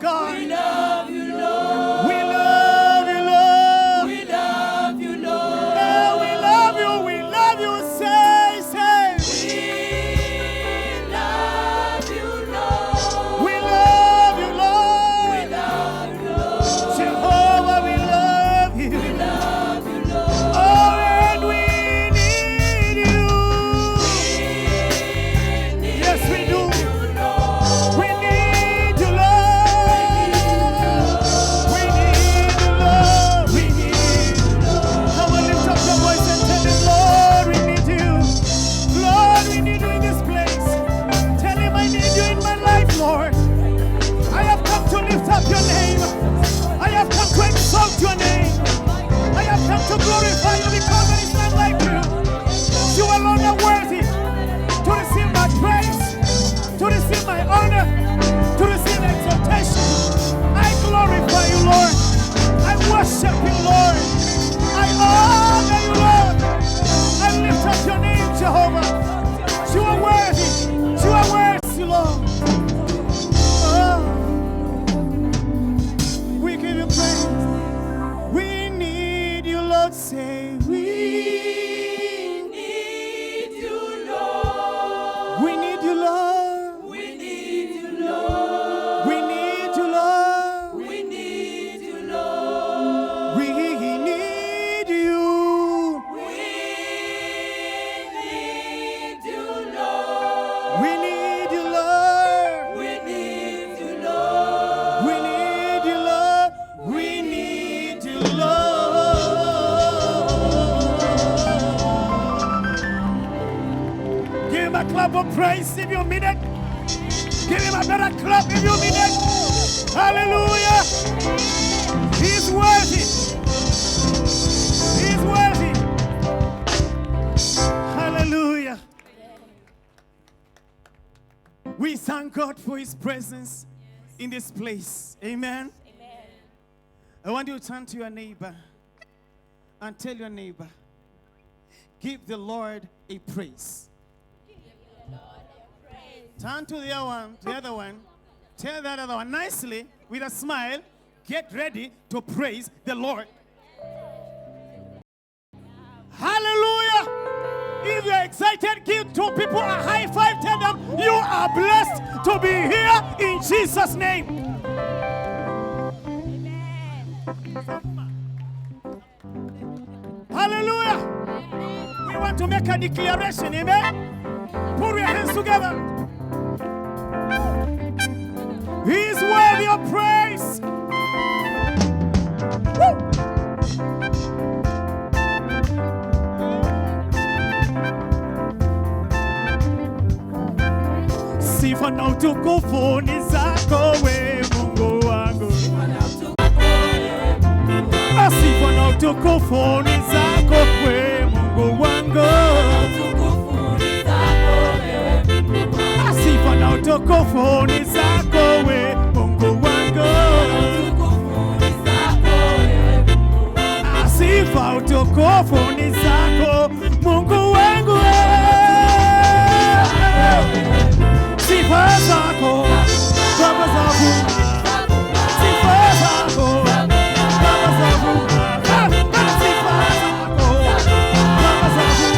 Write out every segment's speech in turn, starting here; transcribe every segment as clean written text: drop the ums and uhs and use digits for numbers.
God. We love you, Lord. We love you, Lord. We love you, Lord. Oh, we love you. We love you. Say, say. We love you, Lord. We love you, Lord. We love you, Lord. Jehovah, we love you. We love you, Lord. Oh, and we need you. We need Yes, we do. you, Lord. We need you, Lord. We need you, Lord. We need you. Come on, lift up your voice and tell him, Lord, we need you. Lord, we need you in this place. Tell him, I need you in my life, Lord. I have come to lift up your name. I have come to exalt your name. I have come to glorify you because there is none like you. You alone are worthy to receive my praise, to receive my honor, to receive exaltation. I glorify you, Lord. I worship you, Lord. I honor you, Lord. I lift up your name, Jehovah. You are worthy. You are worthy, Lord. Oh, we give you praise. We need you, Lord. Say we. We need you, Lord. We need you, Lord. We need you, Lord. We need you, Lord. We need you, Lord. We need you. We need you, Lord. We need you, Lord. We need you, Lord. We need you, Lord. We need you, Lord. Give him a clap of praise if you mean it. Give him a better clap if you mean it. Hallelujah. He's worthy. He's worthy. Hallelujah. We thank God for his presence in this place. Amen. I want you to turn to your neighbor and tell your neighbor, give the Lord a praise. Turn to the other one, tell that other one nicely with a smile, get ready to praise the Lord. Hallelujah. If you're excited, give two people a high five. Tell them you are blessed to be here in Jesus' name. Hallelujah. We want to make a declaration, amen? Put your hands together. He is worthy of praise. Woo! Sifa na utukufu ni zako we Mungu wangu. Sifa na utukufu ni zako we Mungu wangu. Sifa na utukufu ni zako we Mungu wangu. Sifa utukufu ni zako Mungu wangu. Sifa zako Baba zangu. Sifa zako Baba zangu. Sifa zako Baba zangu.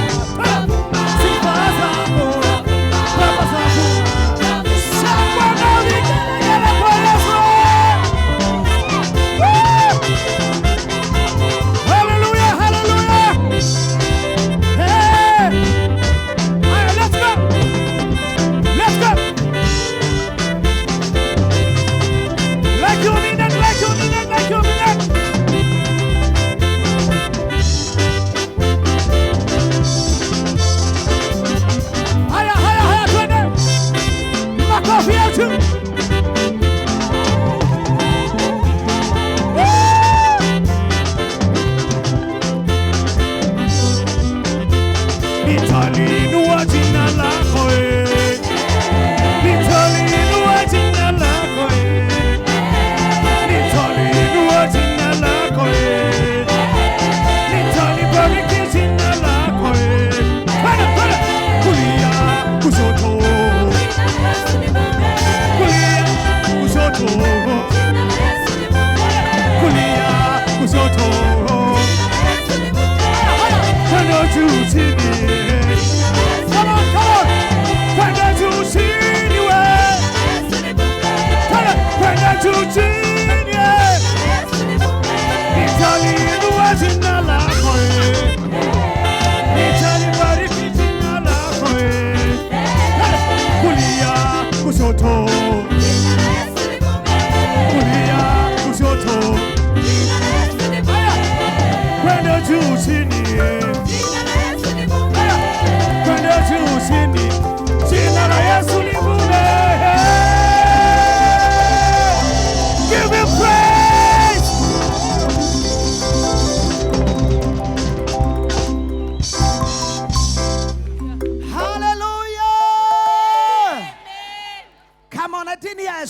Sifa zako Baba zangu. Shangwe na vigelegele kwa Yesu. Woo! Hallelujah, hallelujah.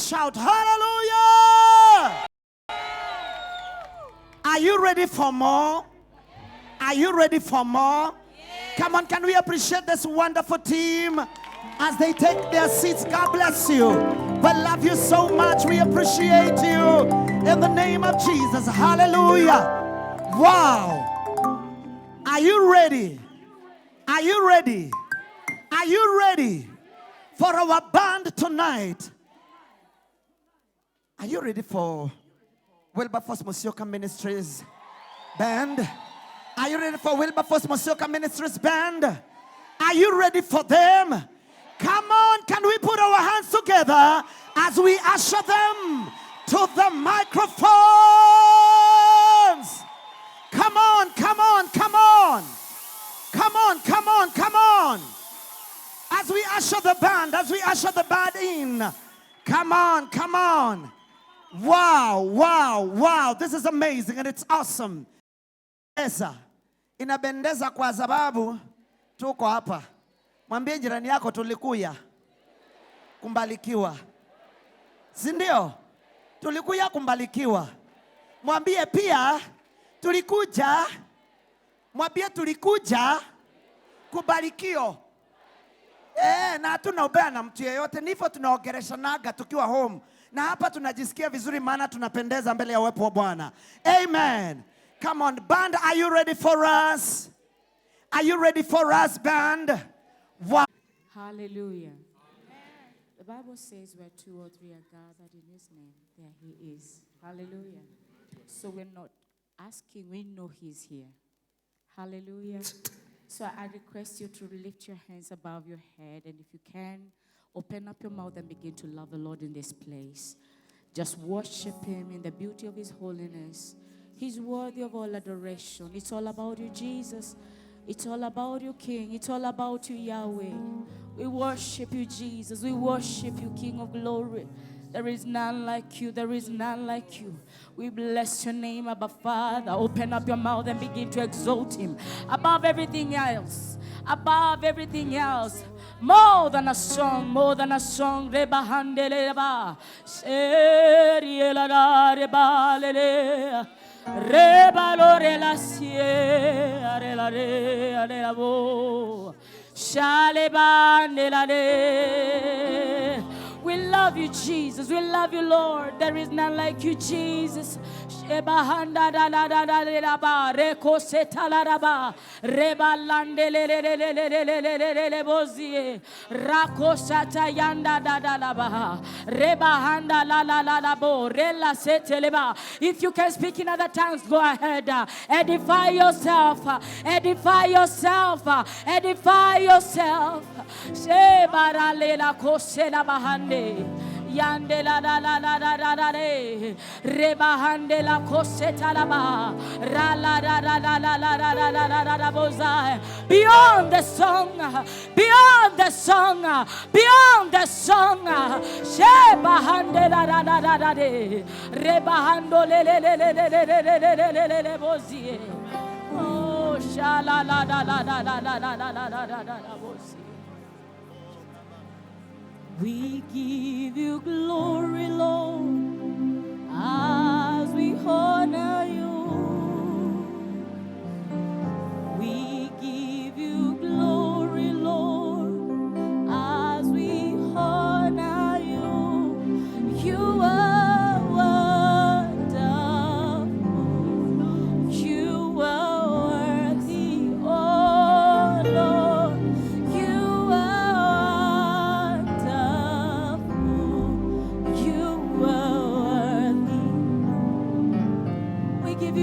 Shout hallelujah! Are you ready for more? Are you ready for more? Come on, can we appreciate this wonderful team as they take their seats? God bless you. We love you so much. We appreciate you in the name of Jesus. Hallelujah. Wow. Are you ready? Are you ready? Are you ready for our band tonight? Are you ready for Wilberforce Musyoka Ministries band? Are you ready for Wilberforce Musyoka Ministries band? Are you ready for them? Come on, can we put our hands together as we usher them to the microphones? Come on, come on, come on. Come on, come on, come on. As we usher the band, as we usher the band in. Come on, come on. Wow, wow, wow. This is amazing and it's awesome. Esa. Inapendeza kwa sababu tuko hapa. Mwambie jirani yako tulikuya kumbarikiwa. Si ndio? Tulikuya kumbarikiwa. Mwambie pia tulikuja, mwambie tulikuja kubarikiwa. Eh, na hatuna ubaya na mtu yeyote, ndivyo tunaongeleshanaga tukiwa home, na hapa tunajisikia vizuri, maana tunapendeza mbele ya uwepo wa Bwana. Amen. Come on, band, are you ready for us? Are you ready for us, band? Wow. Hallelujah. The Bible says where two or three are gathered in his name, there he is. Hallelujah. So we're not asking, we know he's here. Hallelujah. So I request you to lift your hands above your head, and if you can, open up your mouth and begin to love the Lord in this place. Just worship him in the beauty of his holiness. He's worthy of all adoration. It's all about you, Jesus. It's all about you, King. It's all about you, Yahweh. We worship you, Jesus. We worship you, King of glory. There is none like you. There is none like you. We bless your name, Abba Father. Open up your mouth and begin to exalt him above everything else. Above everything else. More than a song, more than a song. Reba handeleba. Seriela da reba lele. Reba lore la sie. Are la re, are la bo. Shaleba la le. We love you, Jesus. We love you, Lord. There is none like you, Jesus. Shebahanda da da da da da ba reko seta la da ba reba lande le le le le le le le le le le le bozie rako sata yanda da da da ba reba handa la la la la bo rela sete le ba. If you can speak in other tongues, go ahead. Edify yourself. Edify yourself. Edify yourself. Shebara le la kose la bahande. Yande la la la la la la la re rebahande la koseta la ba ra la la la la la la la la la la la la bozai. Beyond the song, beyond the song, beyond the song. Shebahande la la la la la re rebahando le le le le le le le le le le le le bozie. Oh sha la la la la la la la la la la la la la bozie. We give you glory, Lord, as we honor you. We give you glory, Lord, as we honor you. You are wonderful. You are worthy, oh Lord. You are wonderful. You are worthy. We give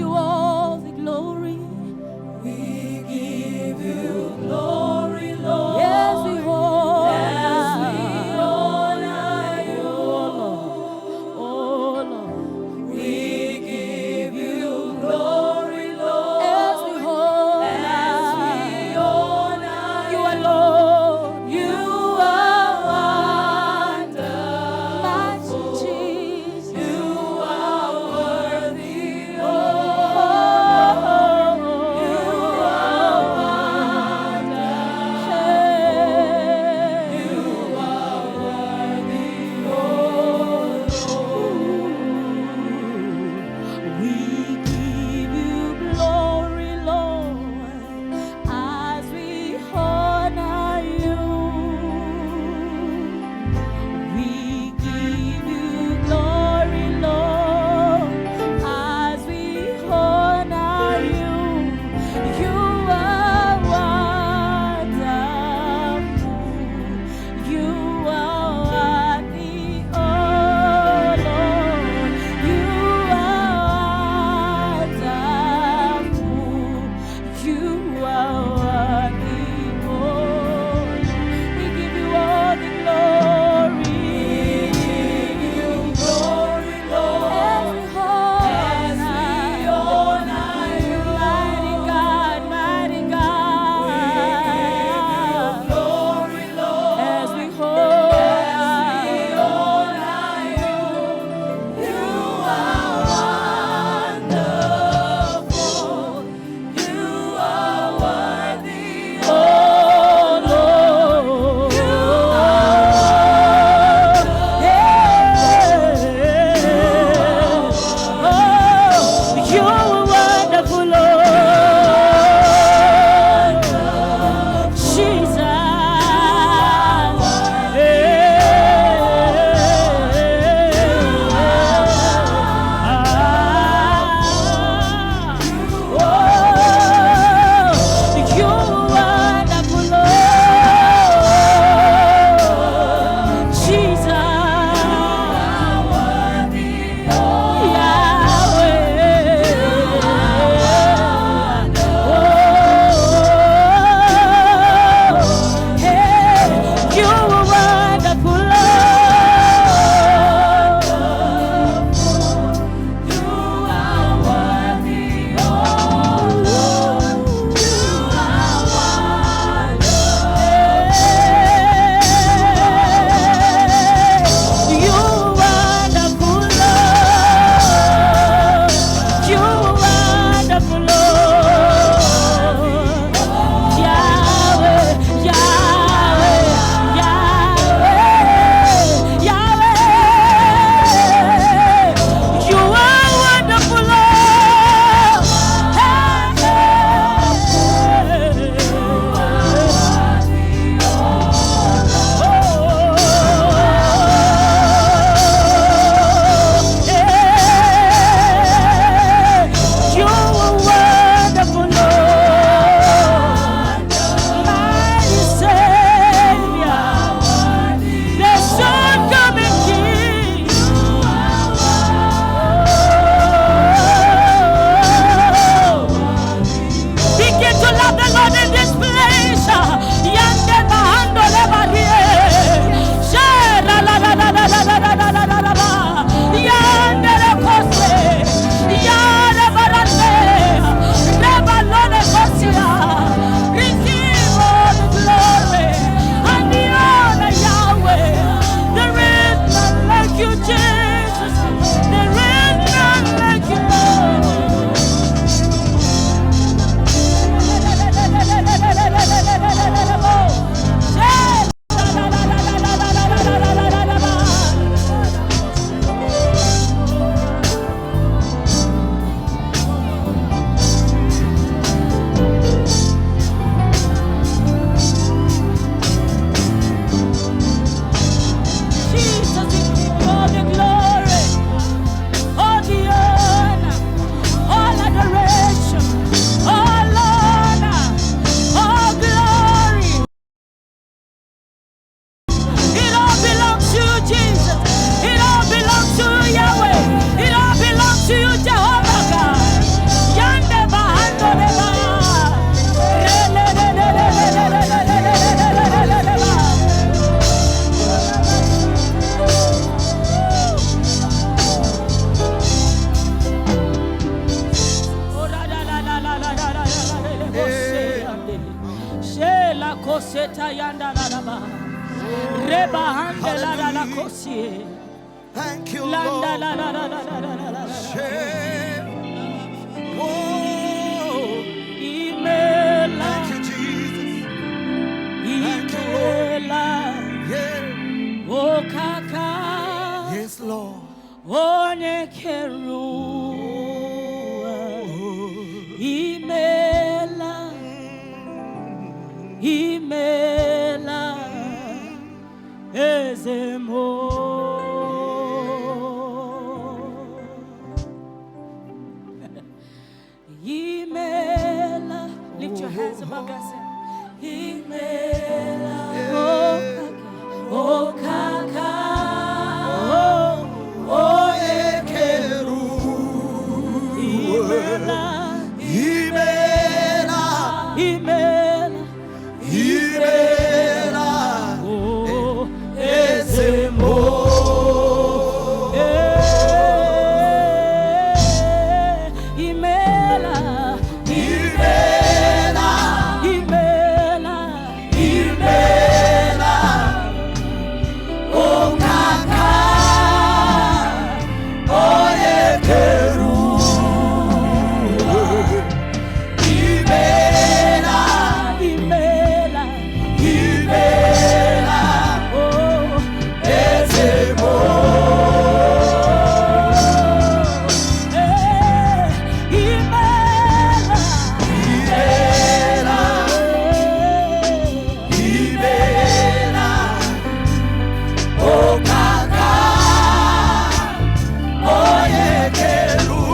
Seta yanda la la ba. Reba hande la la la kosie. Thank you, Landa Lord. la la la la la la la la. Whoa. Imela. Thank you, Jesus. Thank you, Lord. Imela. Yeah. Okaka. Yes, Lord. Onye keru. Imela. Imela. Ezemo. Imela. Lift your hands above yourself. Imela. Okaka. Onye keru. Imela. Imela. Imela. Imela. Oh, Ezemo. Eh, Imela. Imela. Imela. Imela. Okaka. Onye keru. Imela. Imela. Imela. Oh, Ezemo. eh, Imela. Imela. Eh, Imela. Okaka. Onye keru.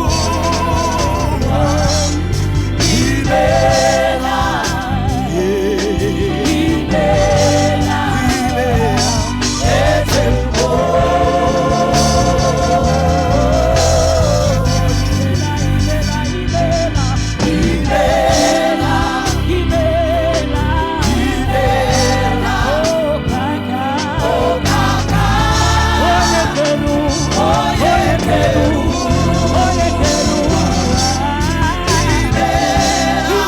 Imela. Imela. Imela. Ezemo. Imela. Imela. Imela. Imela. Okaka. Okaka. Onye keru. Onye keru. Onye keru. Imela.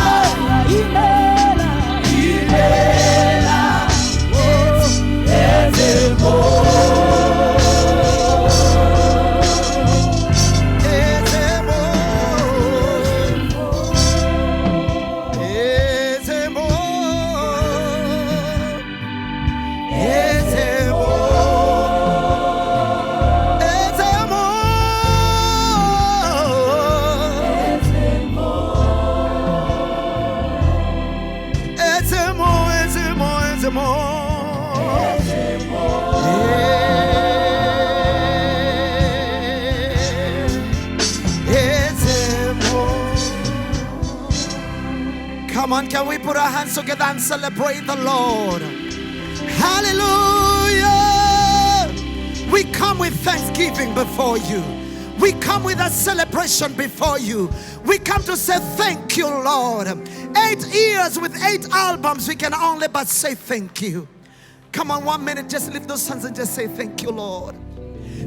Imela. Ezemo. Ezemo. Ezemo. Ezemo. Ezemo. Ezemo, ezemo, ezemo. Ezemo. Come on, can we put our hands together and celebrate the Lord? Hallelujah! We come with thanksgiving before you. We come with a celebration before you. We come to say thank you, Lord. 8 years with 8 albums, we can only but say thank you. Come on, 1 minute, just lift those hands and just say thank you, Lord.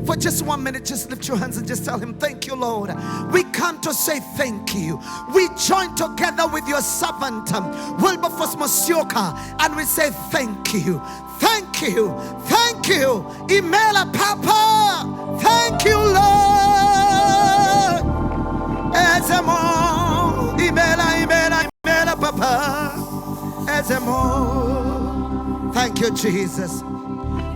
For just 1 minute, just lift your hands and just tell him, thank you, Lord. We come to say thank you. We join together with your servant, Wilberforce Musyoka, and we say thank you. Thank you. Thank you. Imela Papa. Thank you, Lord. Ezemo. Imela, Imela, Imela Papa. Ezemo. Thank you, Jesus.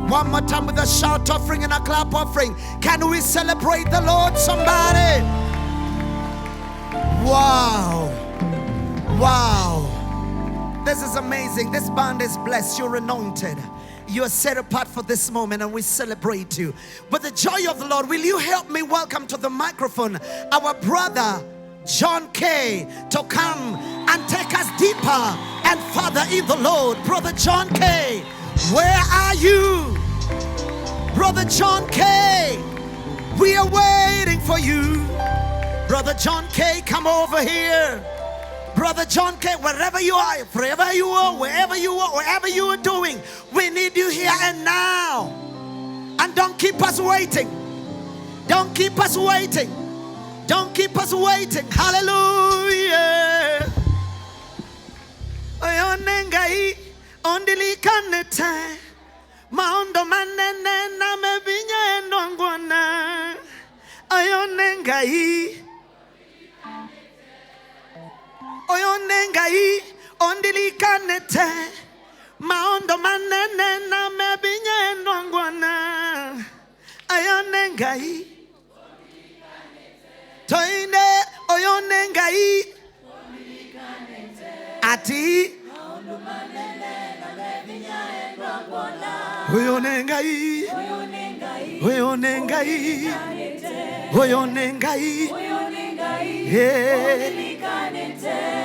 One more time with a shout offering and a clap offering. Can we celebrate the Lord, somebody? Wow. Wow. This is amazing. This band is blessed. You're anointed. You're set apart for this moment, and we celebrate you. With the joy of the Lord, will you help me welcome to the microphone our brother John K to come and take us deeper and further in the Lord. Brother John K, where are you? Brother John K, we are waiting for you. Brother John K, come over here. Brother John K, wherever you are, wherever you are, wherever you are, wherever you are doing, we need you here and now. And don't keep us waiting. Don't keep us waiting. Don't keep us waiting. Hallelujah. Ondilikanete maondo manene na mevinya endongwana oyone ngai oyone ngai ondilikanete maondo manene na mevinya endongwana oyone ngai toine oyone ngai ati oyone ngai oyone ngai oyone ngai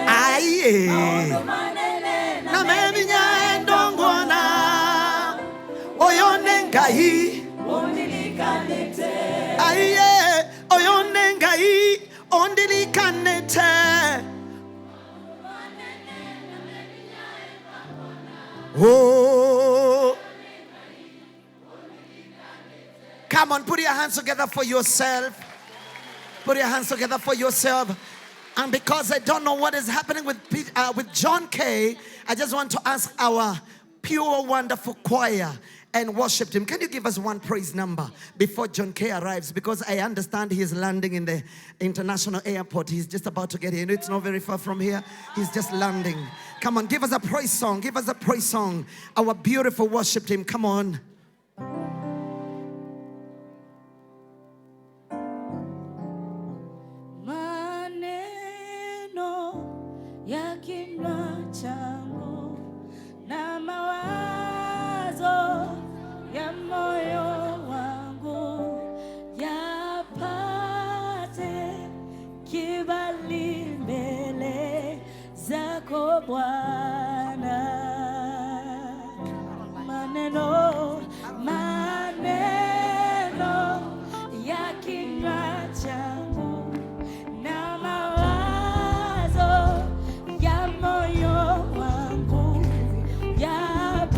aye na mevinya endongwana oyone ngai aye oyone ngai ondilikanete. Oh, come on, put your hands together for yourself. Put your hands together for yourself. And because I don't know what is happening with John Kay, I just want to ask our pure, wonderful choir and worship team, can you give us one praise number before John Kay arrives? Because I understand he's landing in the international airport. He's just about to get here. It's not very far from here. He's just landing. Come on, give us a praise song. Give us a praise song. Our beautiful worship team, come on. Maneno ya kinywa changu na mawazo ya moyo wangu yapate kibali mbele zako Bwana. Maneno, maneno ya kinywa changu na mawazo ya moyo wangu yapate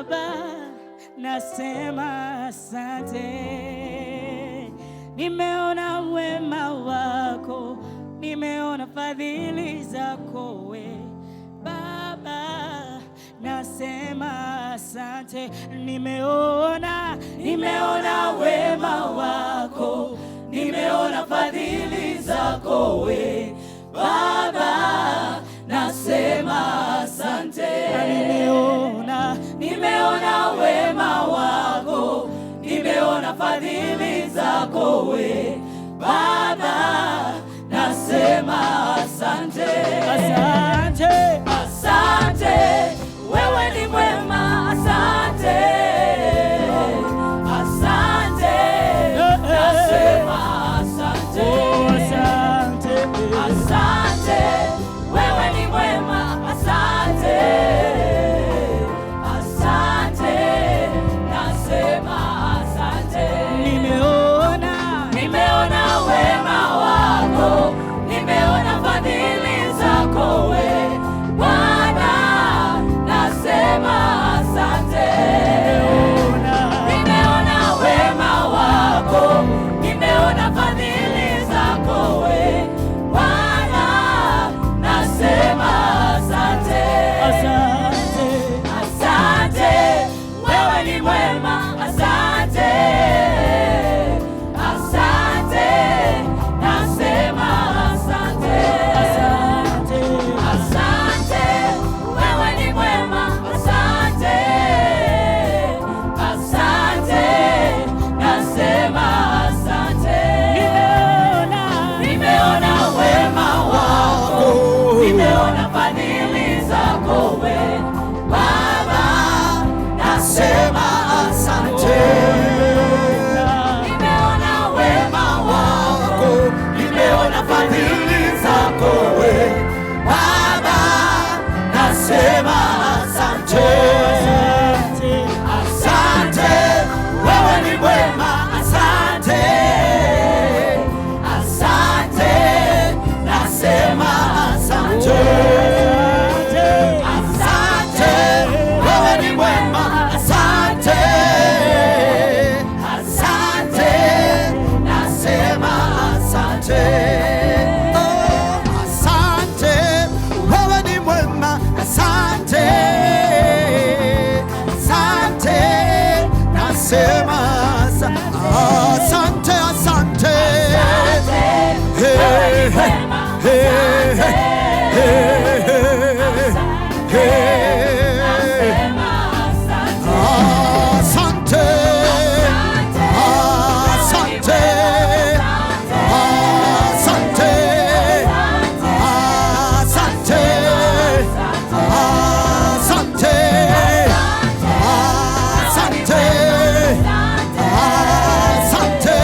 Baba, nasema asante. Nimeona wema wako, nimeona fadhili zako we Baba, nasema asante. Nimeona wema wako, nimeona fadhili zako we Baba, nasema asante. Nimeona wema wako, nimeona fadhili zako we Baba, nasema asante. Asante, asante, wewe ni mwema, asante, asante, nasema asante. Asante, asante, wewe ni mwema, asante, asante, nasema asante. Nimeona wema wako, nimeona fadhili zako we Bwana, nasema asante. Nimeona wema wako, nimeona fadhili zako we Bwana, nasema asante. Asante, asante, wewe ni mwema, asante, asante, nasema asante. Asante, asante, wewe ni mwema, asante, asante, nasema asante. Nimeona wema wako, nimeona fadhili zako we Baba, nasema asante. Nimeona wema wako, nimeona fadhili zako we Baba, nasema asante. Asante, wewe ni mwema, asante, asante, nasema asante. Asante, wewe ni mwema, asante, asante, nasema asante. Oh, asante, wewe ni mwema, asante, asante, nasema asante, asante. Wewe ni mwema, Hey, asante, hey, hey. nasema asante. Asante, asante, asante, asante, asante, asante,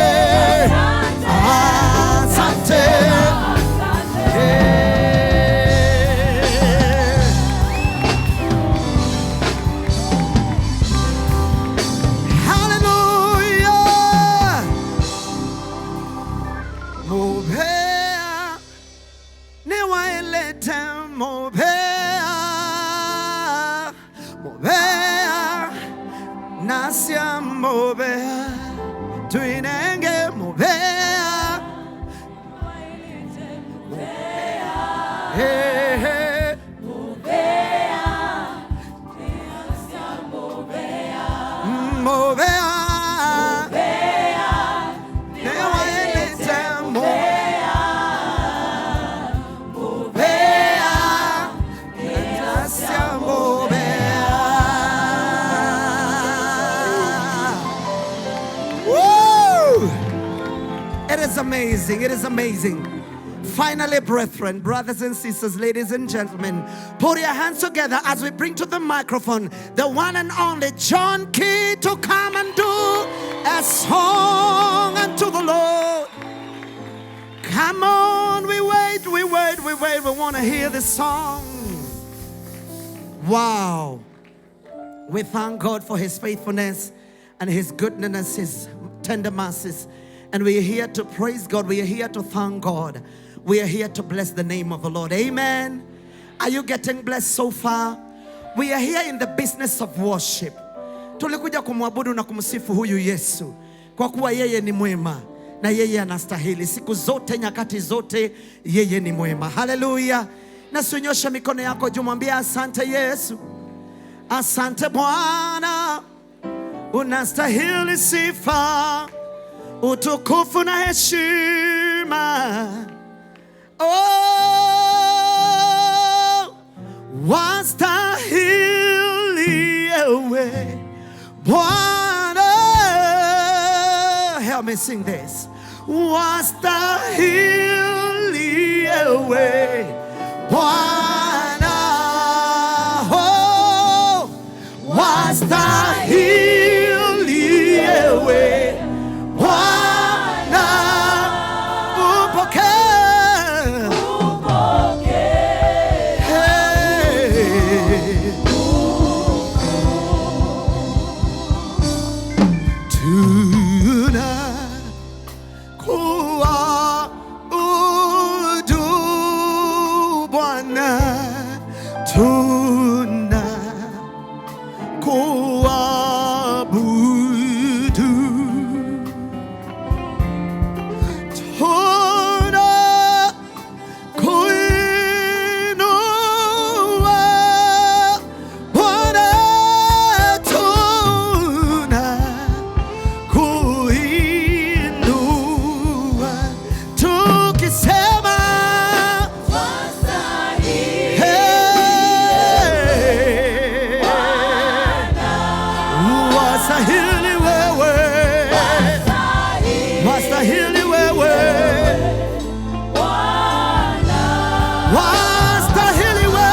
asante, asante. Hey. Hallelujah. Mubea niwaelete mubea, mubea nasya mubea tuinenge mubea. Hey, hey. Mubea niwaelete mubea, mubea nasya mubea. Woo! It is amazing. It is amazing. Finally, brethren, brothers and sisters, ladies and gentlemen, put your hands together as we bring to the microphone the one and only John Key to come and do a song unto the Lord. Come on, we wait, we wait, we wait. We want to hear this song. Wow. We thank God for his faithfulness and his goodness, his tender mercies. And we are here to praise God. We are here to thank God. We are here to bless the name of the Lord. Amen. Are you getting blessed so far? We are here in the business of worship. Tulikuja kumwabudu na kumsifu huyu Yesu kwa kuwa yeye ni mwema na yeye anastahili siku zote, nyakati zote, yeye ni mwema. Haleluya! Na sinyosha mikono yako juu, mwambie asante Yesu, asante Bwana, unastahili sifa, utukufu na heshima. Oh, wastahili ewe Bwana. Help me sing this. Wastahili ewe Bwana. Oh, wastahili ewe Bwana. Upokee. Hey. Tuna kuabudu Bwana, tuna kuabudu, tuna kuinua Bwana, tuna kuinua tukisema hey, wastahili wewe, wastahili wewe, wastahili wewe,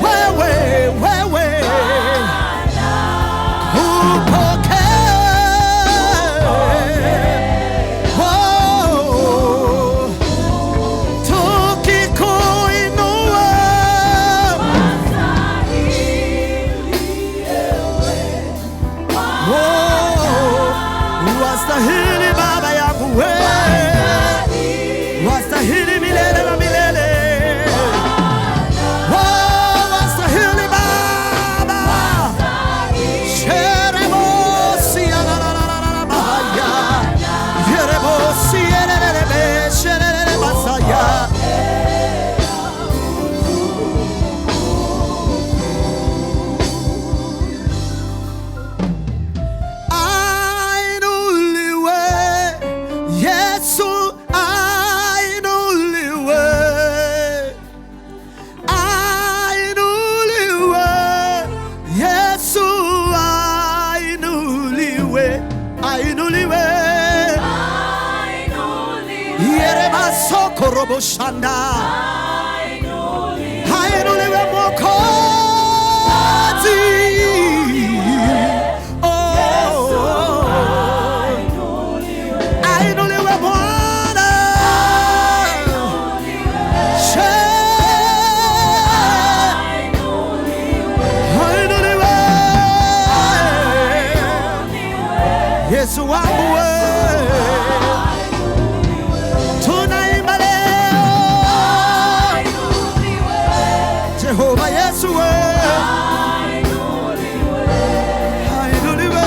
wewe, wewe upokee. Oh, tukikuinua. Oh, wastahili Baba yangu wewe, wastahili milele na milele. Oh, wastahili Baba. Sherebosi, alalalalalabaya. Yerebosi, ererebe, shererebasaya. Ainuliwe, Yesu ainuliwe. Ainuliwe, Yesu ainuliwe, ainuliwe. Yerebasokoroboshanda. Ainuliwe Mwokozi. Oh, ainuliwe Bwana. Ainuliwe Yesu wangu we, tunaimba leo Jehova Yesu we, ainuliwe.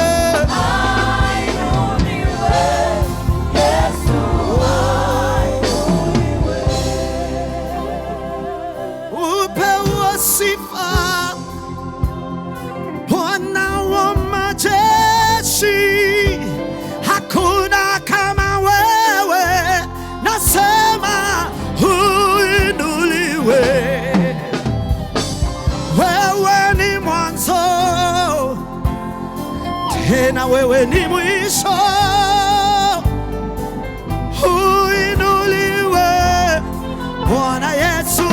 Upewe sifa Bwana wa majeshi, hakuna kama wewe, nasema uinuliwe. Wewe ni mwanzo, tena wewe ni mwisho. Uinuliwe Bwana Yesu,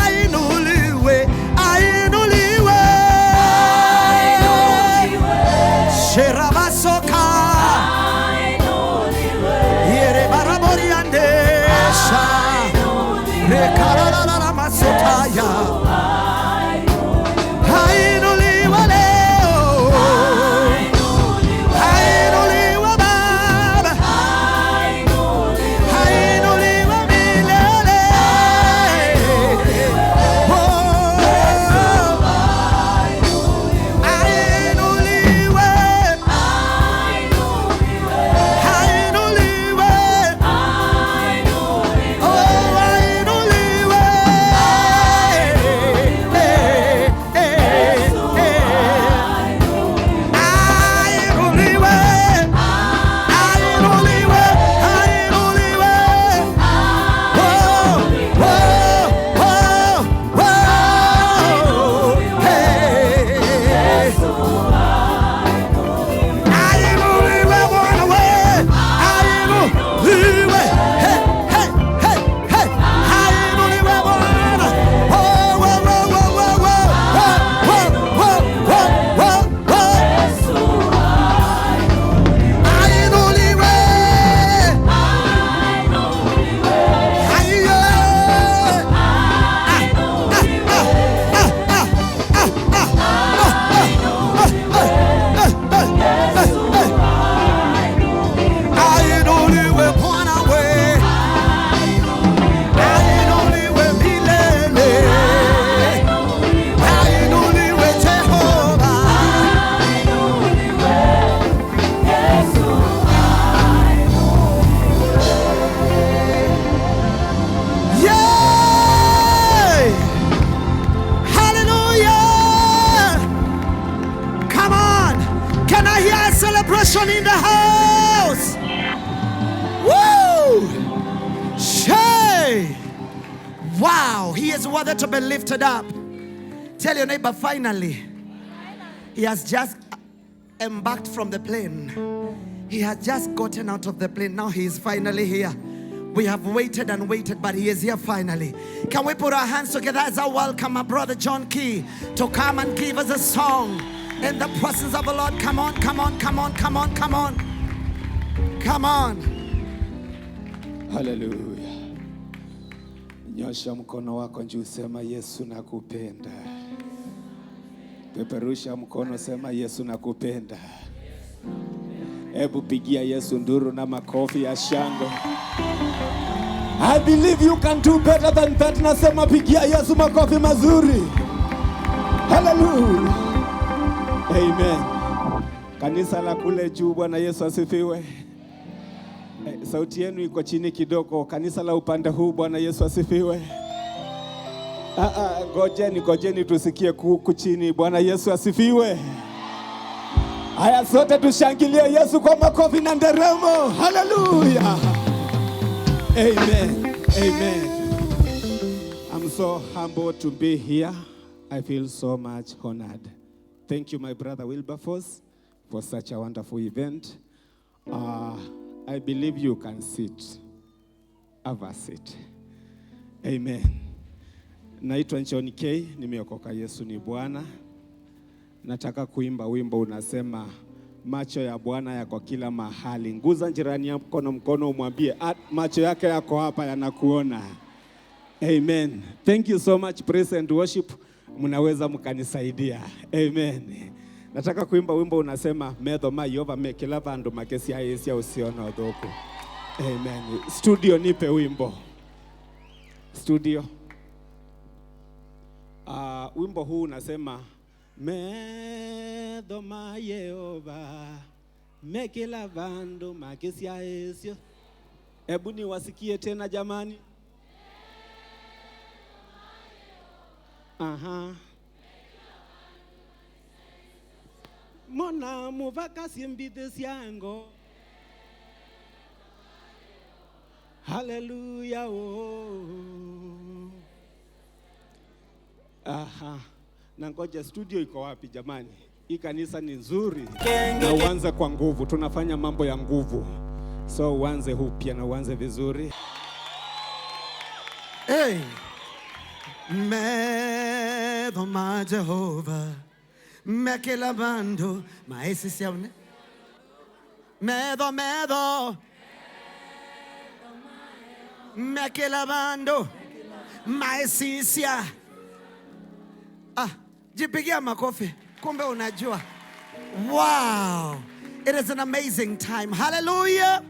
ainuliwe, ainuliwe. Sherabasoka yerebaraboriandesha rekarararamasotaya ainuliwe leo, ainuliwe. Generation in the house. Woo! Shay! Wow, he is worthy to be lifted up. Tell your neighbor, finally, he has just embarked from the plane. He has just gotten out of the plane. Now he is finally here. We have waited and waited, but he is here finally. Can we put our hands together as I welcome my brother John Key to come and give us a song in the presence of the Lord? Come on, come on, come on, come on, come on. Come on. Haleluya. Nyosha mkono wako juu, sema Yesu nakupenda. Peperusha mkono, sema Yesu nakupenda. Hebu pigia Yesu nduru na makofi ya shangwe. I believe you can do better than that. Nasema pigia Yesu makofi mazuri. Hallelujah. Amen. Kanisa la kule juu, Bwana Yesu asifiwe. Sauti yenu iko chini kidogo. Kanisa la upande huu, Bwana Yesu asifiwe. Ngojeni, ngojeni tusikie huku chini. Bwana Yesu asifiwe. Haya, sote tushangilie Yesu kwa makofi na nderemo. Hallelujah. Amen. Amen. I'm so humbled to be here. I feel so much honored. Thank you, my brother Wilberforce, for such a wonderful event. I believe you can sit. Have a seat. Amen. Naitwa John K, nimeokoka, Yesu ni Bwana. Nataka kuimba wimbo unasema macho ya Bwana yako kila mahali. Guza jirani yako na mkono umwambie, "Ah, macho yake yako hapa yanakuona." Amen. Thank you so much, praise and worship. Mnaweza mkanisaidia. Amen. Nataka kuimba wimbo unasema metho ma Yehova me kila vandu makesyaisya useo na uthuku. Amen. Studio, nipe wimbo. Studio. Wimbo huu unasema metho ma Yehova me kila vandu makesyaisya. Hebu niwasikie tena, jamani. Aha. Mona muvaka simbithe syango. Hallelujah. Oh. Aha. Na ngoja, studio iko wapi, jamani? Hii kanisa ni nzuri. Na uanze kwa nguvu. Tunafanya mambo ya nguvu. So uanze upya na uanze vizuri. Hey. Metho ma Jehova me kila vandu maesisia metho metho me kila vandu maesisia. Ah, jipigia makofi, kumbe unajua. Wow, it is an amazing time. Hallelujah.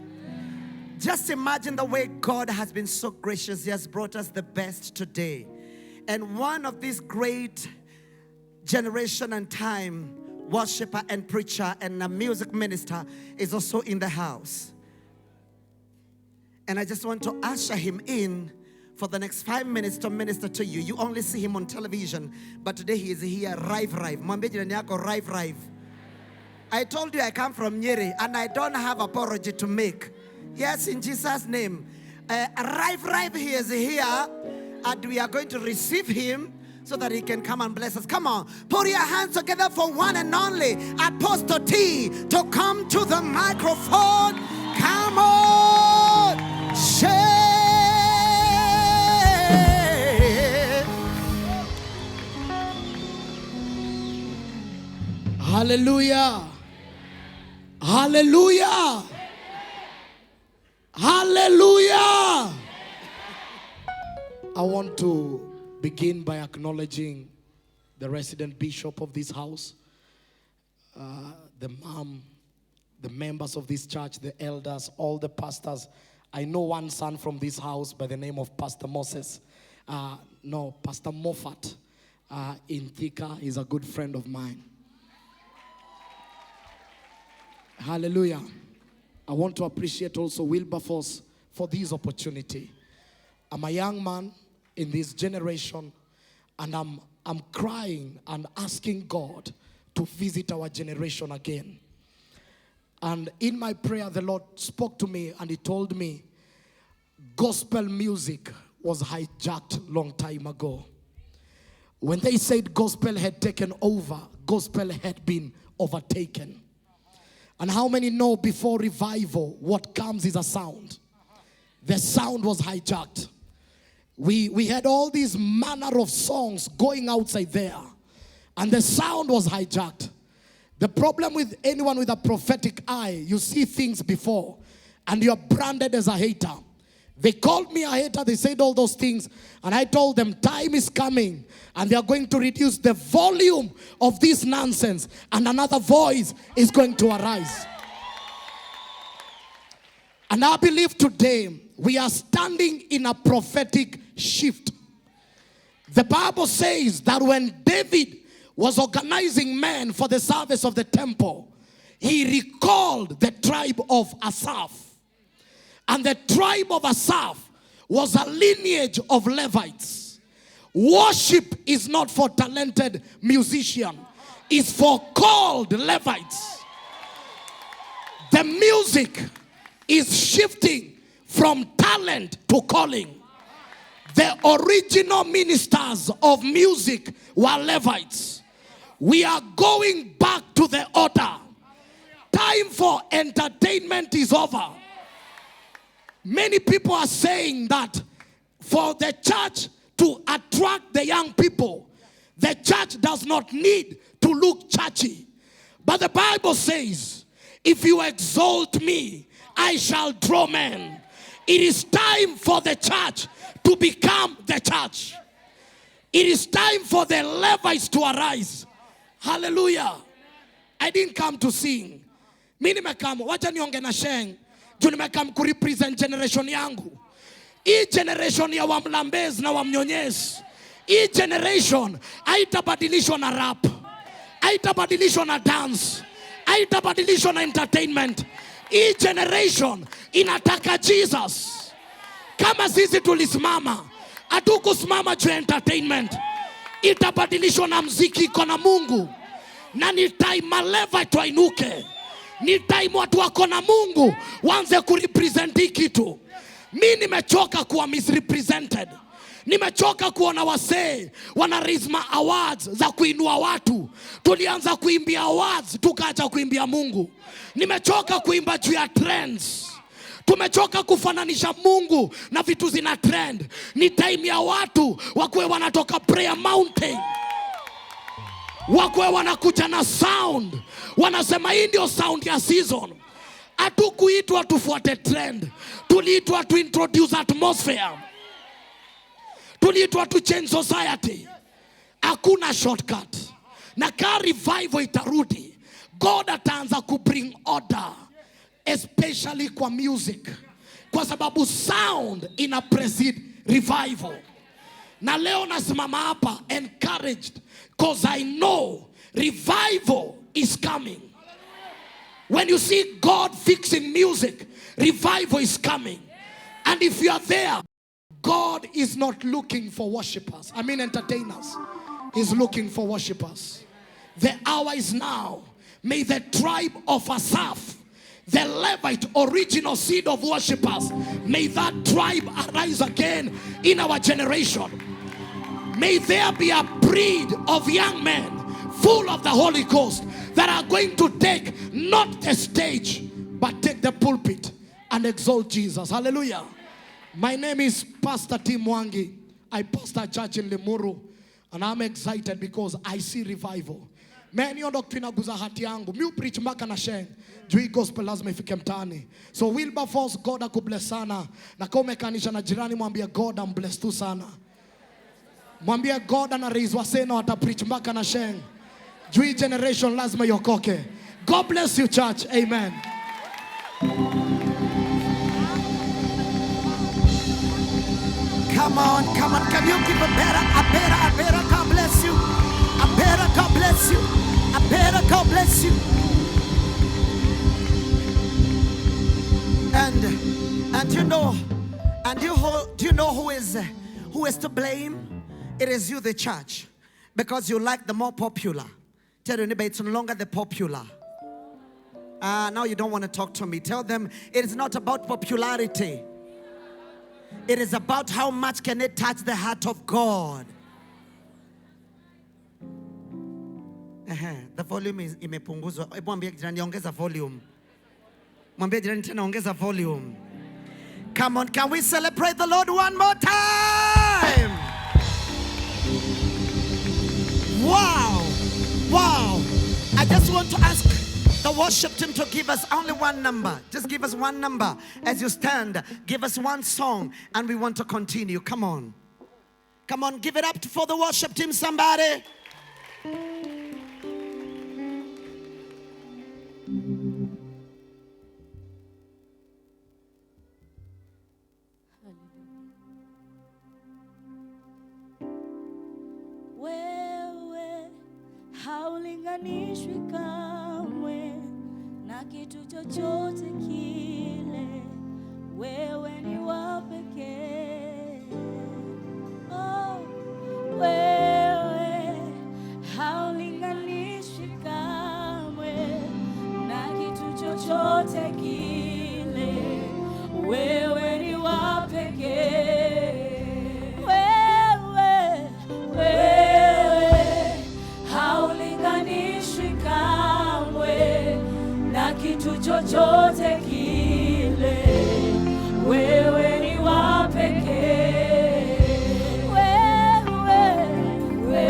Just imagine the way God has been so gracious. He has brought us the best today. And one of these great generation and time worshiper and preacher and a music minister is also in the house. And I just want to usher him in for the next 5 minutes to minister to you. You only see him on television, but today he is here, live, live. Mwambie jirani yako, live, live. I told you I come from Nyeri and I don't have apology to make. Yes, in Jesus' name. Live, live, he is here and we are going to receive him so that he can come and bless us. Come on, put your hands together for one and only Apostle T to come to the microphone. Come on. Share. Hallelujah. Hallelujah. Hallelujah. I want to begin by acknowledging the resident bishop of this house, the mom, the members of this church, the elders, all the pastors. I know one son from this house by the name of Pastor Moses. No, Pastor Moffat in Thika is a good friend of mine. Hallelujah. I want to appreciate also Wilberforce for this opportunity. I'm a young man in this generation, and I'm crying and asking God to visit our generation again. And in my prayer, the Lord spoke to me and he told me, gospel music was hijacked long time ago. When they said gospel had taken over, gospel had been overtaken. And how many know before revival, what comes is a sound? The sound was hijacked. We had all these manner of songs going outside there, and the sound was hijacked. The problem with anyone with a prophetic eye, you see things before, and you're branded as a hater. They called me a hater, they said all those things, and I told them time is coming, and they are going to reduce the volume of this nonsense, and another voice is going to arise. And I believe today we are standing in a prophetic shift. The Bible says that when David was organizing men for the service of the temple, he recalled the tribe of Asaph. And the tribe of Asaph was a lineage of Levites. Worship is not for talented musicians. It's for called Levites. The music is shifting from talent to calling. The original ministers of music were Levites. We are going back to the order. Time for entertainment is over. Many people are saying that for the church to attract the young people, the church does not need to look churchy. But the Bible says, if you exalt me, I shall draw men. It is time for the church to become the church. It is time for the Levites to arise. Hallelujah. I didn't come to sing. Mi nimekam, wacha nionge na sheng. Juu nimekam kurepresent generation yangu. Hii generation ya wamlambezi na wamnyonyezi. Hii generation haitabadilishwa na rap. Haitabadilishwa na dance. Haitabadilishwa na entertainment. Hii generation inataka Jesus. Kama sisi tulisimama, hatukusimama juu ya entertainment. Itabadilishwa na mziki iko na Mungu. Na ni time maleva tuinuke. Ni time watu wako na Mungu waanze kurepresent hii kitu. Mi nimechoka kuwa misrepresented. Nimechoka kuona wasee wana raise ma awards za kuinua watu. Tulianza kuimbia awards tukaacha kuimbia Mungu. Nimechoka kuimba juu ya trends. Tumechoka kufananisha Mungu na vitu zina trend. Ni time ya watu wakuwe wanatoka prayer mountain, wakuwe wanakuja na sound, wanasema hii ndio sound ya season. Hatukuitwa tufuate trend, tuliitwa to introduce atmosphere, tuliitwa to change society. Hakuna shortcut. Na ka revival itarudi, God ataanza ku bring order, especially kwa music, kwa sababu sound ina precede revival. Na leo nasimama hapa encouraged, cause I know revival is coming. When you see God fixing music, revival is coming. And if you are there, God is not looking for worshipers. I mean entertainers. He's looking for worshipers. The hour is now. May the tribe of Asaph, the Levite original seed of worshipers, may that tribe arise again in our generation. May there be a breed of young men full of the Holy Ghost that are going to take not the stage, but take the pulpit and exalt Jesus. Hallelujah. My name is Pastor Tim Mwangi. I pastor a church in Limuru, and I'm excited because I see revival. Man, hiyo doctrine inaguza heart yangu. Mi preach mpaka na sheng. Juu hii gospel lazima ifike mtaani. So Wilberforce, God akubless sana. Na kama umekanisha na jirani, mwambie God I'm blessed tu sana. Mwambie God ana raise wasee na wata preach mpaka na sheng. Juu hii generation lazima iokoke. God bless you church. Amen. Come on, come on. Can you give a better, a better, a better? God bless you. A better, God bless you. A better, God bless you. And you know, and you do you know who is to blame? It is you, the church, because you like the more popular. Tell your neighbor, it's no longer the popular. Now you don't want to talk to me. Tell them it is not about popularity. It is about how much can it touch the heart of God. The volume is imepunguzwa. Hebu mwambie jirani ongeza volume. Mwambie jirani tena ongeza volume. Come on, can we celebrate the Lord one more time? Wow. Wow. I just want to ask the worship team to give us only one number. Just give us one number as you stand. Give us one song and we want to continue. Come on. Come on, give it up for the worship team, somebody. Wewe haulinganishwi kamwe na kitu chochote kile, wewe ni wa pekee. Oh, wewe haulinganishwi kamwe na kitu chochote kile, wewe ni wa pekee. Wewe, wewe haulinganishwi kamwe na kitu chochote kile, wewe ni wa pekee. Wewe, wewe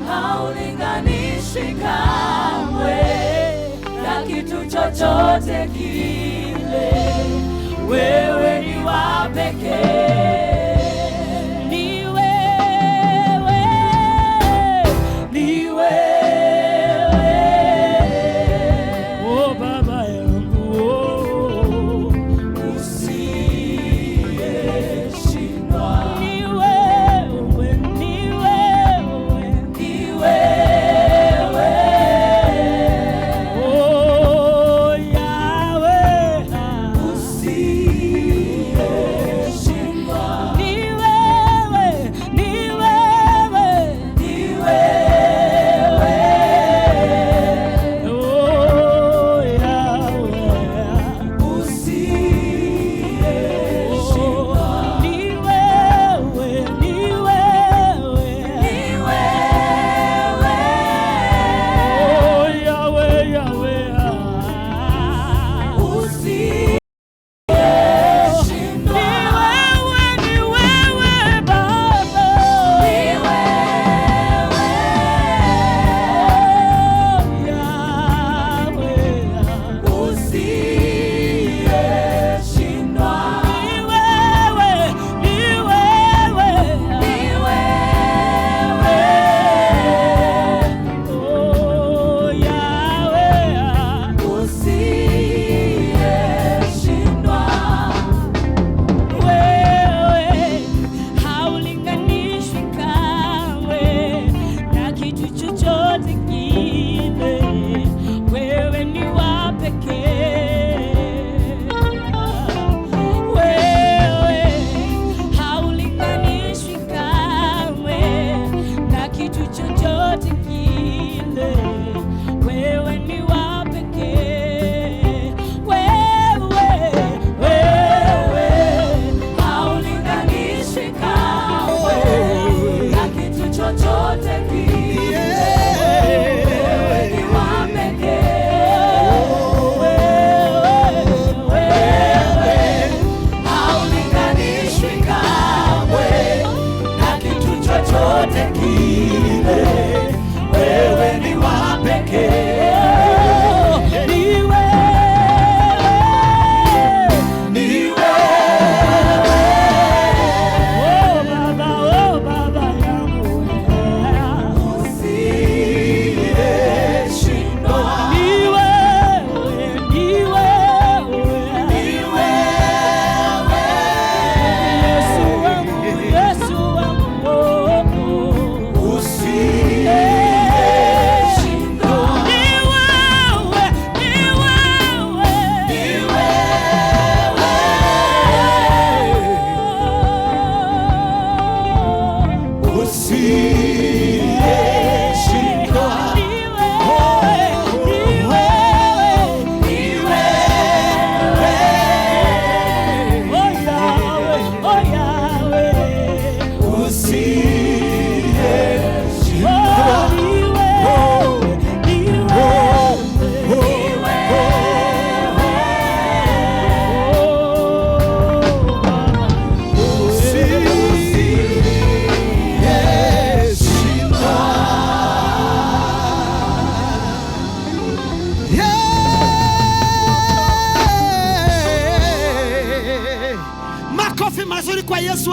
haulinganishwi kamwe na kitu chochote kile, wewe ni wa pekee. Ni wewe, ni wewe, oh Baba yangu, oh, usiyeshindwa. Ni wewe, ni wewe, ni wewe, oh Yahweh, usiyeshindwa. Ni wewe, ni wewe, ni wewe, oh Yahweh, usiyeshindwa. Ni wewe, ni wewe, ni wewe, oh Yahweh, Yahweh, usiyeshindwa. Ni wewe, ni wewe Baba, ni wewe, Yahweh, usiyeshindwa. Ni wewe, ni wewe, ni wewe, oh Yahweh, usiyeshindwa. Wewe haulinganishwi kamwe na kitu chochote kile, wewe ni wa pekee. Wewe haulinganishwi kamwe na kitu chochote kile, wewe ni wa pekee. Wewe, wewe haulinganishwi kamwe na kitu chochote kile, wewe ni wa pekee. Wewe, wewe haulinganishwi kamwe na kitu chochote kile, wewe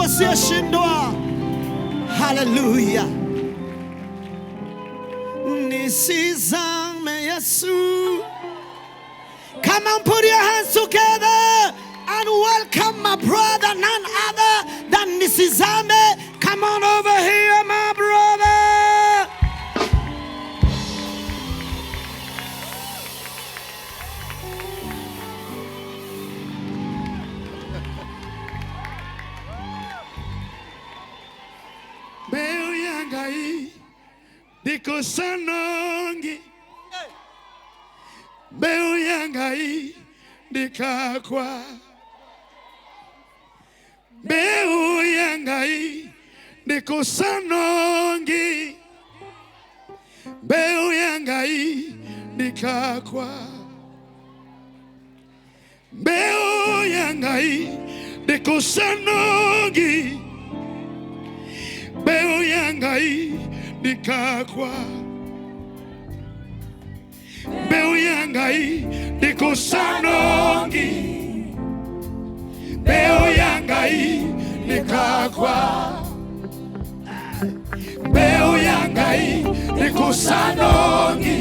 Yesu asiyeshindwa. Haleluya. Nisizame Yesu. Come and put your hands together and welcome my brother, none other than Nisizame. Come on over here, my brother. Mbeu ya Ngai ndikosanongi, mbeu ya Ngai ndikakwa, mbeu ya Ngai ndikosanongi, mbeu ya Ngai ndikakwa, mbeu ya Ngai ndikosanongi, mbeu ya Ngai ndikakwa, mbeu ya Ngai ndikosanongi, mbeu ya Ngai ndikakwa, mbeu ya Ngai ndikosanongi,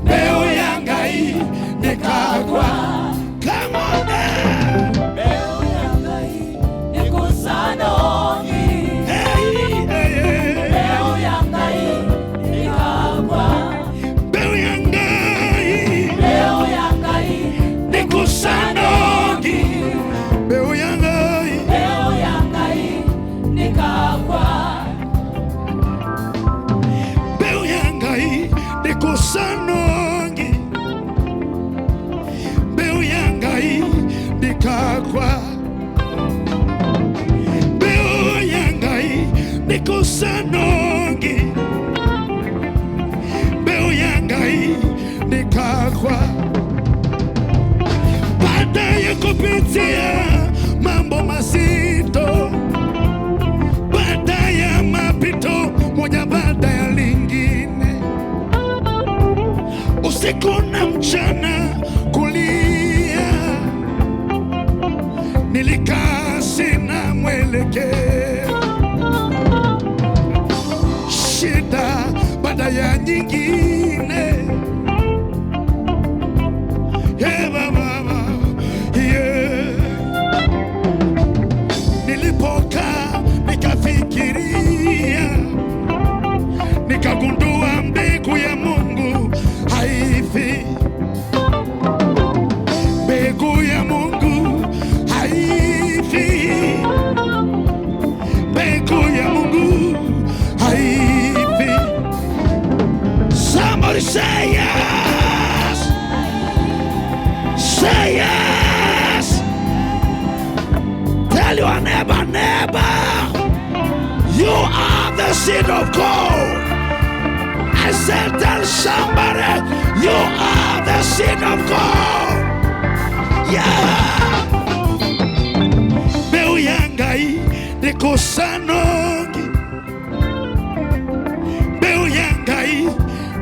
mbeu ya Ngai ndikakwa. Come on now. Mbeu ya Ngai ndikosanongi. Hey, hey, hey. Mbeu ya Ngai ndikakwa. Mbeu ya Ngai Mbeu ya Ngai ndikosanongi, mbeu ya Ngai, Mbeu ya Ngai ndikakwa. mbeu ya Ngai ndikosanongi, mbeu ya Ngai ndikakwa, mbeu ya Ngai ndikosanongi, mbeu ya Ngai ndikakwa. Baada ya kupitia mambo mazito, baada ya mapito moja baada ya lingine, usiku na mchana kulia, nilikaa sina mwelekeo, shida baada ya nyingine. Yeah, mama, yeah. Nilipokaa nikafikiria, nikagundua mbegu ya Mungu haifi, mbegu ya Mungu haifi, mbegu ya Mungu haifi. Somebody say yes. Say yes. Tell your neighbor, neighbor, you are the seed of God. I said, tell somebody, you are the seed of God. Yeah. Mbeu ya Ngai ndikosanongi, mbeu ya Ngai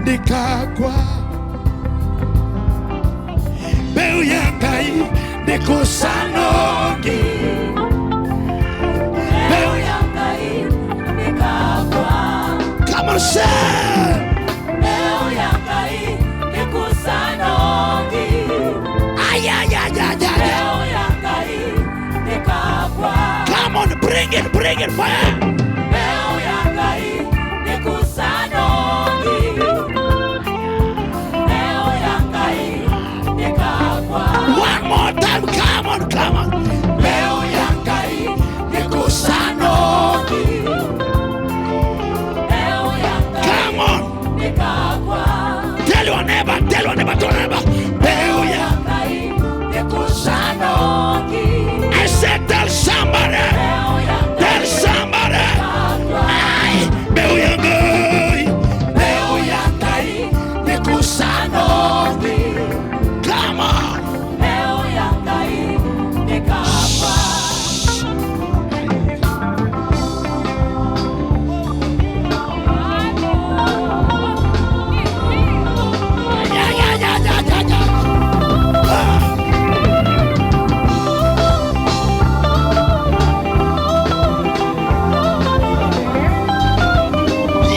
ndikakwa, mbeu ya Ngai ndikosanongi, Mbeu ya Ngai ndikakwa. Come on, say. Mbeu ya Ngai ndikosanongi. Ay, ay, ay, ay, ay, ay. Mbeu ya Ngai ndikakwa. Come on, bring it, fire. Mbeu ya Ngai ndikosanongi. Mbeu ya Ngai ndikakwa. One more time, come on, come on. Mbeu ya Ngai ndikosanongi. Mbeu ya Ngai Come on, ndikakwa. tell your neighbor, tell your neighbor, tell your neighbor. Mbeu ya Ngai ndikosanongi. I said, tell somebody, Mbeu ya tell somebody.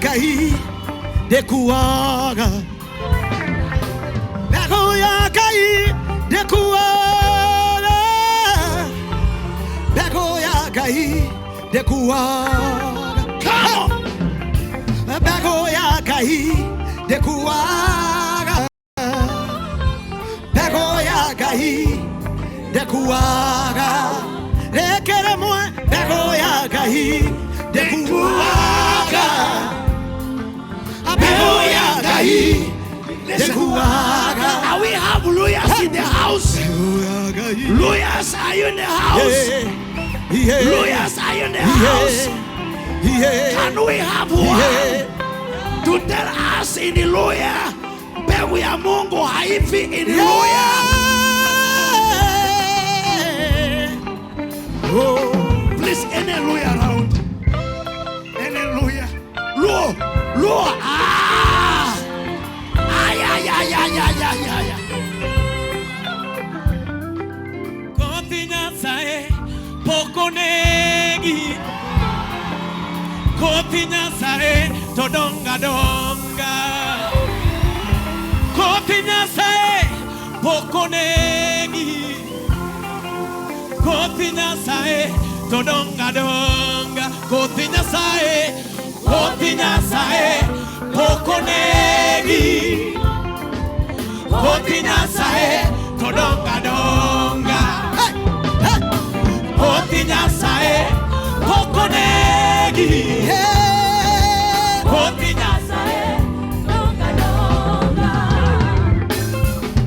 Ngai ndĩkuaga. Mbegũ ya Ngai ndĩkuaga. Mbegũ ya Ngai ndĩkuaga. Come on. Mbegũ ya Ngai ndĩkuaga. Mbegũ ya Ngai ndĩkuaga. Rĩkĩrĩmwe mbegũ ya Ngai ndĩkuaga. Mbegũ ya Ngai ndĩkuaga. Are we have lawyers in the house? Lawyers, are you in the house? Yeah. Lawyers, are you in the house? Yeah. Can we have one to tell us in the lawyer, mbegu ya Mungu haifi in the lawyer? Yeah. Oh. Please, any lawyer around? Any lawyer? Law, law, ah! Ay, ay, ay, ay, ay, ay, ay. Kothi Nyasaye pok onegi. Kothi Nyasaye to donga donga. Kothi Nyasaye pok onegi. Kothi Nyasaye to donga donga. Kothi Nyasaye pok onegi. Kothi Nyasaye to donga donga. Hey, hey, Kothi Nyasaye pok onegi. yeah. Kothi Nyasaye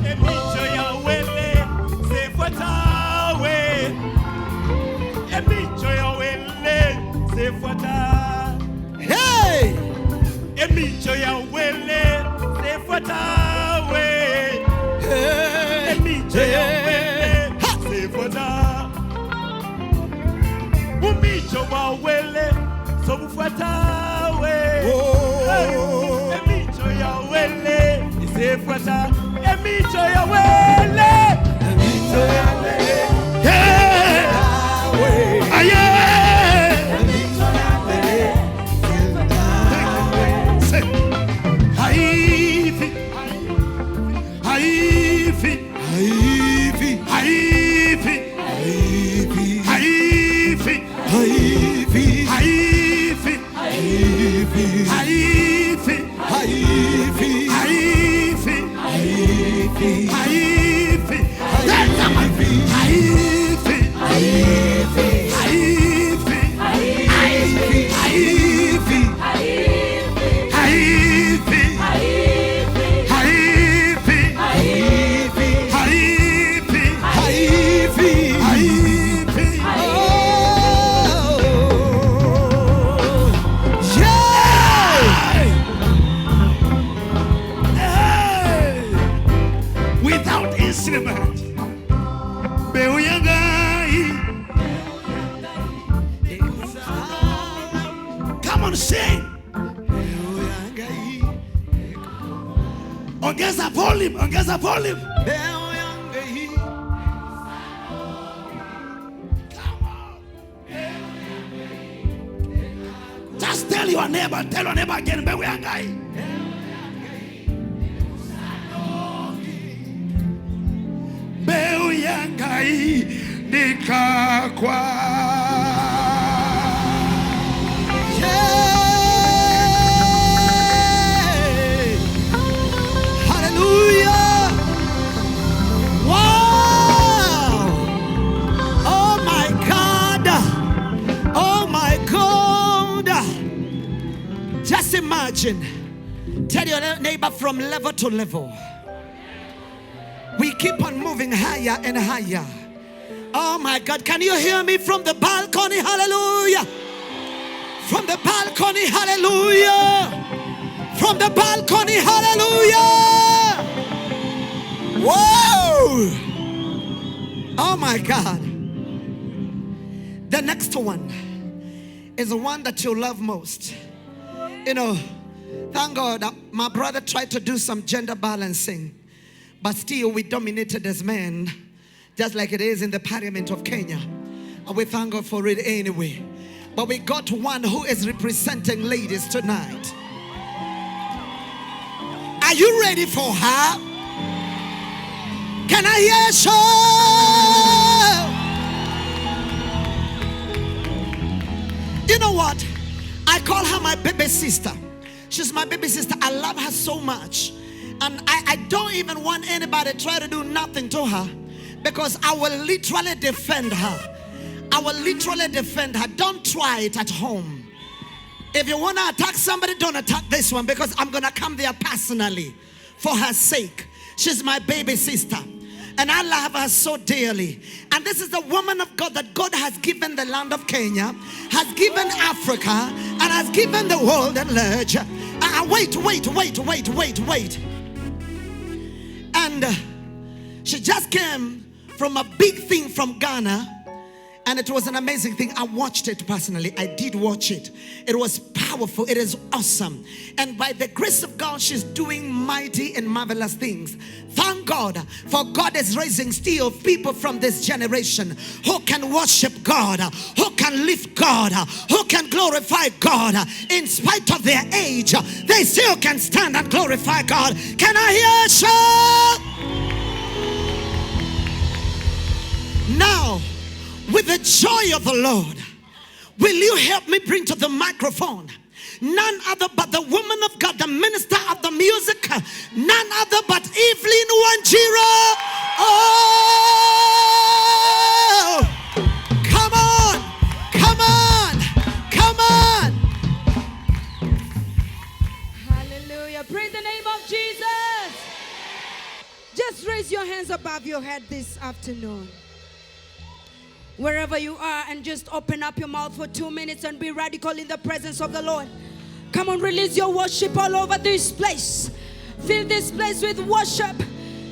Emicho ya wele sefuatawe. Emicho ya wele sefuata. Hey. Emicho ya wele sefuatawe. Hey. Emicho ya wele sefuata. Umicho wa wele sobufuatawe. Oh. Emicho ya wele sefuata. Emicho ya wele. Emicho ya wele. Yeah! Aye! Say, haifi, haifi, Haifi, haifi, haifi, haifi, haifi, haifi, haifi, haifi, haifi, haifi, haifi, haifi. Tell someone, haifi, haifi, haifi, haifi, haifi, haifi, haifi, haifi, haifi, haifi. haifi. Oh, yeah. Hey! Without instrument. Mbeu ya Ngai. Come on, sing. Ongeza volume, ongeza volume. Mbeu ya Ngai. Come on. Just tell your neighbor again, mbeu ya Ngai. Mbeu ya Ngai nikakwa. Yeah. Hallelujah. Wow. Oh my God. Oh my God. Just imagine. Tell your neighbor from level to level. We keep on moving higher and higher. Oh my God. Can you hear me from the balcony? Hallelujah. From the balcony, hallelujah. From the balcony, hallelujah. Whoa. Oh my God. The next one is the one that you love most. You know, thank God that my brother tried to do some gender balancing, but still we dominated as men, just like it is in the parliament of Kenya. And we thank God for it anyway. But we got one who is representing ladies tonight. Are you ready for her? Can I hear a shout? You know what? I call her my baby sister. She's my baby sister. I love her so much. And I don't even want anybody to try to do nothing to her, because I will literally defend her. I will literally defend her. Don't try it at home. If you want to attack somebody, don't attack this one, because I'm going to come there personally for her sake. She's my baby sister, and I love her so dearly. And this is the woman of God that God has given the land of Kenya, has given Africa, and has given the world at large. Wait, wait, wait, wait, wait, wait. And she just came from a big thing from Ghana. And it was an amazing thing. I watched it personally. I did watch it. It was powerful. It is awesome. And by the grace of God, she's doing mighty and marvelous things. Thank God, for God is raising still people from this generation who can worship God, who can lift God, who can glorify God. In spite of their age, they still can stand and glorify God. Can I hear a shout? Now, with the joy of the Lord, will you help me bring to the microphone none other but the woman of God, the minister of the music, none other but Evelyn Wanjiru. Oh, come on, come on, come on. Hallelujah. Praise the name of Jesus. Just raise your hands above your head this afternoon. Wherever you are, and just open up your mouth for 2 minutes and be radical in the presence of the Lord. Come on, release your worship all over this place. Fill this place with worship.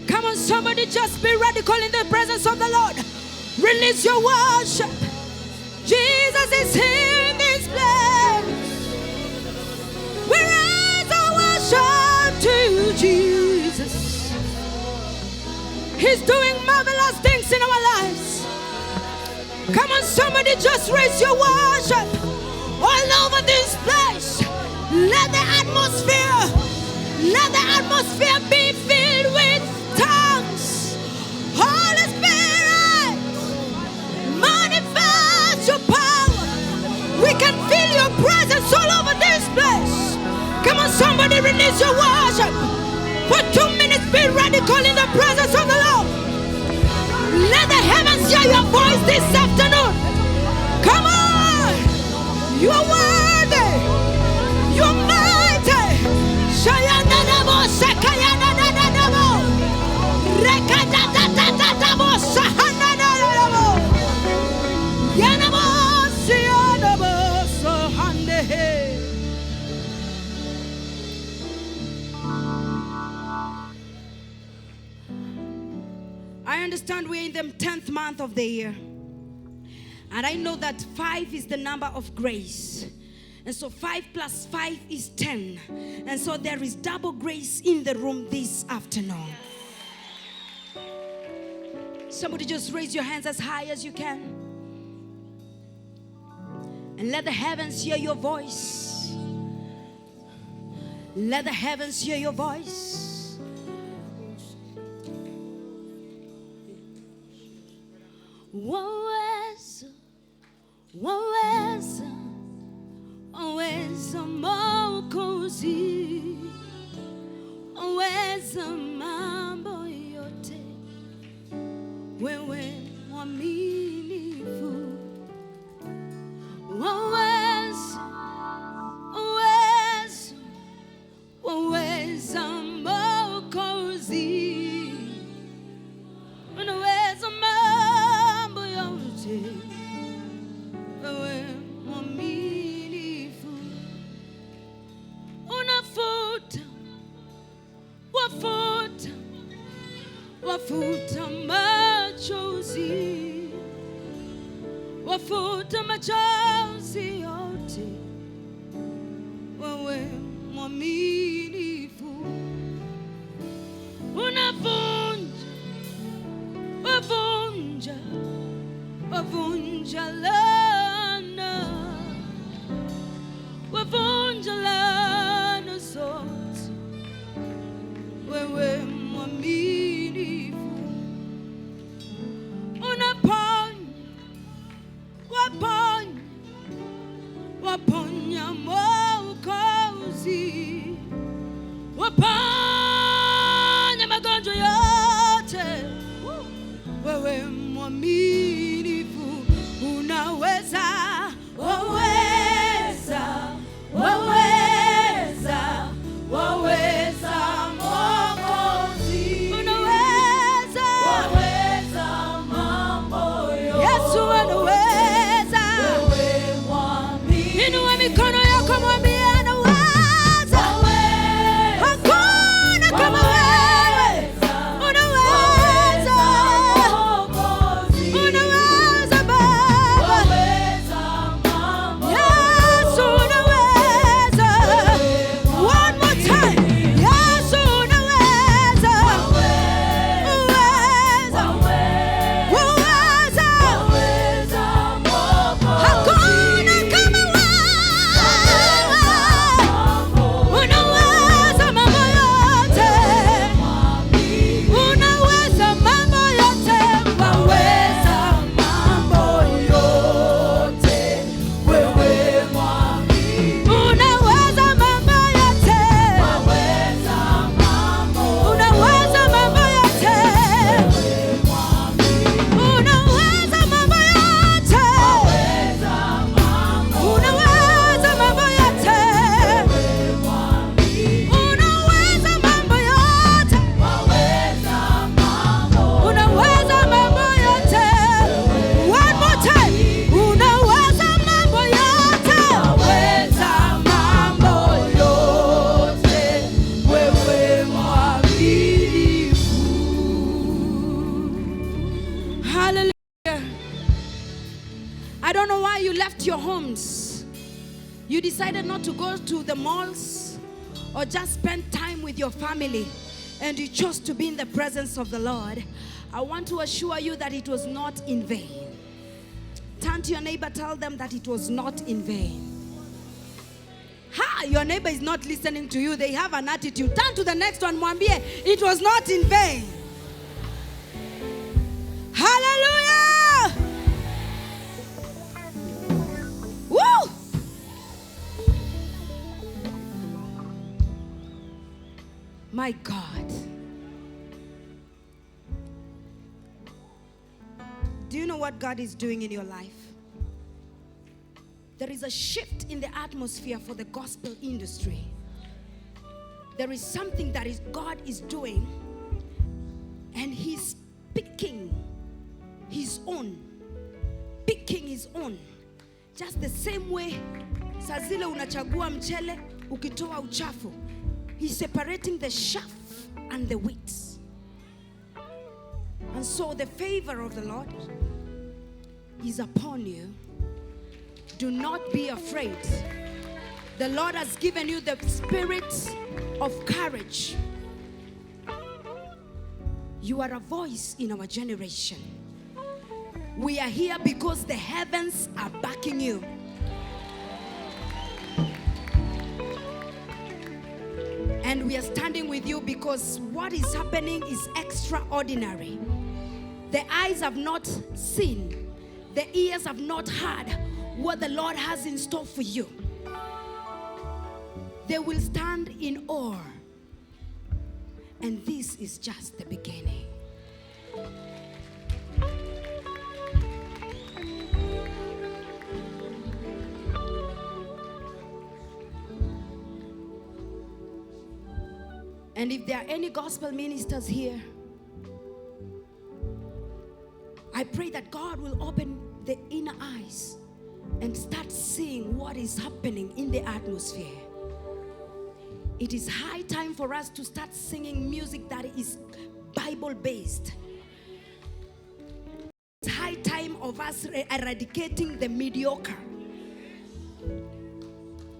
Come on, somebody, just be radical in the presence of the Lord. Release your worship. Jesus is here in this place. We raise our worship to Jesus. He's doing marvelous things in our lives. Come on, somebody, just raise your worship all over this place. Let the atmosphere be filled with tongues. Holy Spirit, manifest your power. We can feel your presence all over this place. Come on, somebody, release your worship. For 2 minutes, be radical in the presence of the Lord. Let the heavens hear your voice this afternoon. Come on. You are worthy. You are mighty. Shayanadabo, Sakayanadabo, Rekadadadadabo, Sahanadabo, Yanabo, Siyanabo, Sahandehe. I understand we're in the 10th month of the year. And I know that 5 is the number of grace. And so 5 plus 5 is 10. And so there is double grace in the room this afternoon. Somebody just raise your hands as high as you can. And let the heavens hear your voice. Let the heavens hear your voice. Waweza, waweza, waweza Mwokozi, waweza mambo yote, wewe mwaminifu. Waweza, waweza, waweza Mwokozi, unaweza mambo yote, wewe mwaminifu. Unafuta, wafuta, wafuta machozi, wafuta machozi yote, wewe mwaminifu. Unavunja, wavunja, wavunja laana, wavunja laana zote, Wewe mwaminifu, unaweza, waweza, waweza, waweza Mwokozi. Unaweza, waweza mambo yote. Yesu anaweza. Wewe mwaminifu. Inua mikono yako mwambie anaweza. Hakuna kama wewe. Unaweza. Unaweza Baba. Yesu unaweza. One more time. Yesu unaweza. Uweza. Uweza. Hakuna kama wewe. Unaweza mambo yote. Unaweza mambo yote. Waweza mambo yote. Wewe mwaminifu. Unaweza mambo yote. Waweza mambo. Unaweza mambo yote. Unaweza mambo yote. Unaweza mambo yote. Unaweza mambo yote. Unaweza mambo yote. One more time. Unaweza mambo yote. Waweza mambo yote. Wewe mwaminifu. Hallelujah. I don't know why you left your homes. You decided not to go to the malls or just spend time with your family, and you chose to be in the presence of the Lord. I want to assure you that it was not in vain. Turn to your neighbor, tell them that it was not in vain. Ha! Your neighbor is not listening to you. They have an attitude. Turn to the next one, mwambie, it was not in vain. Hallelujah! Woo! My God. Do you know what God is doing in your life? There is a shift in the atmosphere for the gospel industry. There is something that is God is doing, and He's picking His own. Picking His own. Just the same way saa zile unachagua mchele ukitoa uchafu. He's separating the chaff and the wheat. And so the favor of the Lord is upon you. Do not be afraid. The Lord has given you the spirit of courage. You are a voice in our generation. We are here because the heavens are backing you. And we are standing with you because what is happening is extraordinary. The eyes have not seen, the ears have not heard what the Lord has in store for you. They will stand in awe. And this is just the beginning. And if there are any gospel ministers here, I pray that God will open the inner eyes and start seeing what is happening in the atmosphere. It is high time for us to start singing music that is Bible-based. It's high time of us eradicating the mediocre.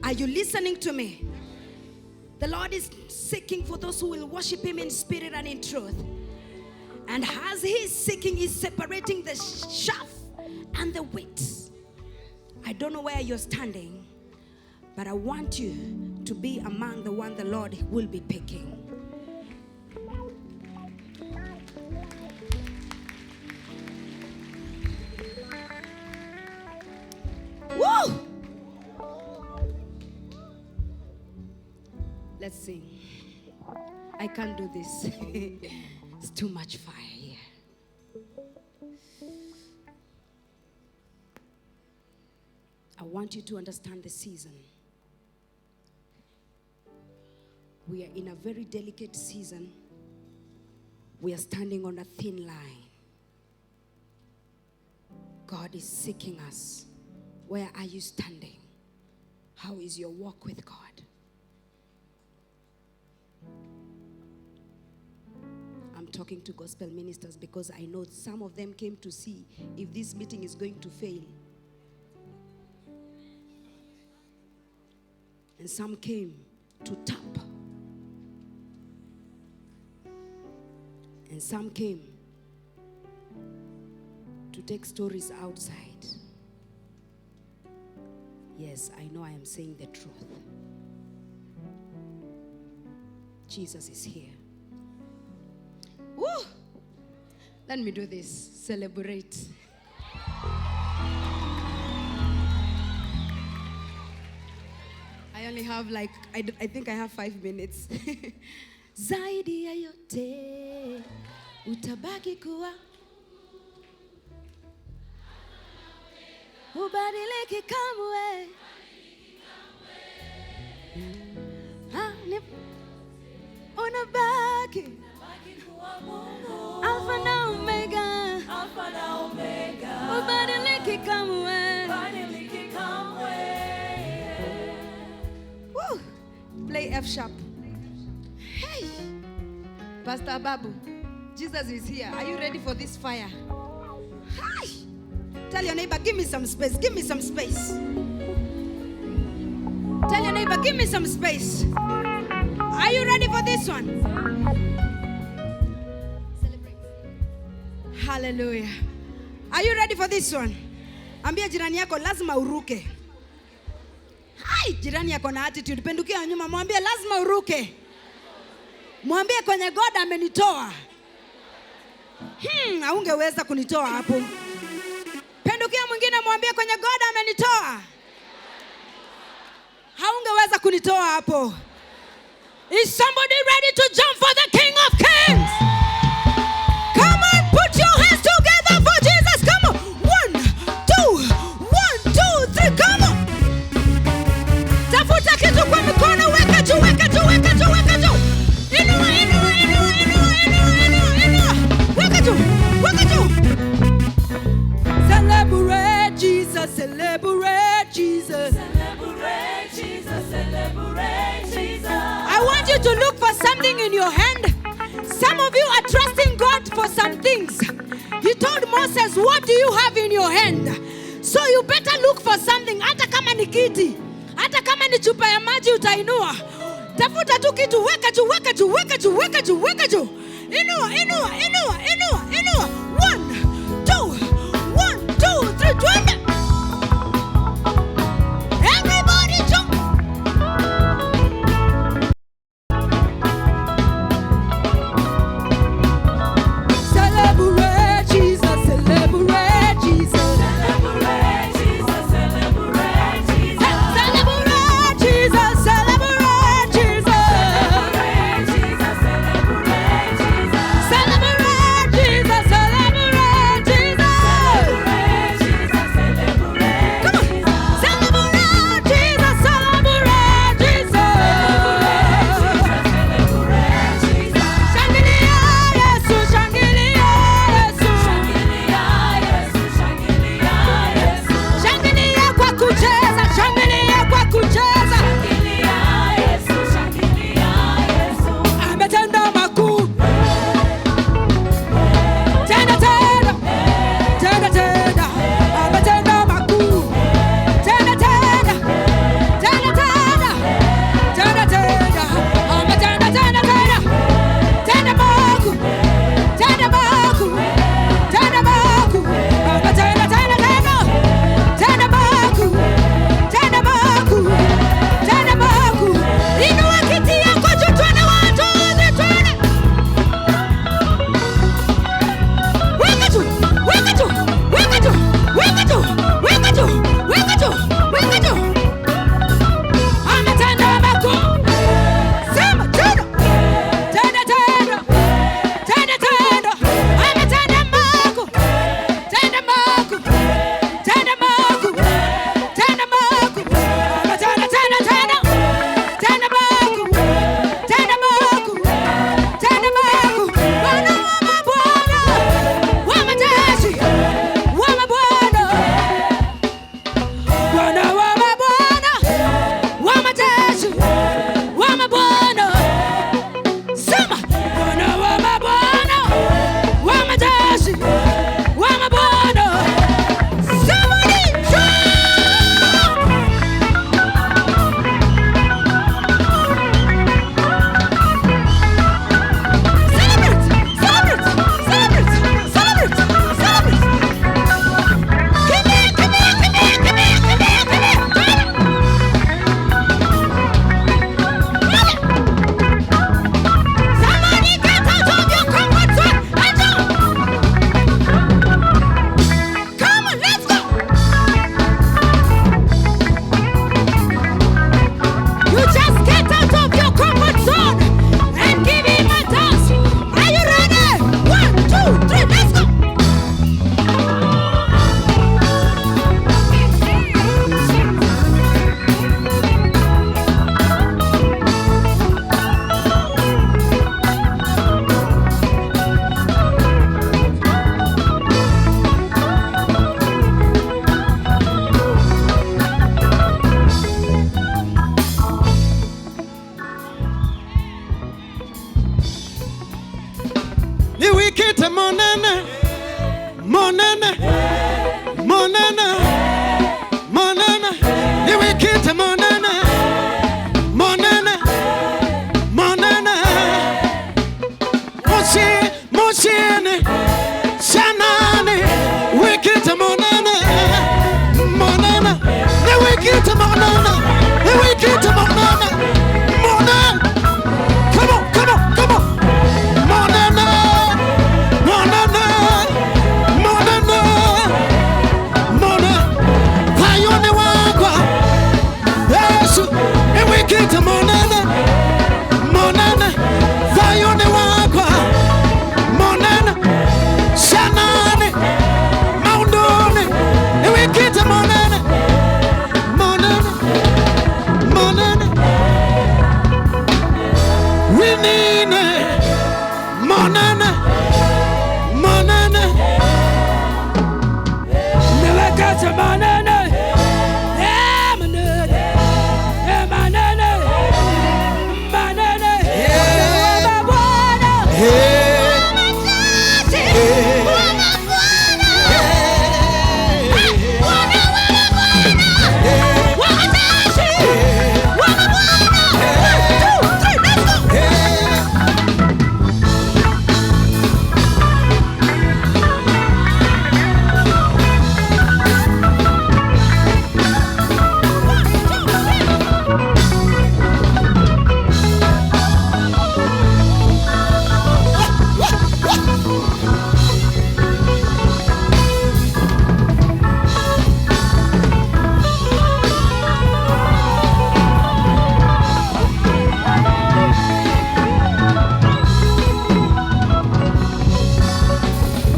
Are you listening to me? The Lord is seeking for those who will worship Him in spirit and in truth. And as He is seeking, He's separating the chaff and the wheat. I don't know where you're standing, but I want you to be among the one the Lord will be picking. Woo! Let's sing. I can't do this. It's too much fire here. want you to understand the season. We are in a very delicate season. We are standing on a thin line. God is seeking us. Where are you standing? How is your walk with God? I'm talking to gospel ministers because I know some of them came to see if this meeting is going to fail. And some came to tap. And some came to take stories outside. Yes, I know I am saying the truth. Jesus is here. Woo! Let me do this. Celebrate. I only have like, I think I have 5 minutes. Zaidi ya yote, utabaki kuwa hubadiliki kamwe. Unabaki Alpha na Omega, hubadiliki kamwe. Woo! Play F sharp. Hey, Pastor Babu, Jesus is here. Are you ready for this fire? Hi! Tell your neighbor, give me some space. Give me some space. Tell your neighbor, give me some space. Are you ready for this one? Celebrate. Hallelujah. Are you ready for this one? Ambia jirani yako lazima uruke. Hai, jirani yako na attitude. Pendukia nyuma, mwambie lazima uruke. Mwambie kwenye God amenitoa. Haungeweza kunitoa hapo. Pendukia mwingine mwambie kwenye God amenitoa. Haungeweza kunitoa hapo. Is somebody ready to jump for the King of Kings? Come on, put your hands together for Jesus. Come on. 1, 2, 1, 2, 3. Come on. Tafuta kitu kwa mikono, weka juu, weka juu, weka juu, weka juu. Inua, inua, inua, inua, inua, inua, inua. Weka juu, weka juu. Celebrate Jesus, celebrate Jesus. Celebrate Jesus, celebrate Jesus. I want you to look for something in your hand. Some of you are trusting God for some things. He told Moses, what do you have in your hand? So you better look for something. Hata kama ni kiti, hata kama ni chupa ya maji utainua. Tafuta tu kitu, weka juu, weka juu, weka juu, weka juu, weka juu. Inua, inua, inua, inua, inua. 1, 2, 1, 2, 3, twende. Everybody jump. Celebrate Jesus, celebrate Jesus. Celebrate Jesus, celebrate Jesus. Celebrate Jesus, celebrate Jesus. Celebrate Jesus, celebrate Jesus. Celebrate Jesus, celebrate Jesus. Celebrate Jesus, celebrate Monene, monene, monene, monene, niwikite monene, monene, monene, moshi, moshini, shanani, wikite monene, monene, niwikite monene, niwikite monene, monene. Come on, come on, come on. Monene, monene, monene, monene. Fayone wakwa, Yesu, niwikite monene, monene. Fayone wakwa, monene, shanani, maundoni, niwikite monene, monene, monene. Winine, monene, monene. Niwekete manene. Eh, manene. Eh, manene. Manene. Yeah. Bwana. Hey.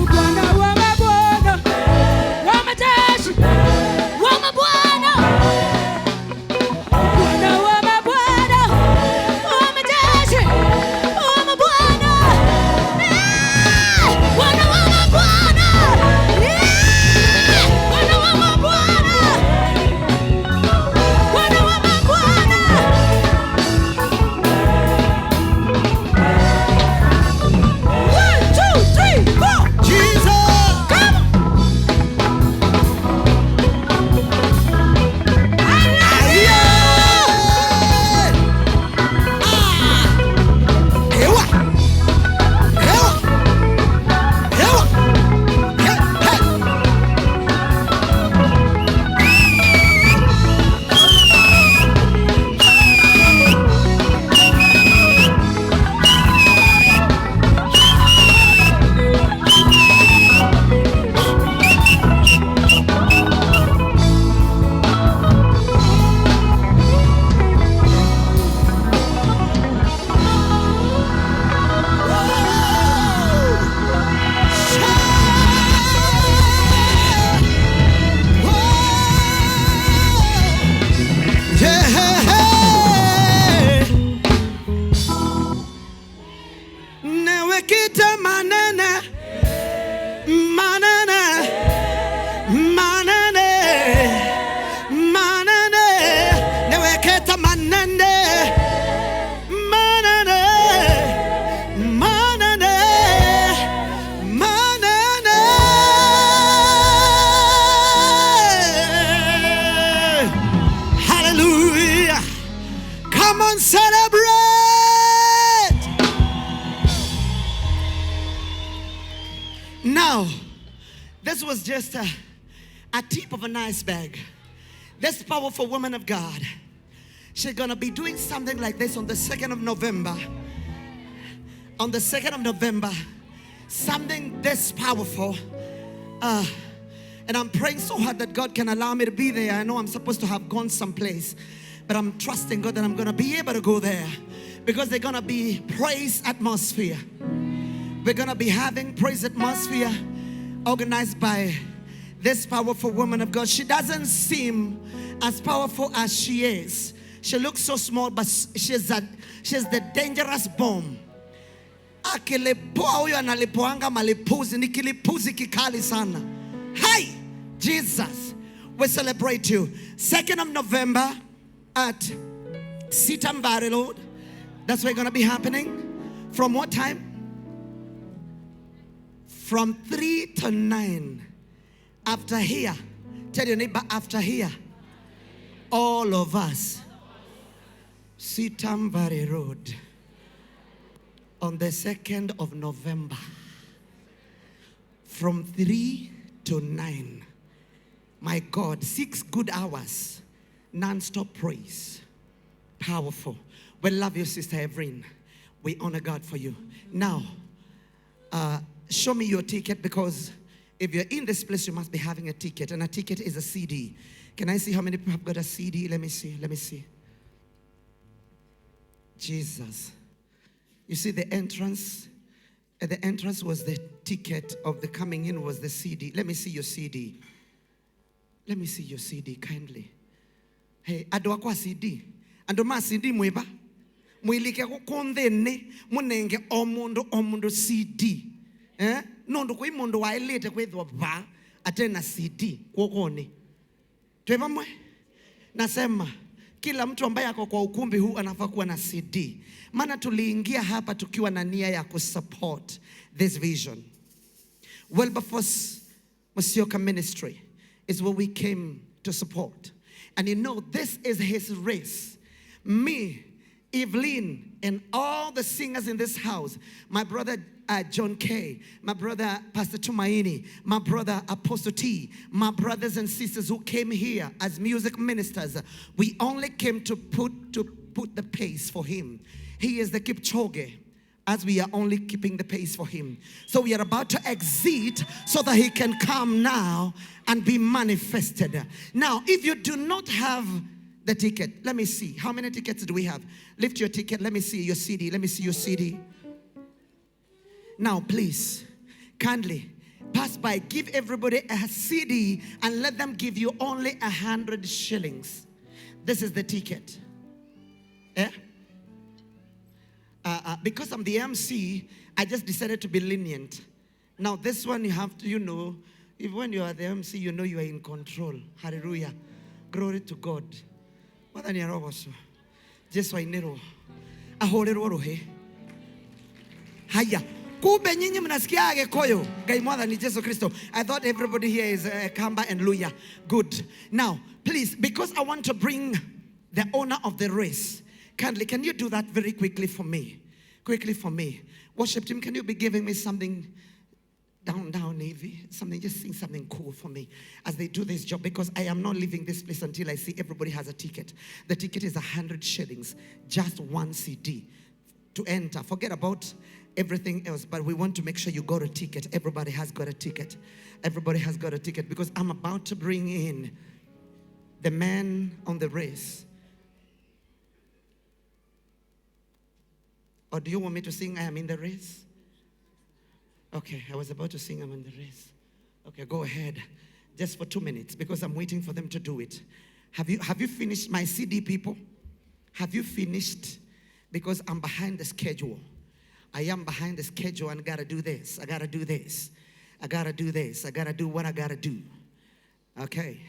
Bwana wa mabwana, wa majeshi, Wa mabwana, Bwana wa mabwana, wa majeshi, wa mabwana. Eh, Bwana wa mabwana. Eh, Bwana wa mabwana. Bwana wa mabwana. One, two, three, four. Jesus. Come on. Yeah. Ah. Ewa. Ewa. Ewa. Hey, hey. Yeah. Newekite manene, manene, manene, manene, newekete manene, manene, manene, manene. Hallelujah. Come on, celebrate. Now, this was just a tip of an iceberg. This powerful woman of God, she's gonna be doing something like this on the 2nd of November. On the 2nd of November, something this powerful. And I'm praying so hard that God can allow me to be there. I know I'm supposed to have gone someplace, but I'm trusting God that I'm gonna be able to go there because they're gonna be praise atmosphere. We're gonna be having praise atmosphere organized by this powerful woman of God. She doesn't seem as powerful as she is. She looks so small, but she's the dangerous bomb. Akilipoa huyo analipoanga malipuzi, ni kilipuzi kikali sana. Hi, Jesus, we celebrate you. 2nd of November at Sitam Valley Road. That's where it's gonna be happening. From what time? From 3 to 9. After here, tell your neighbor, after here, all of us, CITAM Valley Road, on the 2nd of November, from 3 to 9. My God, 6 good hours, non-stop praise. Powerful. We love you, Sister Evrine. We honor God for you. Now, show me your ticket, because if you're in this place, you must be having a ticket. And a ticket is a CD. Can I see how many people have got a CD? Let me see. Let me see. Jesus. You see the entrance? At the entrance was the ticket of the coming in was the CD. Let me see your CD. Let me see your CD, kindly. Hey, andũ akwa CD. Andũ ma CD mwiba. Mwilike kukunthini, munenge o mundu CD. Eh? Nundu kwi mundu wailite kwithwa va atena CD kwokoni. Twe vamwe? Nasema kila mtu ambaye ako kwa ukumbi huu anafaa kuwa na CD. Maana tuliingia hapa tukiwa na nia ya kusupport this vision. Wilberforce Musyoka Ministry is what we came to support. And you know, this is his race. Me, Evelyn, and all the singers in this house, my brother John K, my brother Pastor Tumaini, my brother Apostle T, my brothers and sisters who came here as music ministers, we only came to put the pace for him. He is the Kipchoge, as we are only keeping the pace for him. So we are about to exit so that he can come now and be manifested. Now, if you do not have the ticket, let me see. How many tickets do we have? Lift your ticket. Let me see your CD. Let me see your CD. Now, please, kindly, pass by. Give everybody a CD and let them give you only 100 shillings. This is the ticket. Eh? Because I'm the MC, I just decided to be lenient. Now, this one you have to, you know, if when you are the MC, you know you are in control. Hallelujah. Glory to God. Mwathani arogocwo. Jesu ainirwo. Ahũrĩrwo rũhĩ. Haya. Kumbe nyinyi mnasikia Gĩkũyũ. Ngai Mwathani Jesu Kristo. I thought everybody here is Kamba and Luya. Good. Now, please, because I want to bring the owner of the race. Kindly, can you do that very quickly for me? Quickly for me. Worship team, can you be giving me something down, Navy? Something, just sing something cool for me as they do this job, because I am not leaving this place until I see everybody has a ticket. The ticket is 100 shillings, just one CD to enter. Forget about everything else, but we want to make sure you got a ticket. Everybody has got a ticket. Everybody has got a ticket, because I'm about to bring in the man on the race. Or do you want me to sing I am in the race? Okay, I was about to sing I'm in the race. Okay, go ahead. Just for 2 minutes, because I'm waiting for them to do it. Have you finished my CD, people? Have you finished? Because I'm behind the schedule. I am behind the schedule and gotta do this. I gotta do this. I gotta do this. I gotta do what I gotta do. Okay.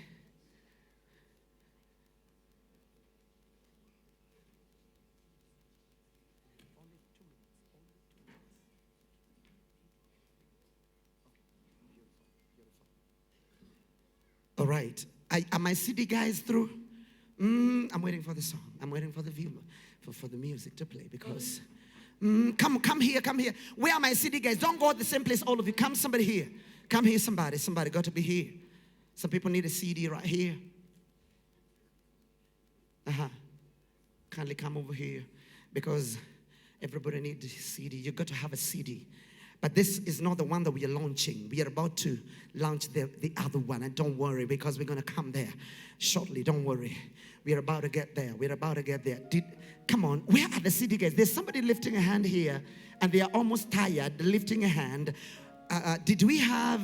All right. Are my CD guys through? I'm waiting for the song. I'm waiting for the view, for the music to play, because come here, come here. Where are my CD guys? Don't go at the same place, all of you. Come, somebody here. Come here, somebody. Somebody got to be here. Some people need a CD right here. Uh-huh. Kindly come over here, because everybody needs a CD. You got to have a CD. But this is not the one that we are launching. We are about to launch the other one. And don't worry, because we're going to come there shortly. Don't worry. We are about to get there. We're about to get there. Come on. Where are the CD guys? There's somebody lifting a hand here, and they are almost tired lifting a hand. Did we have...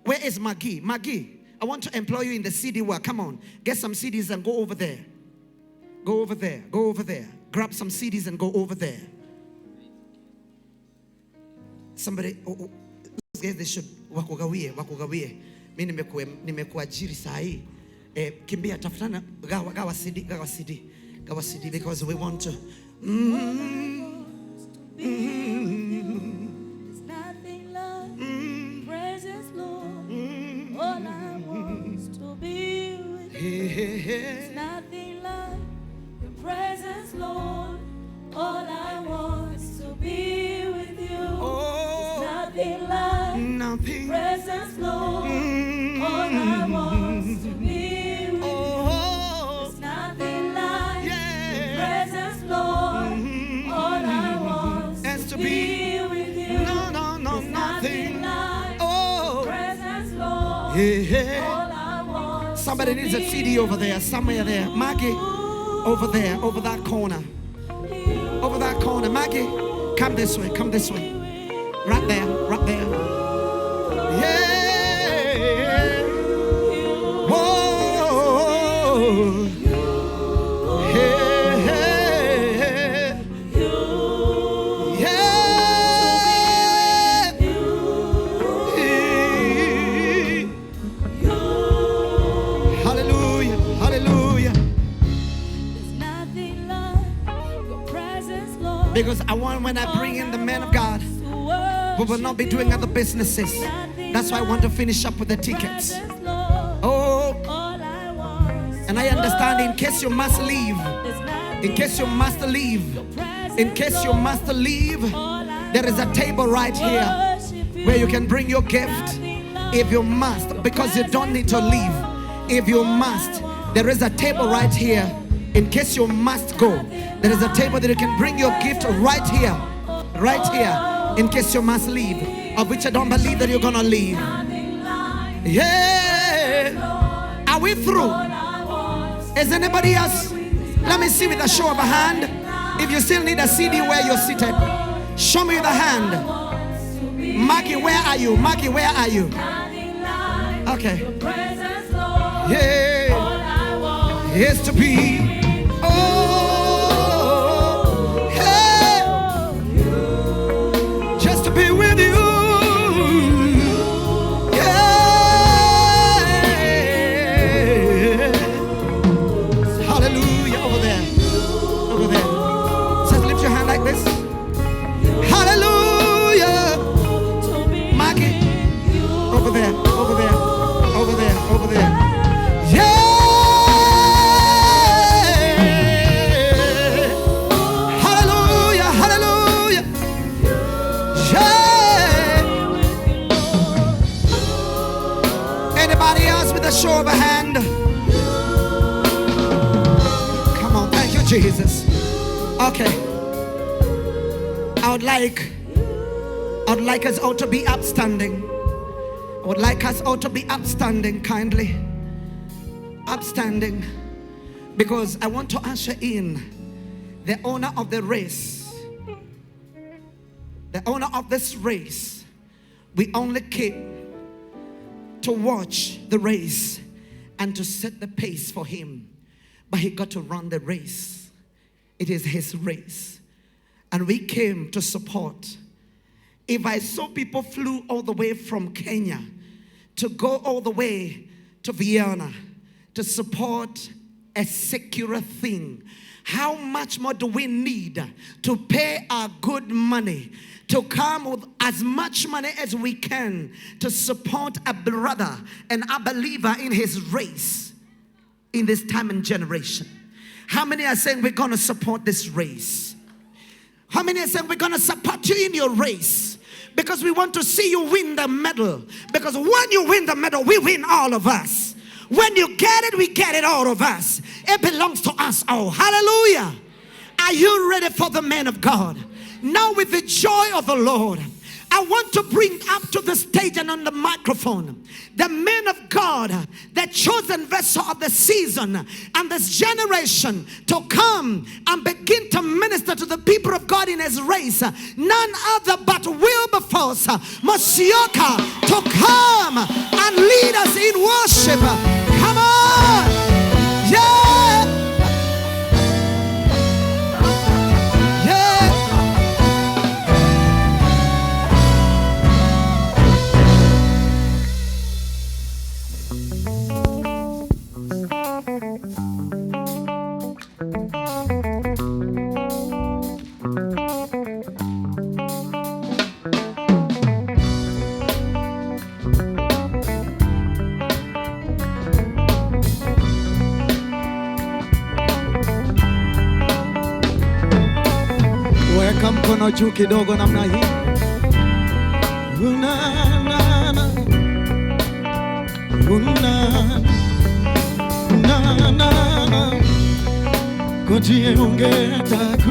Where is Maggie? Maggie, I want to employ you in the CD work. Come on. Get some CDs and go over there. Go over there. Go over there. Grab some CDs and go over there. Somebody, those guys, they should wakugawie. Mimi nimekuajiri saa hii. Kimbia tafutana, gawa CD, gawa CD, because we want to. Nothing. Presence, Lord. All I want to be with you. There's nothing like your presence, Lord. All I want is to be with you. No, no, no, There's nothing. nothing like Oh. your presence, Lord. Yeah. All I want Somebody to needs a be CD over there, somewhere there. Maggie, over there, over that corner. Over that corner. Maggie, come this way, come this way. Right there, right there. Yeah. Whoa. Hey, hey, hey. Yeah. Hallelujah, hallelujah. There's nothing like your presence, Lord. Because I want, when I bring in the man of God, we will not be doing other businesses. That's why I want to finish up with the tickets. Oh, and I understand, in case you must leave, in case you must leave, in case you must leave, there is a table right here where you can bring your gift if you must, because you don't need to leave. If you must, there is a table right here in case you must go. There is a table that you can bring your gift right here, right here, in case you must leave, of which I don't believe that you're gonna leave. Yeah. Are we through? Is anybody else? Let me see with a show of a hand. If you still need a CD where you're seated, show me the hand. Maggie, where are you? Maggie, where are you? Okay. Yeah. Is to be. Oh, hey. Just to be with you. Yeah. Hallelujah. Over there. Over there. Just lift your hand like this. Hallelujah. Maggie. Over there. Over there. Over there. Over there. Yeah. Hallelujah. Hallelujah. Yeah. Anybody else with a show of a hand? Come on, thank you, Jesus. Okay. I would like us all to be upstanding. I would like us all to be upstanding, kindly. Upstanding. Because I want to usher in the owner of the race. The owner of this race. We only keep to watch the race and to set the pace for him. But he got to run the race. It is his race. And we came to support. If I saw people flew all the way from Kenya to go all the way to Vienna to support a secular thing, how much more do we need to pay our good money, to come with as much money as we can to support a brother and a believer in his race in this time and generation? How many are saying we're going to support this race? How many are saying we're going to support you in your race? Because we want to see you win the medal. Because when you win the medal, we win all of us. When you get it, we get it, all of us. It belongs to us all. Hallelujah. Are you ready for the man of God? Now with the joy of the Lord, I want to bring up to the stage and on the microphone the man of God, the chosen vessel of the season and this generation, to come and begin to minister to the people of God in his race. None other but Wilberforce Musyoka to come and lead us in worship. Come on. Yeah. Yeah. Weka mkono juu kidogo namna hii. Na, na, Una na na na Kutie ungetaku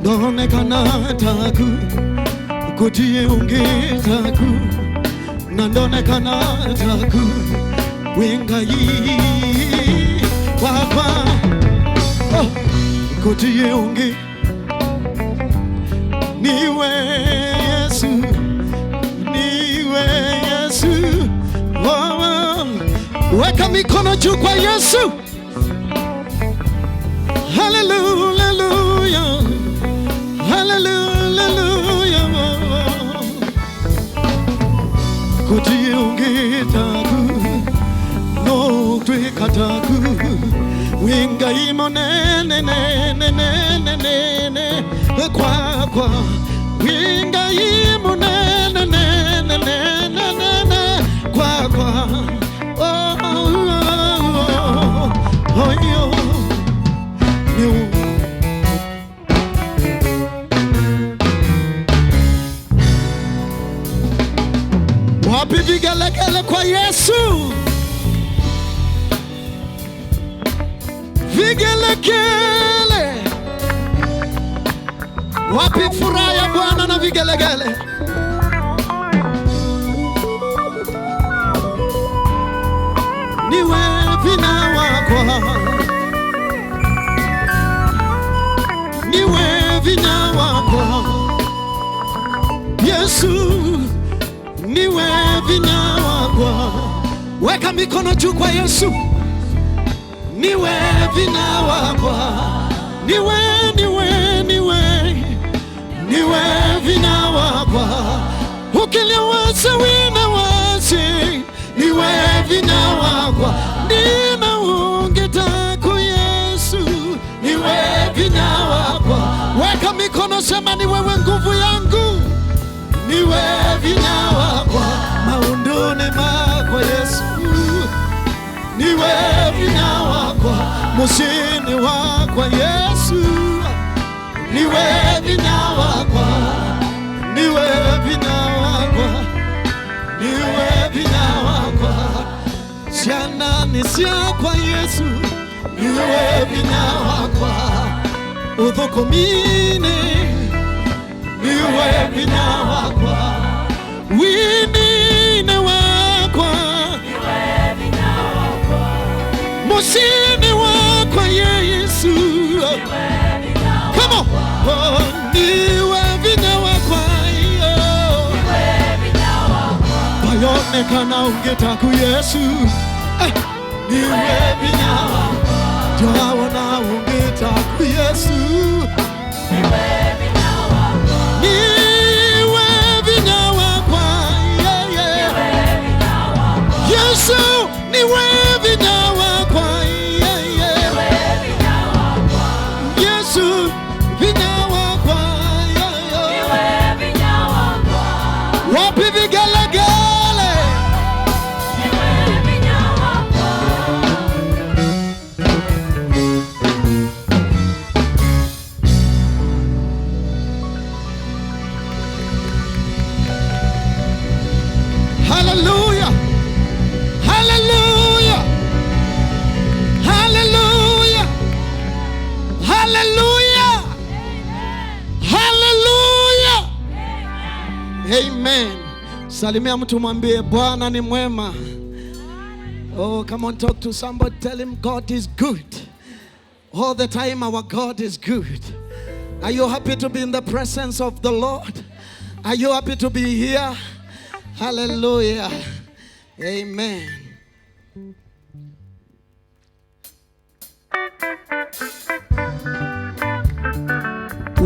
Ndonekana taku Kutie ungetaku Nandonekana taku Wingai Wakwa oh. Kutie unge Niwe Yesu Niwe Yesu oh, oh. Weka mikono juu kwa Yesu. Hallelujah, hallelujah. Kutie ungetaku no twikataku wingai monene ne ne ne ne ne kwa kwa wingai monene ne ne ne ne ne kwa kwa oh oh oh oh yo. Wapi vigelegele kwa Yesu? Vigelegele. Wapi furaha ya Bwana na vigelegele? Niwe vina wakwa, niwe vina wakwa Yesu, niwe vina wakwa. Weka mikono juu kwa Yesu. Niwe vina wakwa, niwe niwe niwe niwe vina wakwa. Ukiliwasa wina wasi, niwe vina wakwa. Nina ungetaku Yesu, niwe vina wakwa. Weka mikono, sema ni wewe nguvu yangu. Niwe vina wakwa, maunduni makwa Yesu. Niwe vina wakwa, musini wakwa Yesu. Niwe vina wakwa, niwe vina wakwa, niwe vina wakwa. Siana nisia kwa Yesu, niwe vina wakwa. Uthukumine, niwe vina wakwa. Winine wakwa, musini wakwa Yesu. Come on. Oh, niwe vina wakwa. Bayonekana ungetaku Yesu. Niwe vina wakwa. Jawona ungetaku Yesu. Niwe vina wakwa. Niwe vina wakwa. Yeah, yeah. Yesu, niwe vina wakwa. Yeah, yeah. Yesu, vina wakwa. Yeah, yeah. Wapi vigelegele? Hallelujah. Hallelujah. Hallelujah. Hallelujah. Hallelujah. Amen. Salimia mtu mwambie Bwana ni mwema. Oh, come on, talk to somebody. Tell him God is good. All the time our God is good. Are you happy to be in the presence of the Lord? Are you happy to be here? Hallelujah. Amen.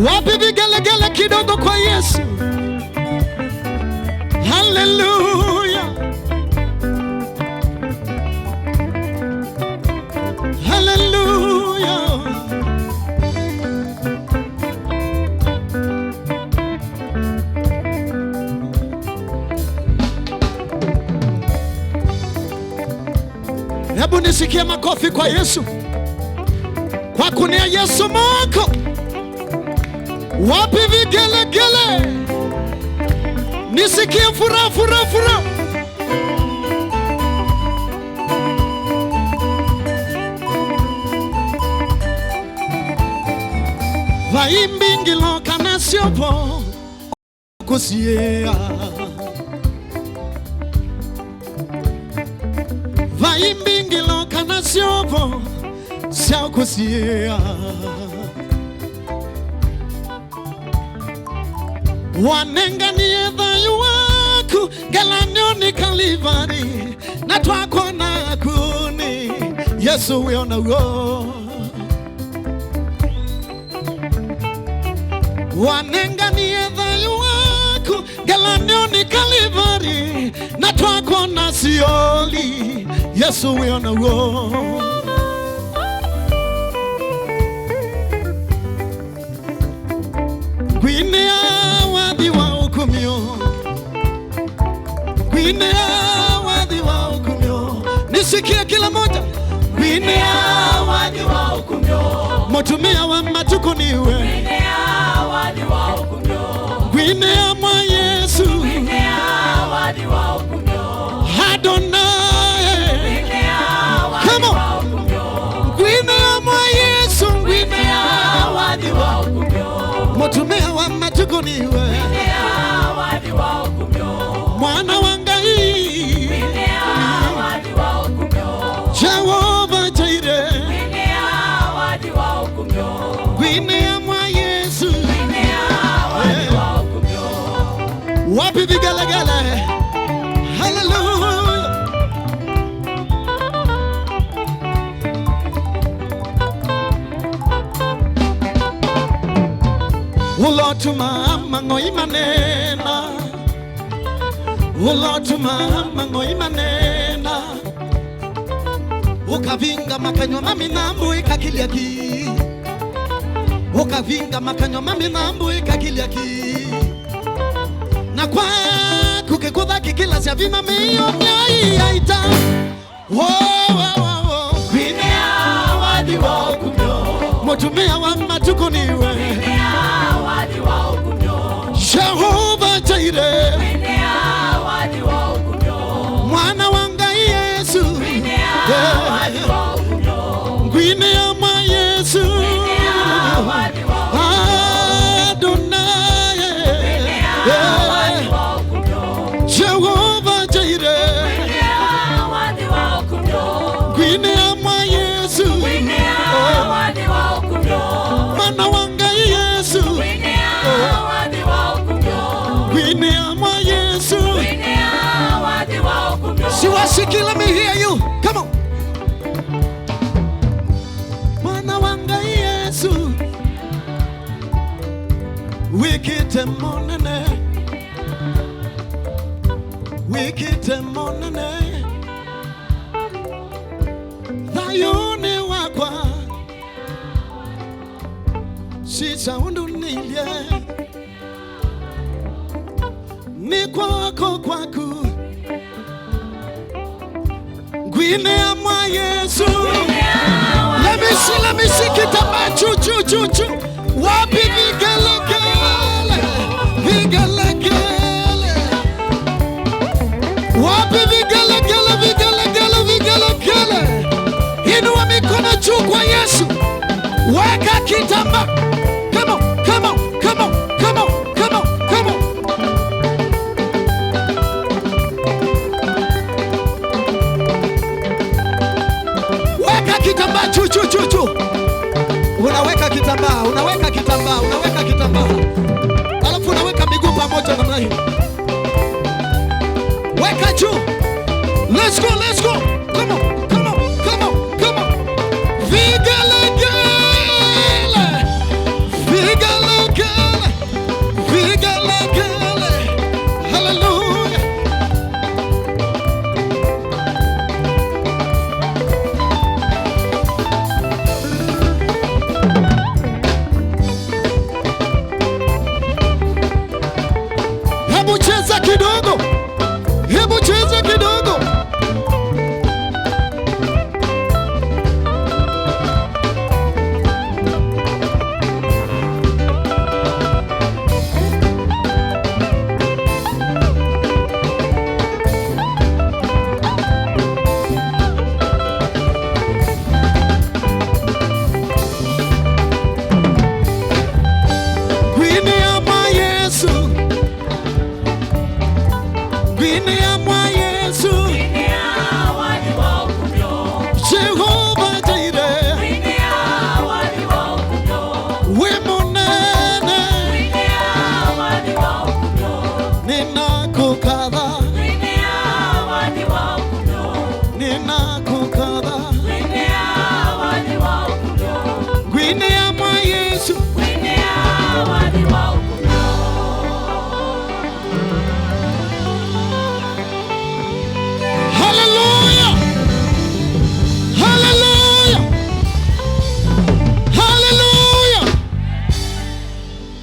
Wapi vigelegele kidogo kwa Yesu? Hallelujah. Hallelujah. Hebu nisikie makofi kwa Yesu. Kwa kunia Yesu moko. Wapi vigelegele? Nisikie furaha furaha furaha. Vaimbingilo kana siopo kusia. Vaimbingilo kana siopo kusia. Wanenganie thayu waku ngelanio ni Kalvari na twakona kuni Yesu wiona uo. Wanenganie thayu waku ngelanio ni Kalvari na twakona sioli Yesu wiona uo. Gwinea wathi wa ukumio, gwinea wathi wa ukumio, nisikie kila moja. Gwinea wathi wa ukumio, mutumia wa matuko niwe. Gwinea wathi wa ukumio, gwinea mwa Yesu, gwinea wathi wa ukumio, Adonai, gwinea wathi wa ukumio, gwinea mwa Yesu, gwinea wathi wa ukumio, mutumia wa matuko niwe. Gwinea wathi wa ukumio, mwana wa Ngai, gwinea wathi wa ukumio, Jehova Jireh, gwinea wathi wa ukumio, gwinea mwa Yesu, gwinea wathi wa ukumio. Wapi vigelegele? Hallelujah. Ulotuma mango imanena, ulotuma mango imanena, ukavinga makanywa maminambu ikakiliaki, ukavinga makanywa maminambu ikakiliaki, na kwa kukikudha kikila sya vima miyo myai yaita. Wo wo wo, gwinea wathi wa ukumio, mutumia wa matuko niwe. Gwinea wathi wa ukumio, Jehova Jireh, gwinea wathi wa ukumio, mwana wa Ngai Yesu, gwinea wathi wa ukumio, gwinea mwa Yesu, gwinea wathi wa ukumio, Adonai, gwinea wathi wa ukumio, Jehova Jireh, gwinea wathi wa ukumio, gwinea mwa Yesu, gwinea wathi wa ukumio, mwana wa Ngai Yesu, gwinea wathi wa ukumio, gwinea mwa Yesu. Gwinea wathi wa ukumio. Siwasiki, let me hear you. Come on. Mwana wa Ngai Yesu, wikite monene, wikite monene, thayuni wakwa sisa undunilie, ni kwako kwaku, gwinea mwa Yesu. Let me see kitambaa chu chu chu chu. Wapi vigelegele, vigelegele, wapi vigelegele, vigelegele, vigelegele. Inua mikono juu kwa Yesu, weka kitambaa. Come on, come on, come on, come on, come on, come on. Weka kitambaa juu juu juu juu. Unaweka kitambaa, unaweka kitambaa, unaweka kitambaa. Alafu unaweka miguu pamoja namna hii. Weka juu. Let's go, let's go. Come on, come on, come on, come on. Vigelegele. Vigelegele. Vigelegele. Hallelujah. Hebu cheza kidogo. Hebu cheza kidogo.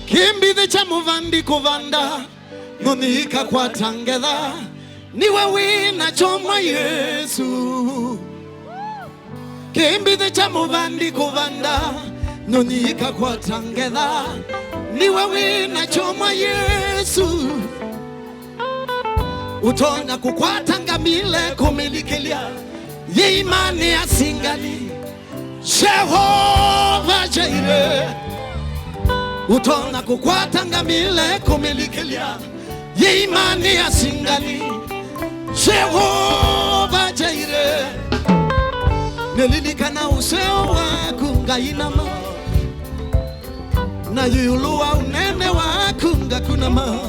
Kimbithi cha muvandi kuvanda Nunika kwa tangedha Niwe wina choma Yesu. Kimbithi cha muvandi kuvanda Nunika kwa tangedha Niwe wina choma Yesu. Utonya kukwatanga mile kumilikilia Ye imani asingali Jehova Jireh. Utona kukwatanga mile kumilikilia Ye imani asingali Jehova Jireh. Nelilikana useo waku ngainama Na yuluwa unene waku ngakunama.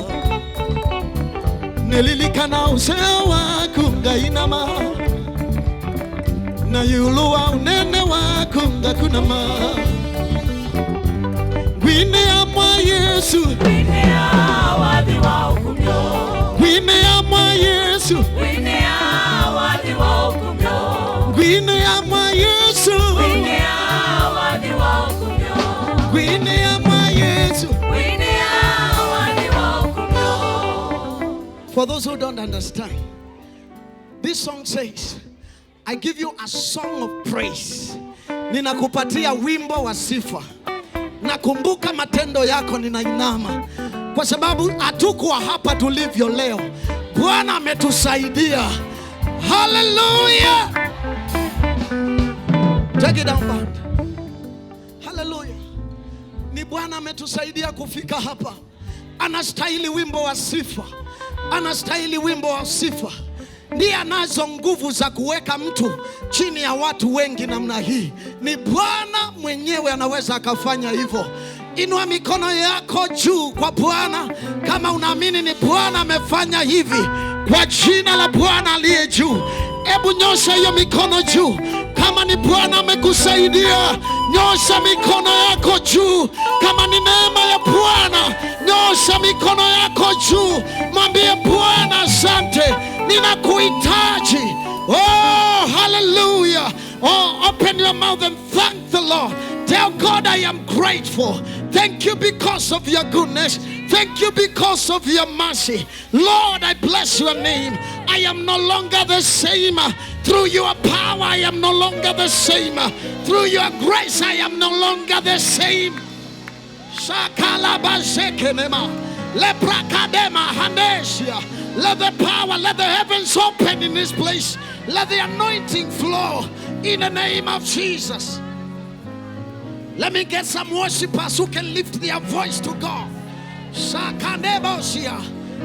Nelilikana useo waku ngainama Na yuluwa unene waku ngakunama. Gwine ya mwa Yesu, Gwine ya wadhi wa ukumyo, gwine ya mwa Yesu, Gwine ya wadhi wa ukumyo, gwine ya mwa Yesu, Gwine ya wadhi wa ukumyo, gwine ya mwa Yesu. Gwine ya wadhi wa ukumyo. For those who don't understand, this song says, I give you a song of praise. Ninakupatia wimbo wa sifa. Nakumbuka matendo yako, ninainama. Kwa sababu hatukuwa hapa tulivyo leo. Bwana ametusaidia. Hallelujah. Take it down, band. Hallelujah. Ni Bwana ametusaidia kufika hapa. Anastahili wimbo wa sifa. Anastahili wimbo wa sifa. Ndiye anazo nguvu za kuweka mtu chini ya watu wengi namna hii. Ni Bwana mwenyewe anaweza akafanya hivyo. Inua mikono yako juu kwa Bwana kama unaamini ni Bwana amefanya hivi. Kwa jina la Bwana aliye juu. Hebu nyosha hiyo mikono juu. Kama ni Bwana amekusaidia, nyosha mikono yako juu. Kama ni neema ya Bwana, nyosha mikono yako juu. Mwambie Bwana asante, ninakuhitaji. Oh, hallelujah. Oh, open your mouth and thank the Lord. Tell God I am grateful. Thank you because of your goodness. Thank you because of your mercy. Lord, I bless your name. I am no longer the same. Through your power, I am no longer the same. Through your grace, I am no longer the same. Shakalabazekenema, leprakadema hanesia. Let the power, let the heavens open in this place. Let the anointing flow in the name of Jesus. Let me get some worshipers who can lift their voice to God. Sakanebosia,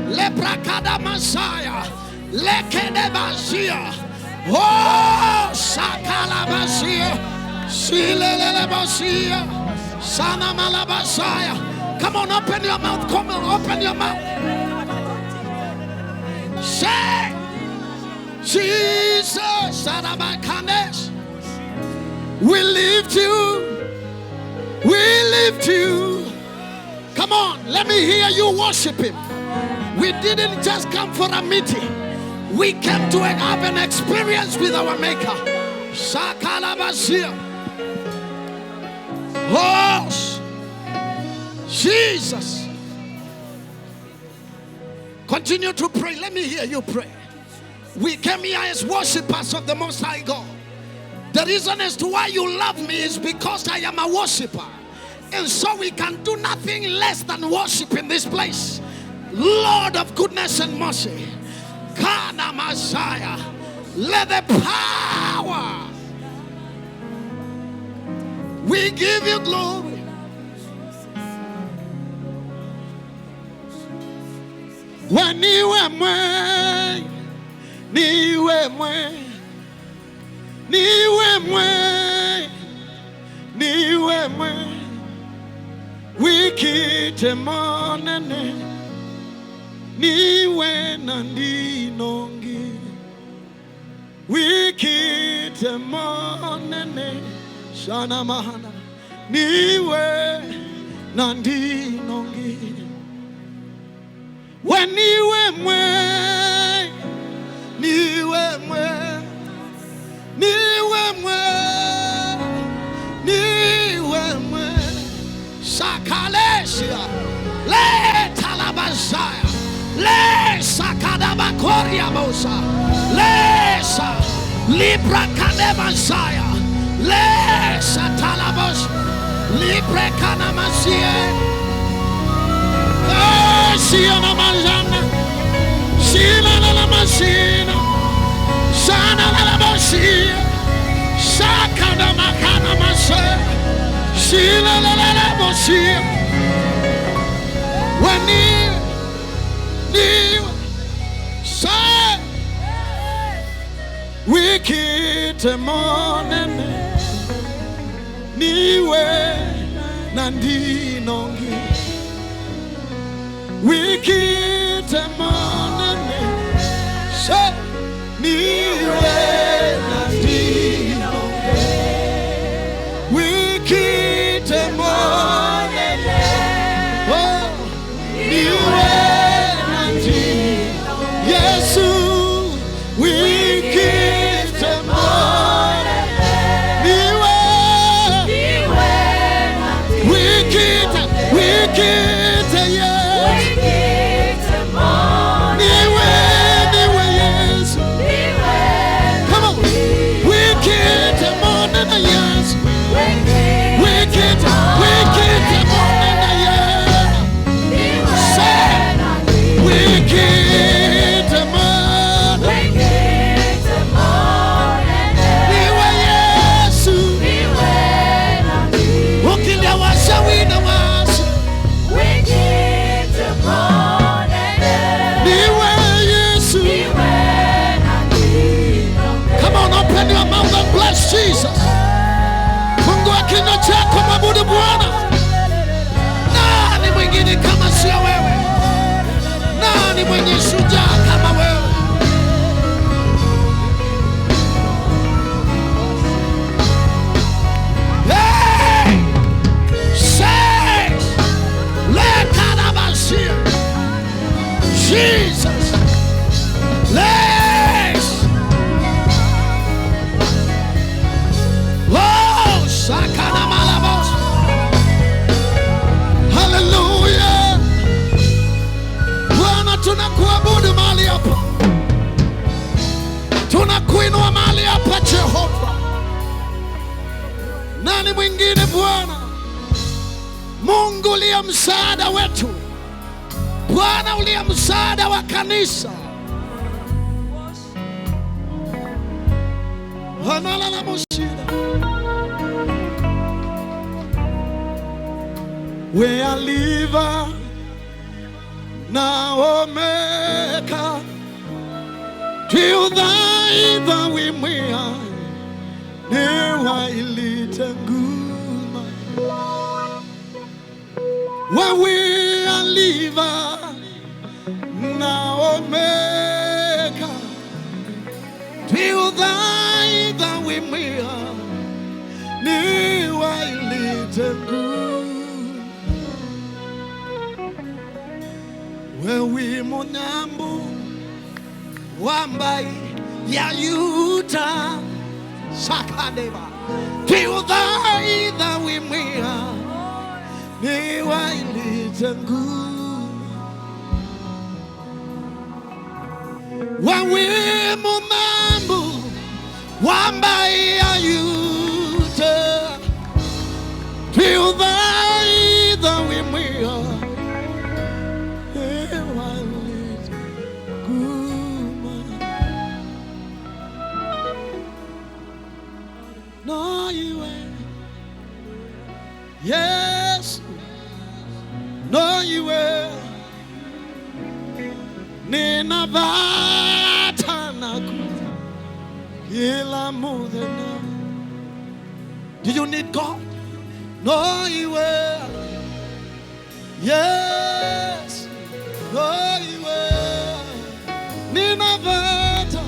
Leprakada Messiah, Lekedebasia, Oh, Sakalabasia, Silelebosia, Sana Malabasaya. Come on, open your mouth. Come on, open your mouth. Say, Jesus, Sarabakanes, we lift you. We lift you. Come on, let me hear you worship him. We didn't just come for a meeting. We came to have an experience with our Maker. Sakalabasia. Oh, Jesus. Continue to pray. Let me hear you pray. We came here as worshipers of the Most High God. The reason as to why you love me is because I am a worshiper. And so we can do nothing less than worship in this place. Lord of goodness and mercy, Kana Messiah, let the power. We give you glory. Waniwe mwe, niwe mwe, niwe mwe, niwe mwe, wikite monene, niwe nandinongi, wikite monene, shana mahana, niwe nandinongi. Waniwe mwe, niwe mwe, niwe mwe, niwe mwe, Sakalesia. Koria Mosa. Lesa. Libra Kanemasaya. Lesa Talabos. Libre Kanamasie. Siana Manjana. Sina la Masina. Sana la Masia. Sakana Makana Masa. Sina la Masia. When you say wicked morning, niwe nandinongi. Wicked morning, say niwe nandinongi. Wicked morning, oh niwe nandinongi. Yesu, wicked morning, niwe wicked, wicked, yes. Niwe, niwe, yes. Come on. Wicked morning, yes. Wicked, wicked morning, yes. Say, wicked morning. Niwe, Yesu. Ukilia washa, wina washa. Niwe, Yesu. Come on, open your mouth and bless Jesus. Fungua kinywa chako, mwabudu Bwana. Nani mwingine kama sio wewe? Nani mwenye shujaa kama wewe? Hey! Say! Lekanabasia. Jesus. Les. Oh, Sakana Malabos. Hallelujah. Bwana, tunakuabudu mahali hapa. Tunakuinua mahali hapa Jehova. Nani mwingine Bwana? Mungu uliye msaada wetu. Bwana uliye msaada wa kanisa. Hanala mushida. We are liver na omega till thy we mea newa ilitanguma. When we are liver na omega till thy we mea newa ilitanguma. Wewe munyambu wambai ya Yuda sakadeba tiudai wimia ni wailitangu. Wewe munyambu wambai ya Yuda tiudai wimia. No, you ain't. Yes. No, you ain't. Nina vata naku. Kila muthenya. Do you need God? No, you ain't. Yes. No, you ain't. Nina vata.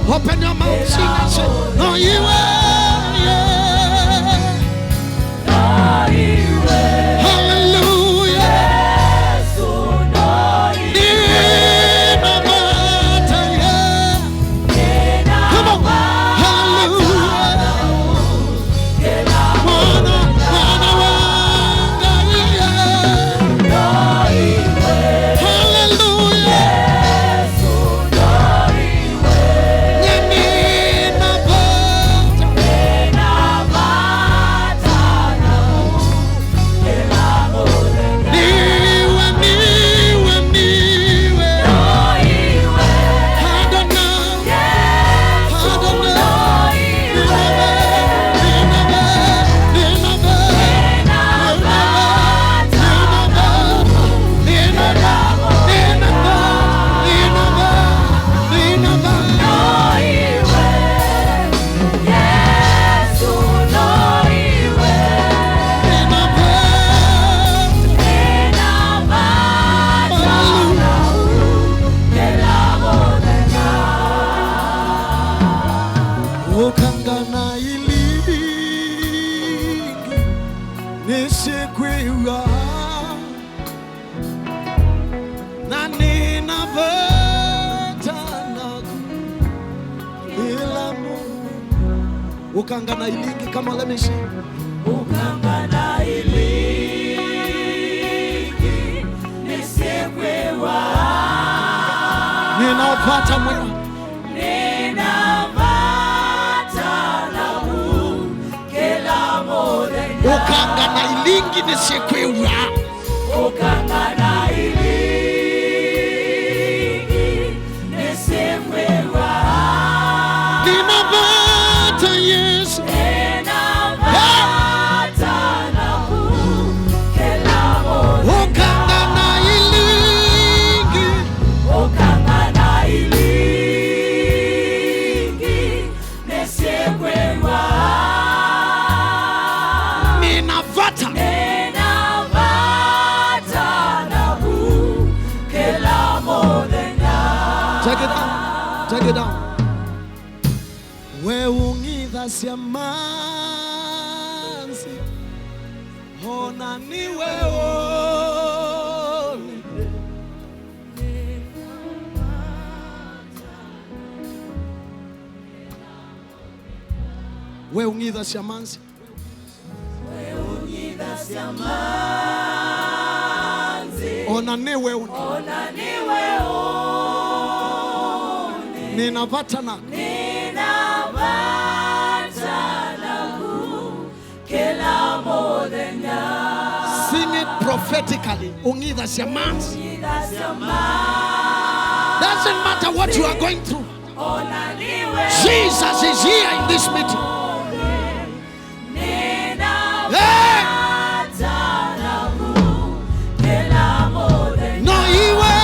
Open your mouth, sing and say, no, you are, yeah. No, you are. Hallelujah. Nina vata, yeah. Come on. Hallelujah. Mwana, mwana wanga, yeah. Nisikwiwa na ninavata naku ila Mungu. Ukangana ilingi kama let me see. Ukangana ilingi nisikwiwa ninavata mwewa ukangana ilingi nisikwiwa ukangana ilingi nisikwiwa ninavata Yesu ninavata naku kila moja ukangana ilingi ukangana ilingi nisikwiwa ninavata ninavata naku kila moja. Take it down. Take it down. We ungidhasya manzi hona niwe one we ungidhasya manzi We ungidhasya manzi ona niwe one ona niwe one ninavata na ninavata naku kila moja. Sing it prophetically. Ungidhasya manzi. Ungidhasya manzi Doesn't matter what you are going through. ona niwe Jesus is here in this meeting. Hey! ninavata naku kila moja. No iwe.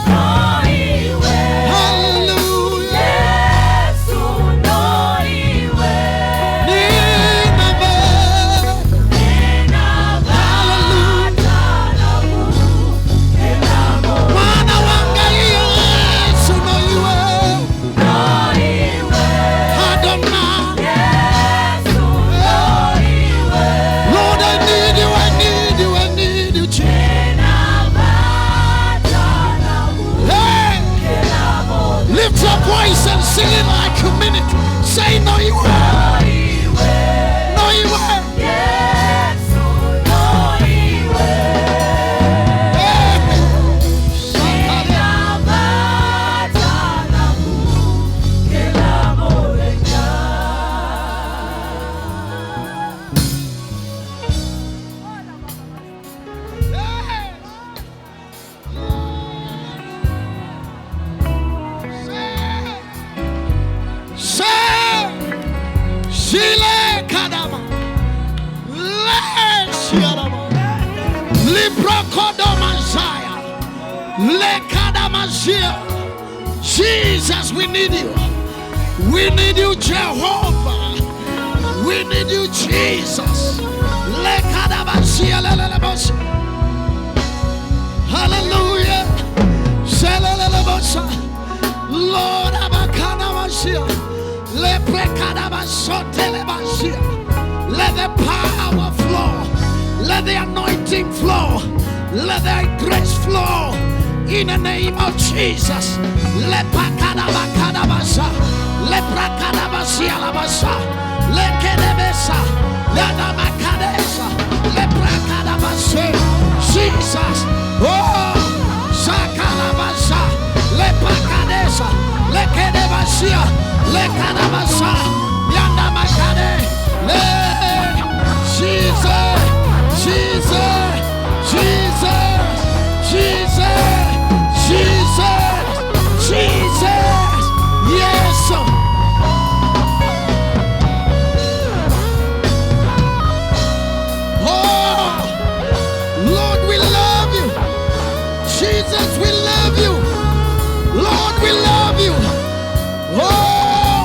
No iwe. Hallelujah. Yesu no iwe. Ninavata. Ninavata naku kila moja. Mwana wa Yesu no iwe. No iwe. Adonai. Yesu no iwe. Lord, I need you, I need you, I need you, Jesus. Ninavata naku Hey! kila moja. Lift your voice and sing it like you mean it. Say no iwe. No iwe. No iwe. Yesu no iwe. Hey! Ninavata naku kila moja. Say, Shile Kadama, Le Shiarama, Librokodoma Zaya, Le Kadama Zia. Jesus, we need you. We need you, Jehovah. We need you, Jesus. Le Kadama Zia, Le Le Le Bosa. Hallelujah. Shelelelebosa. Lord, Abakanamasia. Leprekadabasotelemasia. Let the power flow. Let the anointing flow. Let the grace flow. In the name of Jesus. Lepakadabakadabasa. Leprakadabasialabasa. Lekedebesa. Ledamakadesa. Leprakadabase. Jesus. Oh, Sakalabasa. Lepakadesa. Lekedebasia. Lekadabasa. Yandamakade. Le. Jesus. Jesus. Jesus. Jesus. Jesus. Jesus. Yes. Oh, Lord, we love you. Jesus, we love you. Lord, we love you. Oh,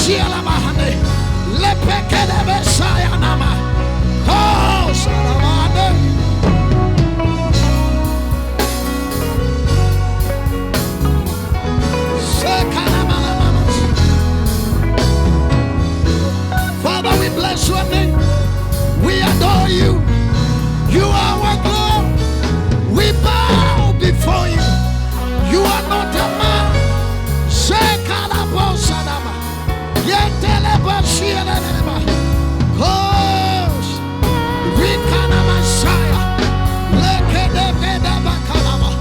Shialamahane. Lepekelebe Sayanama. Oh, Salamane. Father, we bless your name. We adore you. You are our God. We bow before you. You are not a man. Sekalabosadama. Yetelebashieleleba. Kos. Rikanamasaya. Lekedebedabakalama.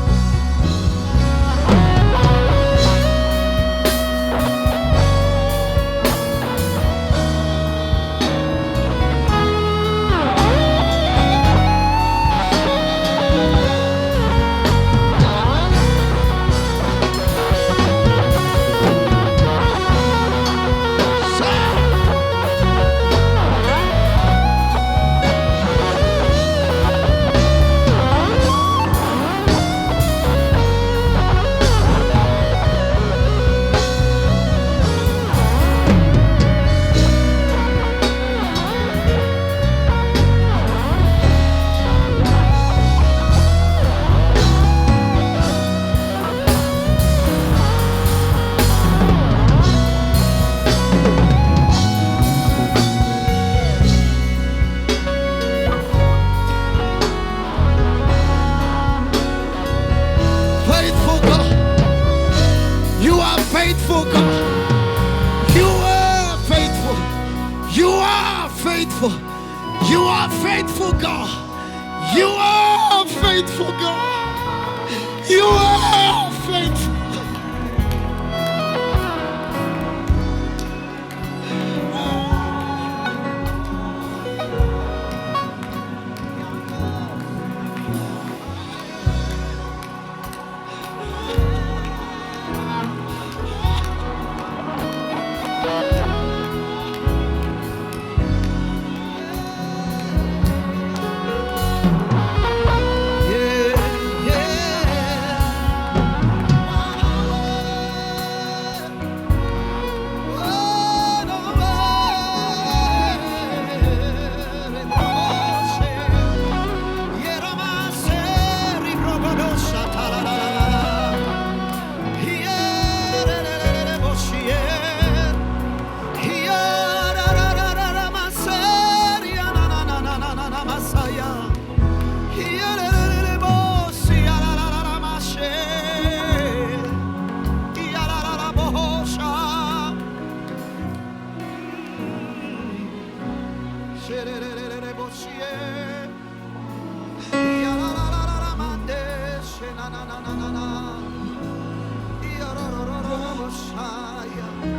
Faithful God. You are faithful God. You are faithful. You are faithful. You are faithful God. You are faithful God. You are faithful. Yeah, yeah.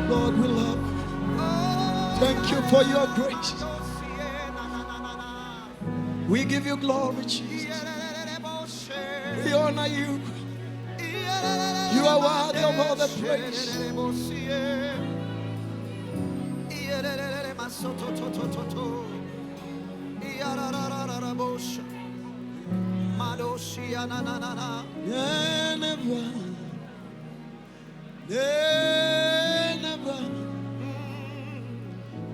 Lord, we love you. Thank you for your grace. We give you glory, Jesus. We honor you. You are worthy of all the praise. Nenebwa,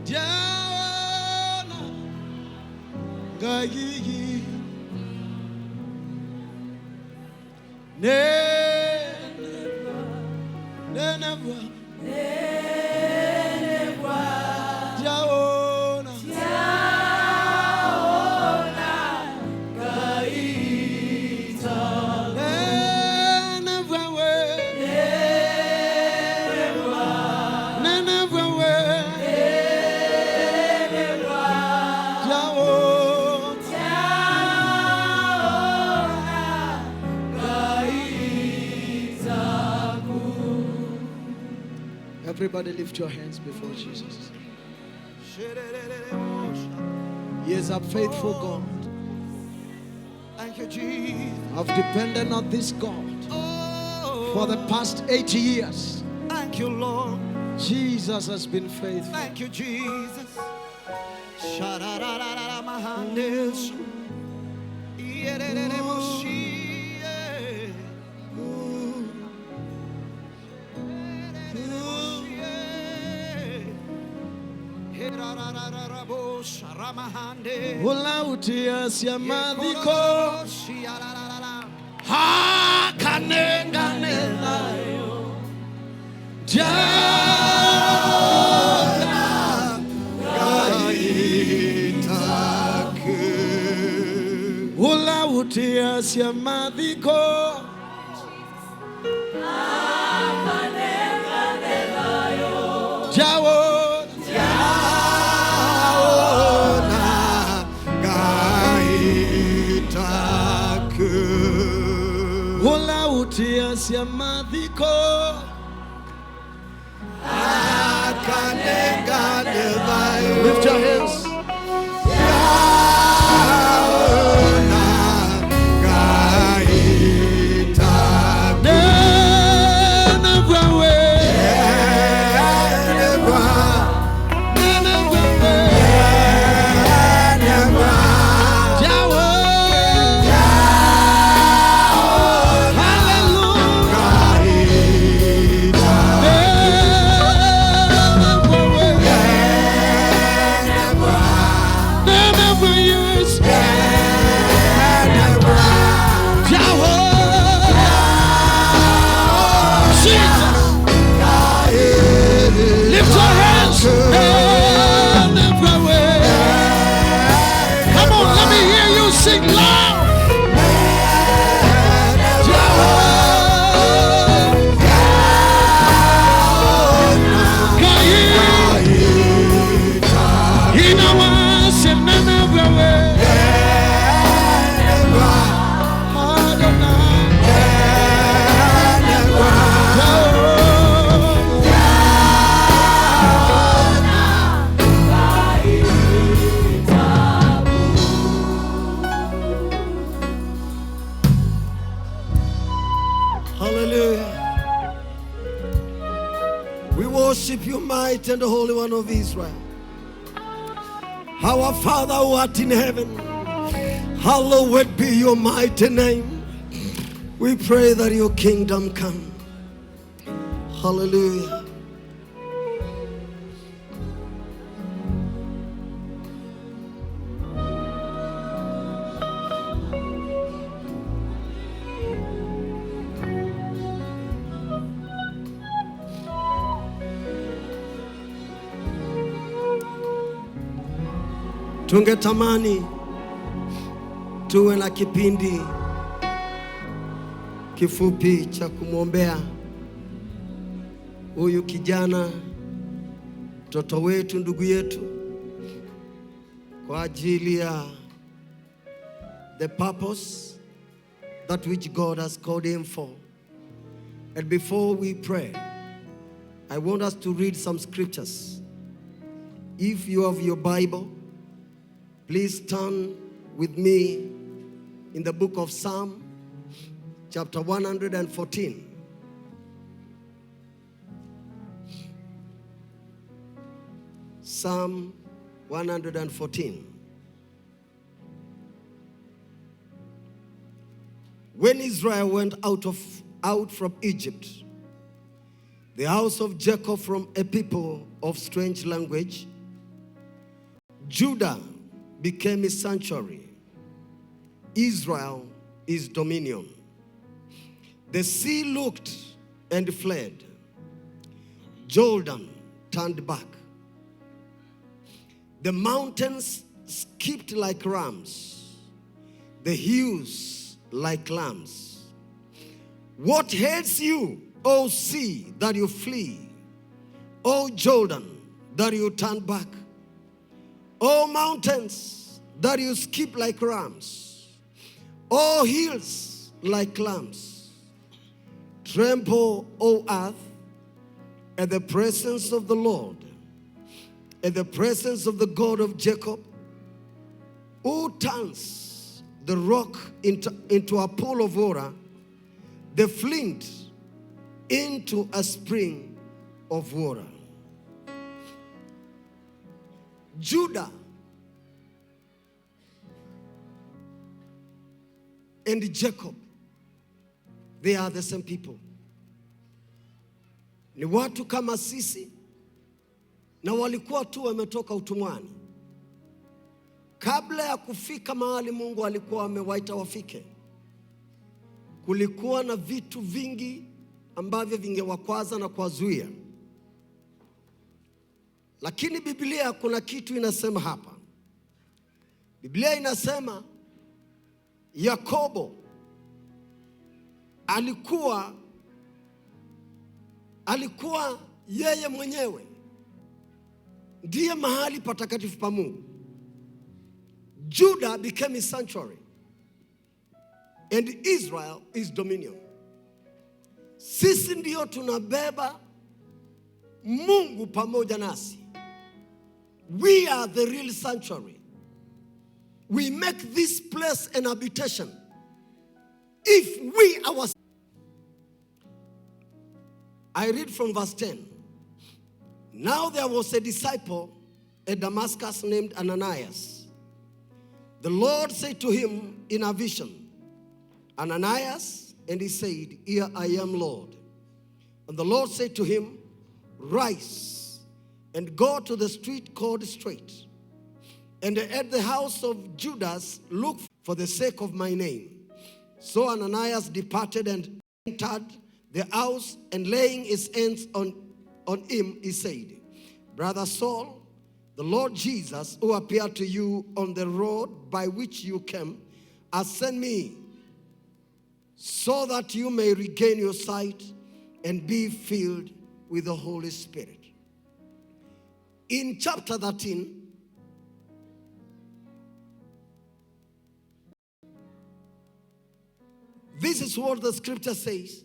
Diana, Gayi, Nenebwa, Nenebwa, Diana, Nenebwa, we. Nenebwa, we. Diana. Everybody lift your hands before Jesus. He is a faithful God. Thank you, Jesus. I've depended on this God for the past 80 years. Thank you, Lord. Jesus has been faithful. Thank you, Jesus. Sha-ra-ra-ra-ra-ra-ma-handesu. Iererereboshie. Iererereboshie. Ulautia madhiko hakanenganelayo jana gaitake ulautia madhiko jawo Ulautia madhiko Lift your hands. Lift your hands. Come on, let me hear you sing loud. Hallelujah. We worship you, mighty and Holy One of Israel. Our Father who art in heaven, hallowed be your mighty name. We pray that your kingdom come. Hallelujah. Tungetamani tuwe na kipindi kifupi cha kumwombea huyu kijana, mtoto wetu, ndugu yetu, kwa ajili ya the purpose that which God has called him for. And before we pray, I want us to read some scriptures. If you have your Bible, please turn with me in the book of Psalm, chapter 114. Psalm 114. When Israel went out from Egypt, the house of Jacob from a people of strange language, Judah became his sanctuary, Israel his dominion. The sea looked and fled. Jordan turned back. The mountains skipped like rams, the hills like lambs. What hates you, O sea, that you flee? O Jordan, that you turn back? O mountains, that you skip like rams, O hills like lambs. Tremble, O earth, at the presence of the Lord, at the presence of the God of Jacob, who turns the rock into a pool of water, the flint into a spring of water. Judah and Jacob, they are the same people. Ni watu kama sisi. Na walikuwa tu wametoka utumwani. Kabla ya kufika mahali Mungu alikuwa amewaita wafike, kulikuwa na vitu vingi ambavyo vingewakwaza na kuwazuia. Lakini Biblia kuna kitu inasema hapa. Biblia inasema Yakobo alikuwa yeye mwenyewe ndiye mahali patakatifu pa Mungu. Judah became his sanctuary and Israel is dominion. Sisi ndio tunabeba Mungu pamoja nasi. We are the real sanctuary. We make this place an habitation. If we ourselves. I read from verse 10. Now there was a disciple at Damascus named Ananias. The Lord said to him in a vision, "Ananias," and he said, "Here I am, Lord." And the Lord said to him, "Rise and go to the street called Straight, and at the house of Judas look for the sake of my name." So Ananias departed and entered the house, and laying his hands on him, he said, "Brother Saul, the Lord Jesus, who appeared to you on the road by which you came, has sent me so that you may regain your sight and be filled with the Holy Spirit." In chapter 13, this is what the scripture says.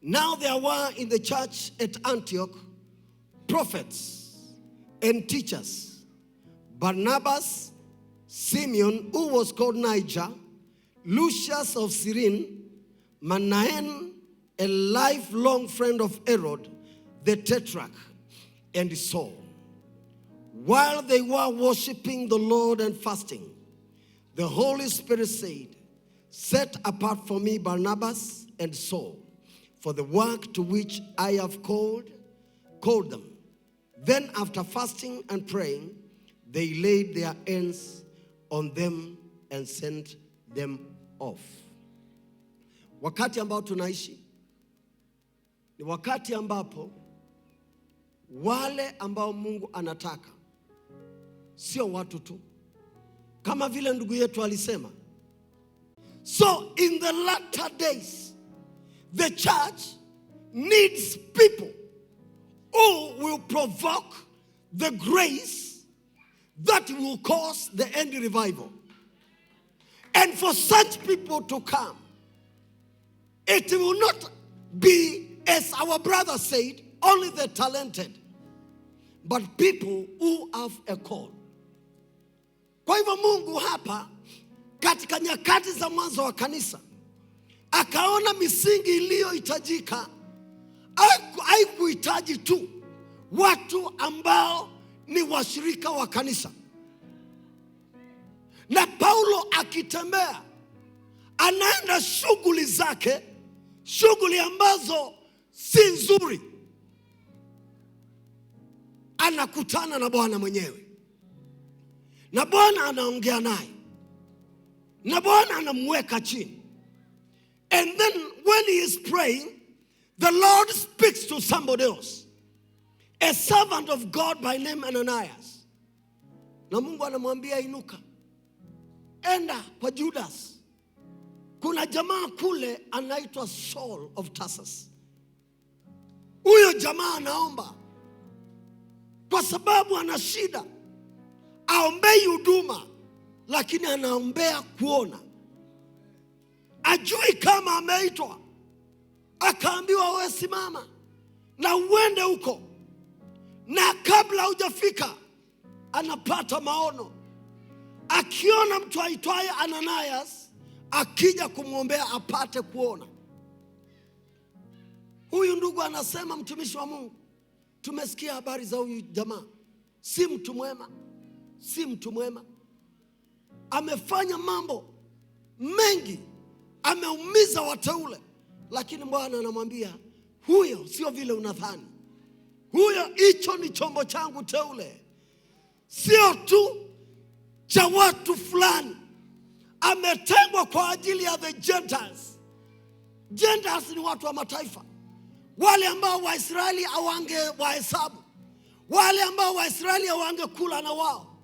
Now there were in the church at Antioch prophets and teachers, Barnabas, Simeon, who was called Niger, Lucius of Cyrene, Manaen, a lifelong friend of Herod, the Tetrarch, and Saul. While they were worshiping the Lord and fasting, the Holy Spirit said, "Set apart for me Barnabas and Saul for the work to which I have called them." Then after fasting and praying, they laid their hands on them and sent them off. Wakati ambao tunaishi ni wakati ambapo wale ambao Mungu anataka sio watu tu, kama vile ndugu yetu alisema. So in the latter days, the church needs people who will provoke the grace that will cause the end revival. And for such people to come, it will not be, as our brother said, only the talented, but people who have a call. Kwa hivyo Mungu hapa katika nyakati za mwanzo wa kanisa akaona misingi iliyohitajika haikuhitaji tu watu ambao ni washirika wa kanisa. Na Paulo akitembea anaenda shughuli zake, shughuli ambazo si nzuri, anakutana na Bwana mwenyewe, na Bwana anaongea naye, na Bwana anamweka chini. And then when he is praying, the Lord speaks to somebody else, a servant of God by name Ananias. Na Mungu anamwambia, inuka, enda kwa Judas. Kuna jamaa kule anaitwa Saul of Tarsus. Huyo jamaa anaomba kwa sababu ana shida. Aombei huduma, lakini anaombea kuona. Ajui kama ameitwa. Akaambiwa, wewe simama na uende huko. Na kabla hujafika anapata maono. Akiona mtu aitwaye Ananias akija kumwombea apate kuona. Huyu ndugu anasema, mtumishi wa Mungu, tumesikia habari za huyu jamaa. Si mtu mwema, si mtu mwema. Amefanya mambo mengi, ameumiza wateule. Lakini Bwana anamwambia, huyo sio vile unadhani. Huyo, hicho ni chombo changu teule, sio tu cha watu fulani. Ametengwa kwa ajili ya the Gentiles. Gentiles ni watu wa mataifa, wale ambao Waisraeli hawangewahesabu, wale ambao Waisraeli hawangekula na wao,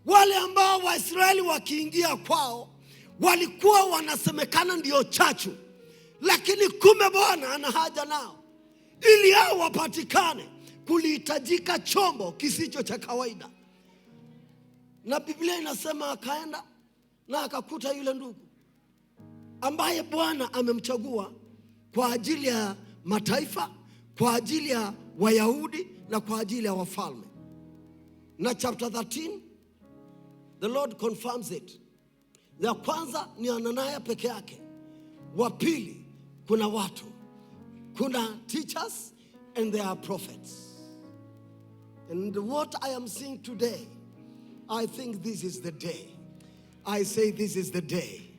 wale ambao Waisraeli wakiingia kwao walikuwa wanasemekana ndio chachu, lakini kumbe Bwana ana haja nao. Ili hao wapatikane, kulihitajika chombo kisicho cha kawaida. Na Biblia inasema akaenda na akakuta yule ndugu ambaye Bwana amemchagua kwa ajili ya mataifa, kwa ajili ya Wayahudi na kwa ajili ya wafalme. Na chapter 13 the Lord confirms it. Ya kwanza ni Anania peke yake. Wa pili kuna watu, kuna teachers and there are prophets. And what I am seeing today, I think this is the day. I say this is the day.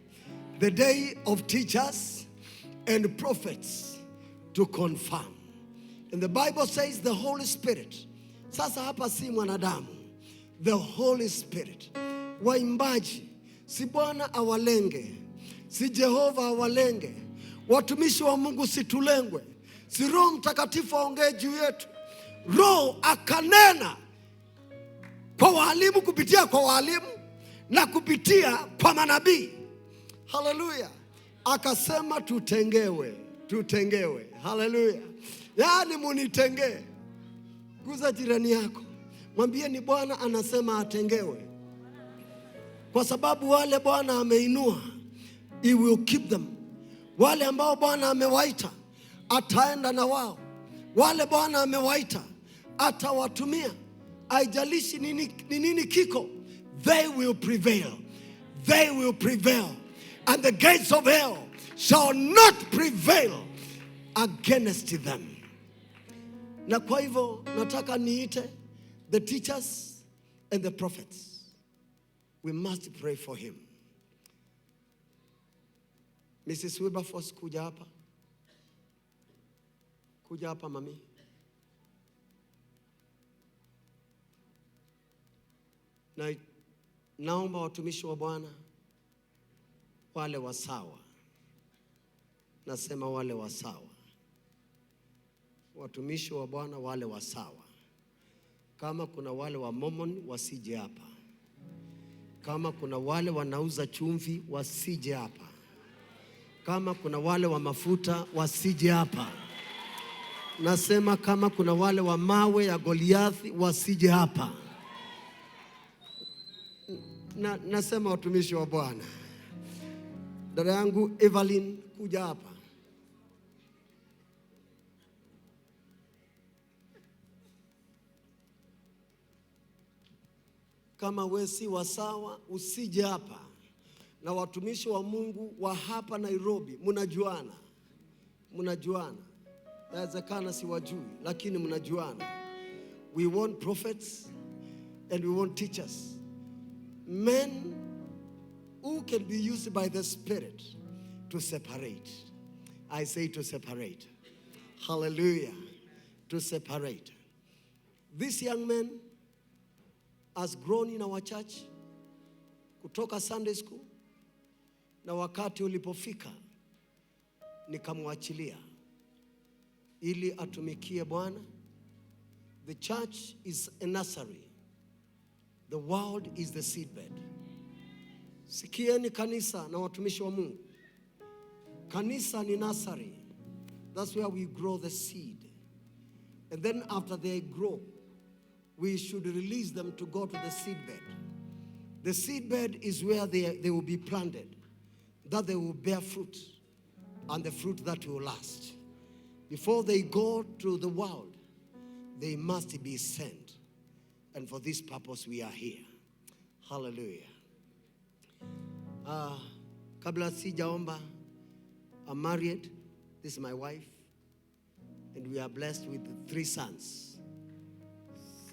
The day of teachers and prophets to confirm. And the Bible says the Holy Spirit. Sasa hapa si mwanadamu. The Holy Spirit. Waimbaji, si Bwana awalenge, si Jehova awalenge. Watumishi wa Mungu situlengwe, si Roho Mtakatifu aongee juu yetu. Roho akanena kwa walimu kupitia kwa walimu na kupitia kwa manabii. Haleluya! Akasema tutengewe, tutengewe. Haleluya! Yaani munitengee. Guza jirani yako, mwambie ni Bwana anasema atengewe, kwa sababu wale Bwana ameinua, he will keep them. Wale ambao Bwana amewaita ataenda na wao. Wale Bwana amewaita atawatumia. Haijalishi nini, ni nini kiko, they will prevail. They will prevail. And the gates of hell shall not prevail against them. Na kwa hivyo nataka niite the teachers and the prophets. We must pray for him. Mrs. Wilberforce, kuja hapa. Kuja hapa mami. Na naomba watumishi wa Bwana wale wasawa. Nasema wale wasawa. Watumishi wa Bwana wale wasawa. Kama kuna wale wa Mormon wasije hapa. Kama kuna wale wanauza chumvi wasije hapa. Kama kuna wale wa mafuta wasije hapa. Nasema kama kuna wale wa mawe ya Goliathi wasije hapa. Nasema watumishi wa Bwana. Dada yangu Evelyn, kuja hapa. Kama we si wasawa usije hapa. Na watumishi wa Mungu wa hapa Nairobi mnajuana. Mnajuana. Inawezekana siwajui, lakini mnajuana. We want prophets and we want teachers. Men who can be used by the Spirit to separate. I say to separate. Hallelujah. To separate. This young man has grown in our church kutoka Sunday school, na wakati ulipofika nikamwachilia ili atumikie Bwana. The church is a nursery. The world is the seedbed. Sikieni kanisa na watumishi wa Mungu. Kanisa ni nursery. That's where we grow the seed. And then after they grow, we should release them to go to the seedbed. The seedbed is where they will be planted, that they will bear fruit, and the fruit that will last. Before they go to the world, they must be sent. And for this purpose we are here. Hallelujah. Kabla sijaomba, I'm married. This is my wife. And we are blessed with 3 sons.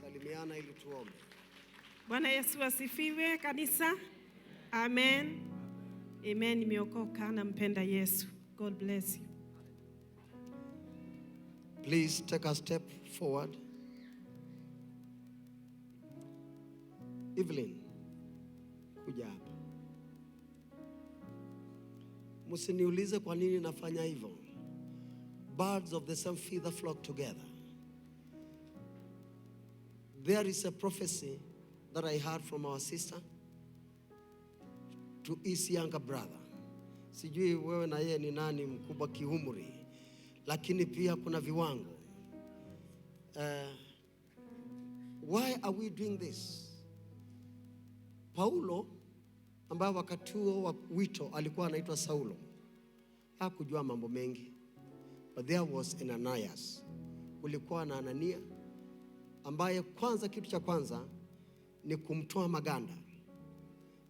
Salimiana ili tuombe. Bwana Yesu asifiwe kanisa. Amen. Amen. Nimeokoka na mpenda Yesu. God bless you. Please take a step forward. Evelyn, kuja hapa. Msiniulize kwa nini nafanya hivyo. Birds of the same feather flock together. There is a prophecy that I heard from our sister to his younger brother. Sijui wewe na yeye ni nani mkubwa kiumri, lakini pia kuna viwango. Why are we doing this? Paulo ambaye wakati huo wa wito alikuwa anaitwa Saulo, hakujua mambo mengi, but there was an Ananias. Kulikuwa na Anania ambaye kwanza, kitu cha kwanza ni kumtoa maganda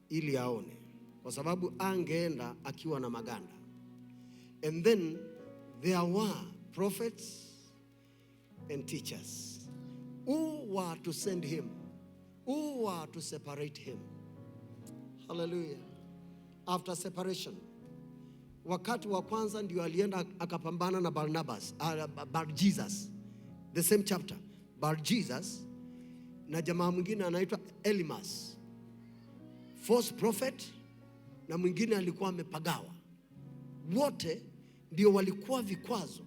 ili aone, kwa sababu angeenda akiwa na maganda. And then there were prophets and teachers who were to send him, who were to separate him. Hallelujah. After separation, wakati wa kwanza ndio alienda akapambana na Barnabas, Bar Jesus. The same chapter. Bar Jesus na jamaa mwingine anaitwa Elimas, false prophet, na mwingine alikuwa amepagawa. Wote ndio walikuwa vikwazo,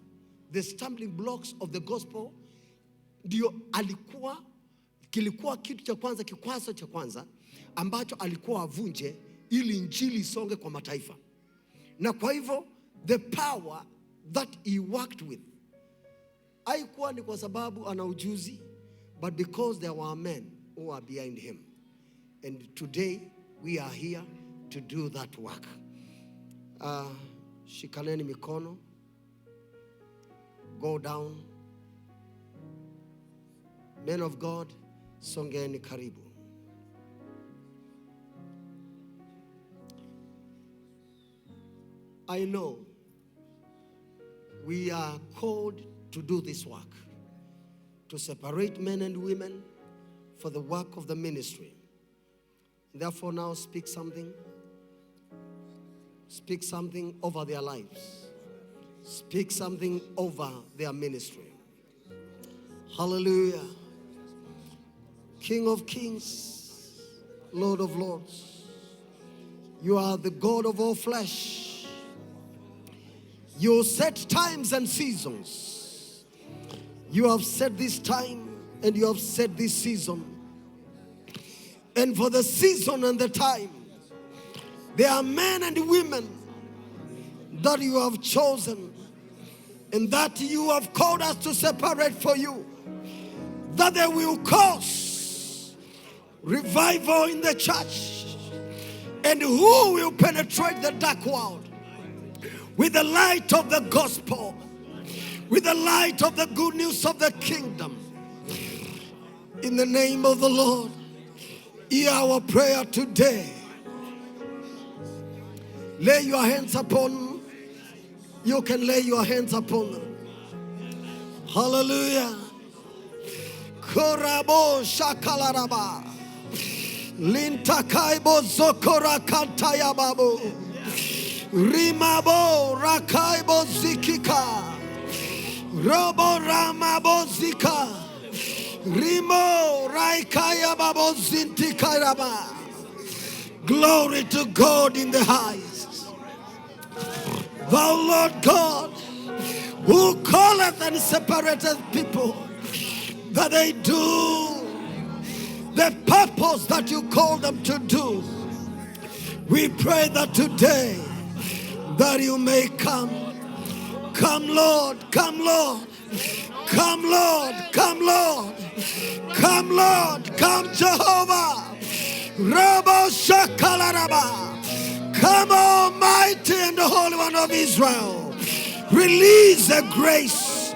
the stumbling blocks of the gospel. Ndio alikuwa kilikuwa kitu cha kwanza, kikwazo cha kwanza ambacho alikuwa avunje ili injili isonge kwa mataifa. Na kwa hivyo the power that he worked with haikuwa ni kwa sababu ana ujuzi, but because there were men who are behind him. And today we are here to do that work. Shikaneni mikono, go down. Men of God, songeni karibu. I know we are called to do this work, to separate men and women for the work of the ministry. Therefore, now speak something. Speak something over their lives. Speak something over their ministry. Hallelujah. King of kings, Lord of lords, you are the God of all flesh. You set times and seasons. You have set this time and you have set this season. And for the season and the time, there are men and women that you have chosen and that you have called us to separate for you, that they will cause revival in the church, and who will penetrate the dark world with the light of the gospel, with the light of the good news of the kingdom. In the name of the Lord, hear our prayer today. Lay your hands upon, you can lay your hands upon them. Hallelujah. Korabo shakalaraba. Lintakaibo zokora kantayababo. Rimabo rakaibo zikika. Robo ramabo zika. Rimo raikaya babo zintikaraba. Glory to God in the highest. Thou Lord God, who calleth and separateth people, that they do the purpose that you call them to do. We pray that today, that you may come. Come, Lord, come, Lord. Come, Lord, come, Lord. Come, Lord, come, Jehovah. Rabo Shakalaraba. Come, Almighty and the Holy One of Israel. Release a grace.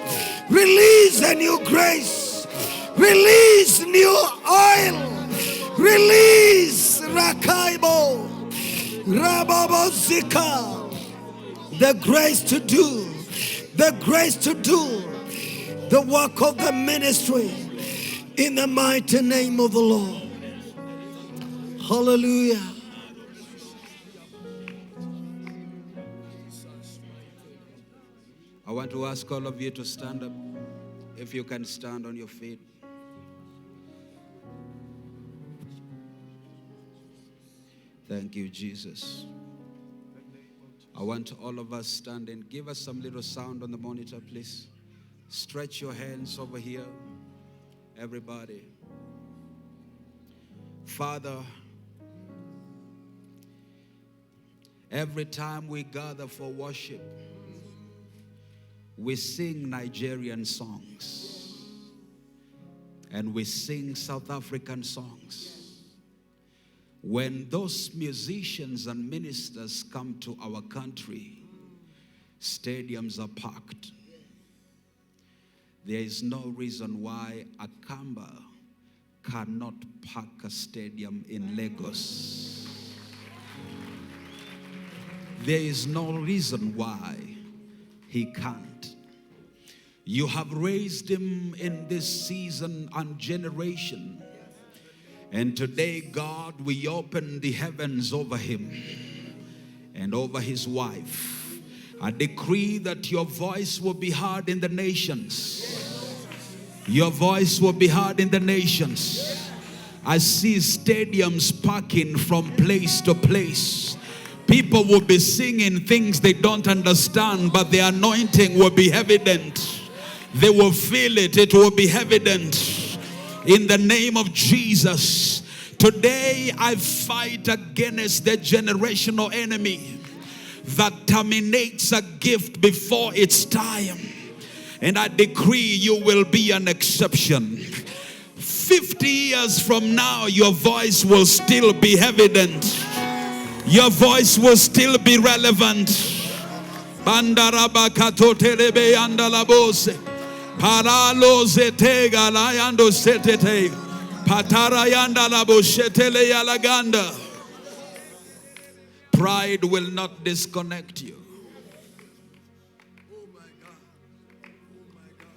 Release a new grace. Release new oil. Release Rakaibo. Rababozika. The grace to do. The grace to do the work of the ministry in the mighty name of the Lord. Hallelujah. I want to ask all of you to stand up, if you can stand on your feet. Thank you, Jesus. I want all of us standing. Give us some little sound on the monitor, please. Stretch your hands over here, everybody. Father, every time we gather for worship, we sing Nigerian songs and we sing South African songs. When those musicians and ministers come to our country, stadiums are packed. There is no reason why Akamba cannot pack a stadium in Lagos. There is no reason why he can't. You have raised him in this season and generation. And today, God, we open the heavens over him and over his wife. I decree that your voice will be heard in the nations. Your voice will be heard in the nations. I see stadiums packing from place to place. People will be singing things they don't understand, but the anointing will be evident. They will feel it. It will be evident. In the name of Jesus, today I fight against the generational enemy that terminates a gift before its time. And I decree you will be an exception. 50 years from now, your voice will still be evident. Your voice will still be relevant. Bandarabakatotelebe andalabose. Paraloze tega layando setete. Patarayanda laboshetele yalaganda. Pride will not disconnect you. Oh my God. Oh my God.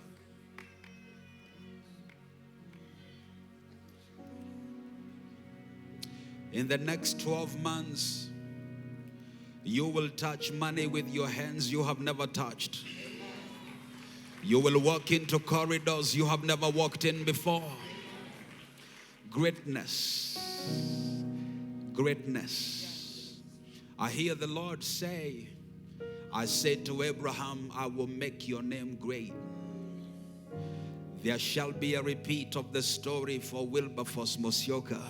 In the next 12 months, you will touch money with your hands you have never touched. You will walk into corridors you have never walked in before. Greatness. Greatness. I hear the Lord say, I said to Abraham, I will make your name great. There shall be a repeat of the story for Wilberforce Musyoka.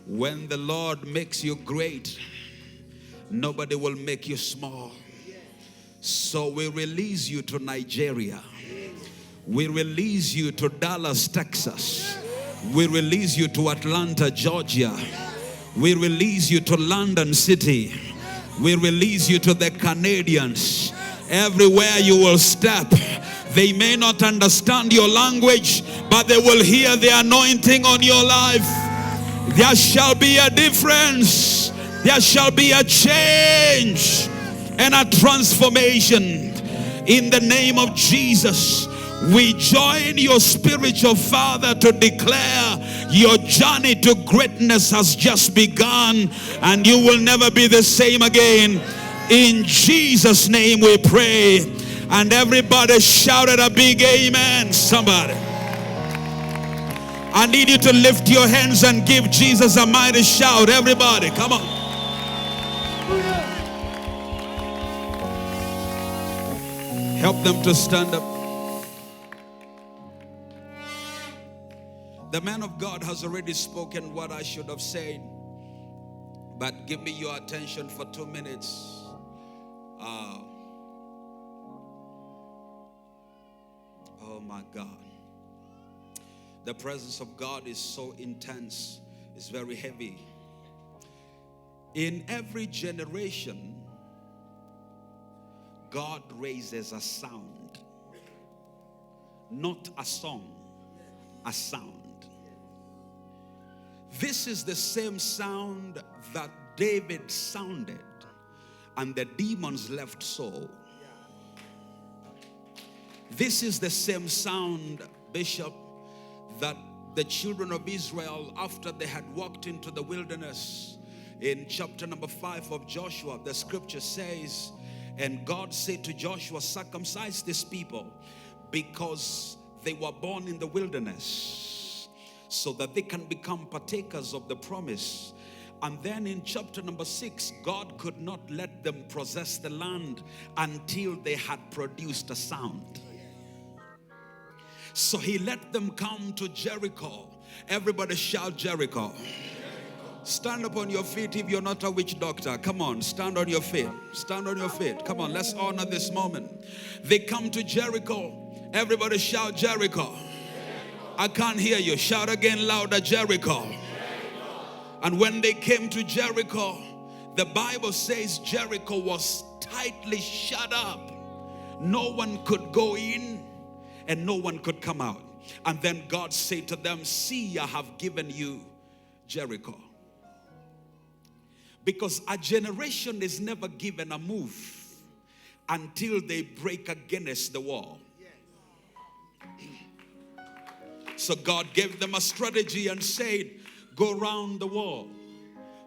When the Lord makes you great, nobody will make you small. So we release you to Nigeria. We release you to Dallas, Texas. We release you to Atlanta, Georgia. We release you to London City. We release you to the Canadians. Everywhere you will step, they may not understand your language, but they will hear the anointing on your life. There shall be a difference. There shall be a change and a transformation. In the name of Jesus, we join your spiritual father to declare your journey to greatness has just begun and you will never be the same again. In Jesus' name we pray. And everybody shouted a big amen. Somebody. I need you to lift your hands and give Jesus a mighty shout. Everybody, come on. Help them to stand up. The man of God has already spoken what I should have said, but give me your attention for 2 minutes. Oh my God. The presence of God is so intense. It's very heavy. In every generation, God raises a sound. Not a song, a sound. This is the same sound that David sounded and the demons left Saul. This is the same sound, Bishop, that the children of Israel, after they had walked into the wilderness, in chapter number 5 of Joshua, the scripture says, and God said to Joshua, circumcise this people because they were born in the wilderness, so that they can become partakers of the promise. And then in chapter number 6, God could not let them possess the land until they had produced a sound. So he let them come to Jericho. Everybody shout Jericho. Stand up on your feet if you're not a witch doctor. Come on, stand on your feet. Stand on your feet. Come on, let's honor this moment. They come to Jericho. Everybody shout Jericho. I can't hear you. Shout again louder, Jericho. And when they came to Jericho, the Bible says Jericho was tightly shut up. No one could go in and no one could come out. And then God said to them, see, I have given you Jericho. Because a generation is never given a move until they break against the wall. So God gave them a strategy and said, go round the wall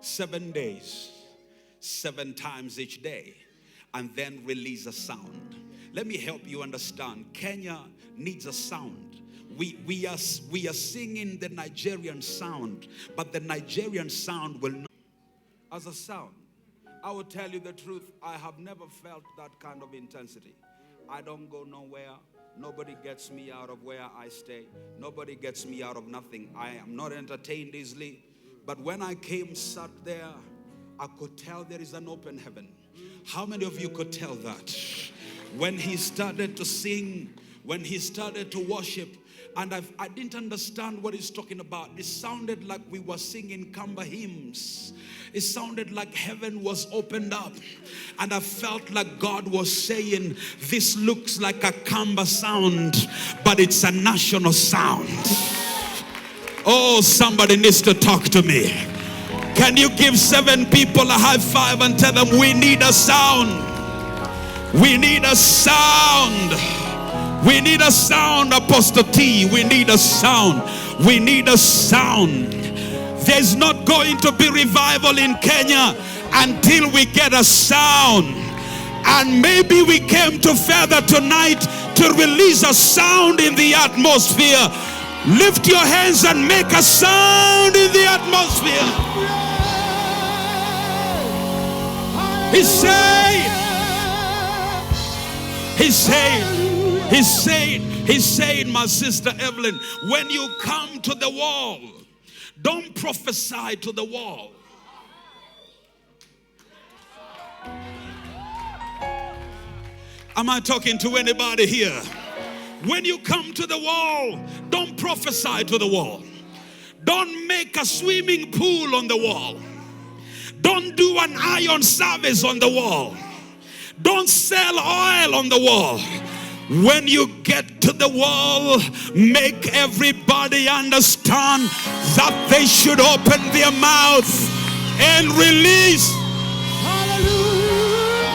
7 days, 7 times each day, and then release a sound. Let me help you understand. Kenya needs a sound. We are singing the Nigerian sound, but the Nigerian sound will not as a sound. I will tell you the truth. I have never felt that kind of intensity. I don't go nowhere. Nobody gets me out of where I stay. Nobody gets me out of nothing. I am not entertained easily. But when I came, sat there, I could tell there is an open heaven. How many of you could tell that? When he started to sing, when he started to worship, and I didn't understand what he's talking about. It sounded like we were singing Kamba hymns. It sounded like heaven was opened up. And I felt like God was saying, this looks like a Kamba sound, but it's a national sound. Oh, somebody needs to talk to me. Can you give 7 people a high five and tell them, we need a sound. We need a sound. We need a sound, Apostle T. We need a sound. We need a sound. There's not going to be revival in Kenya until we get a sound. And maybe we came to Fedha tonight to release a sound in the atmosphere. Lift your hands and make a sound in the atmosphere. He said, he said, my sister Evelyn, when you come to the wall, don't prophesy to the wall. Am I talking to anybody here? When you come to the wall, don't prophesy to the wall. Don't make a swimming pool on the wall. Don't do an iron service on the wall. Don't sell oil on the wall. When you get to the wall, make everybody understand that they should open their mouth and release. Hallelujah.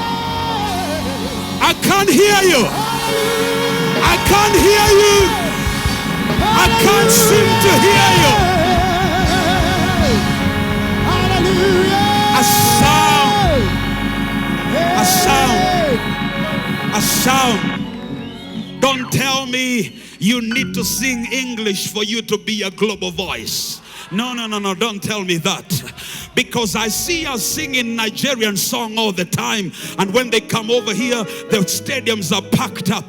I can't hear you. I can't hear you. I can't seem to hear you. Hallelujah. A sound. A sound. A sound. Don't tell me you need to sing English for you to be a global voice. No, no, no, no, don't tell me that. Because I see us singing Nigerian song all the time. And when they come over here, the stadiums are packed up.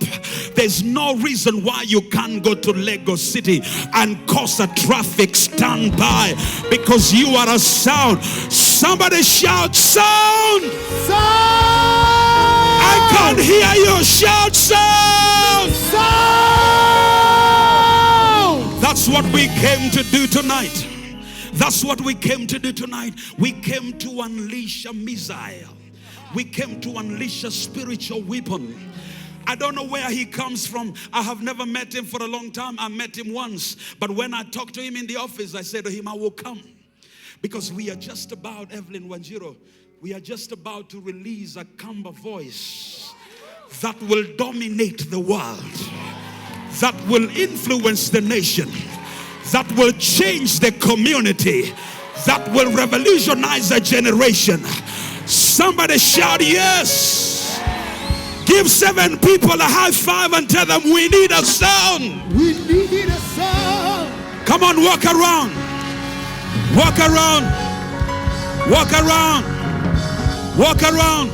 There's no reason why you can't go to Lagos City and cause a traffic standby. Because you are a sound. Somebody shout, sound! Sound! I can't hear you. Shout, sound! Sound! That's what we came to do tonight. That's what we came to do tonight. We came to unleash a missile. We came to unleash a spiritual weapon. I don't know where he comes from. I have never met him for a long time. I met him once. But when I talked to him in the office, I said to him, I will come. Because we are just about, Evelyn Wanjiru, we are just about to release a Kamba voice that will dominate the world, that will influence the nation, that will change the community, that will revolutionize a generation. Somebody shout yes. Give 7 people a high five and tell them we need a sound. We need a sound. Come on, walk around. Walk around. Walk around. Walk around.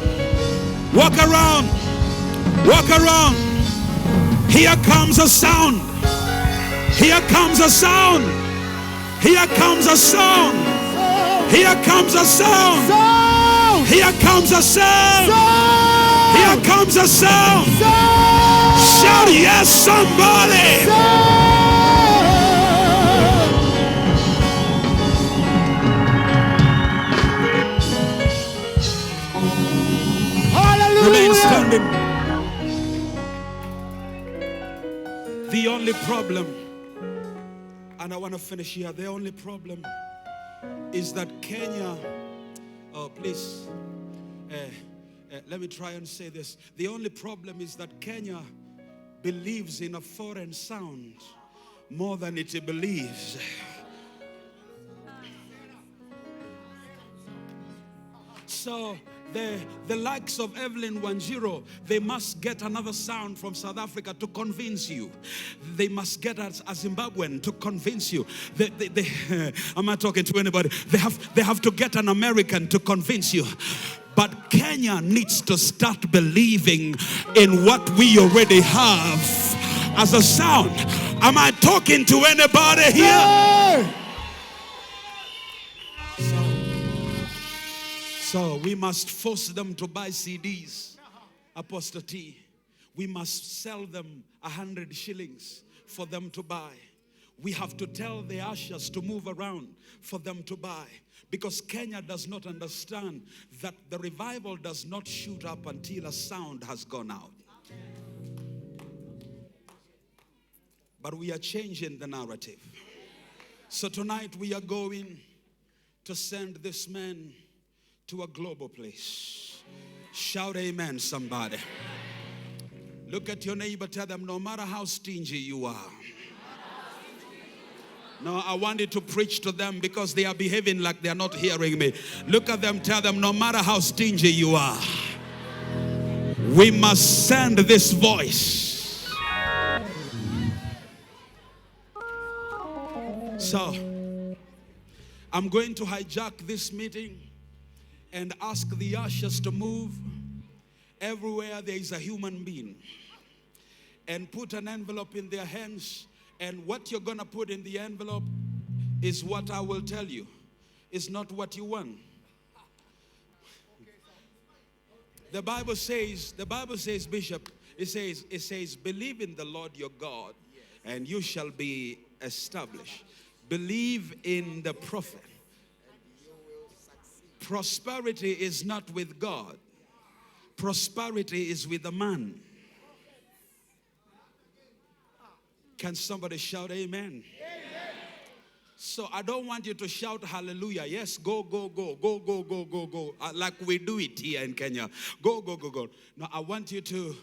Walk around. Walk around. Here comes a sound. Here comes a sound. Here comes a sound. Here comes a sound. Here comes a sound. Here comes a sound. Shout yes, somebody. Remain standing. The only problem, and I want to finish here, the only problem is that Kenya, oh please, let me try and say this. The only problem is that Kenya believes in a foreign sound more than it believes. So the likes of Evelyn Wanjiru, they must get another sound from South Africa to convince you. They must get a Zimbabwean to convince you. I'm not talking to anybody. They have to get an American to convince you. But Kenya needs to start believing in what we already have as a sound. Am I talking to anybody here? No. So we must force them to buy CDs, Apostle T. We must sell them 100 shillings for them to buy. We have to tell the ushers to move around for them to buy. Because Kenya does not understand that the revival does not shoot up until a sound has gone out. But we are changing the narrative. So tonight we are going to send this man to a global place. Shout amen, somebody. Look at your neighbor, tell them, no matter how stingy you are. No, I wanted to preach to them because they are behaving like they are not hearing me. Look at them, tell them, no matter how stingy you are, we must send this voice. So, I'm going to hijack this meeting and ask the ushers to move everywhere there is a human being and put an envelope in their hands. And what you're going to put in the envelope is what I will tell you. It's not what you want. The Bible says, Bishop, it says, believe in the Lord your God and you shall be established. Believe in the prophet. Prosperity is not with God. Prosperity is with the man. Can somebody shout amen? Amen? So I don't want you to shout hallelujah. Yes, go, go, go, go, go, go, go, go. Like we do it here in Kenya. Go, go, go, go. Now I want you to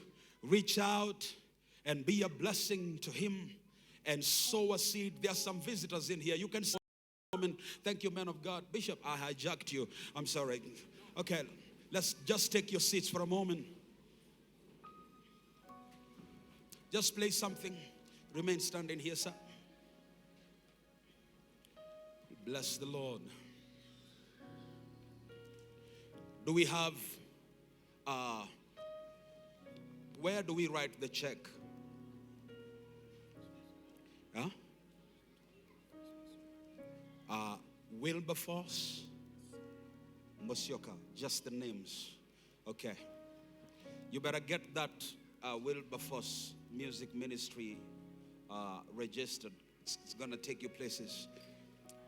reach out and be a blessing to him and sow a seed. There are some visitors in here. You can. Thank you, man of God. Bishop, I hijacked you. I'm sorry. Okay, let's just take your seats for a moment. Just play something. Remain standing here, sir. Bless the Lord. Do we have, where do we write the check? Huh? Wilberforce, Musyoka, just the names. Okay. You better get that Wilberforce Music Ministry registered. It's going to take you places.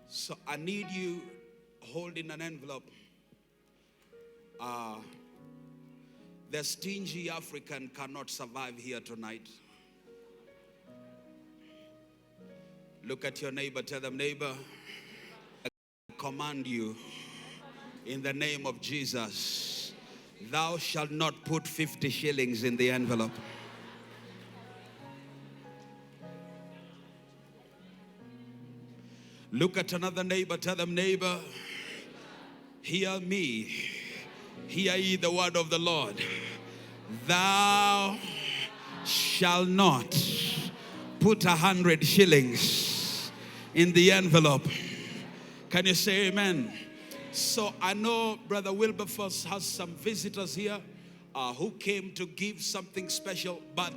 So I need you holding an envelope. The stingy African cannot survive here tonight. Look at your neighbor, tell them, neighbor, I command you in the name of Jesus, thou shalt not put 50 shillings in the envelope. Look at another neighbor, tell them, neighbor, hear me, hear ye the word of the Lord. Thou shalt not put 100 shillings in the envelope. Can you say amen? So I know Brother Wilberforce has some visitors here who came to give something special, but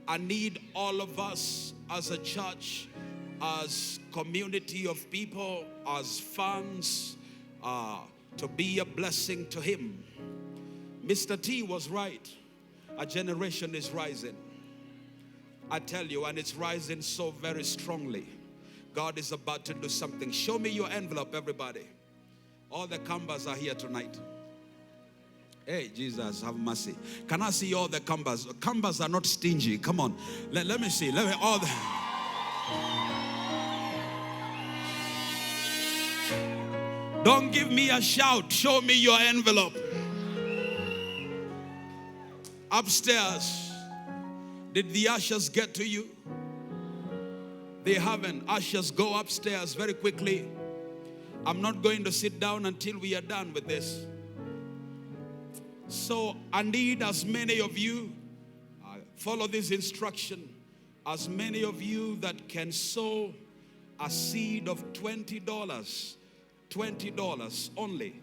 I need all of us as a church, as community of people, as fans, to be a blessing to him. Mr. T was right. A generation is rising. I tell you, and it's rising so very strongly. God is about to do something. Show me your envelope, everybody. All the Kambas are here tonight. Hey, Jesus, have mercy. Can I see all the Kambas? Kambas are not stingy. Come on. Let me see. Let me all the... Don't give me a shout. Show me your envelope. Upstairs. Did the ushers get to you? They haven't. Ushers, go upstairs very quickly. I'm not going to sit down until we are done with this. So I need as many of you, follow this instruction, as many of you that can sow a seed of $20, $20 only.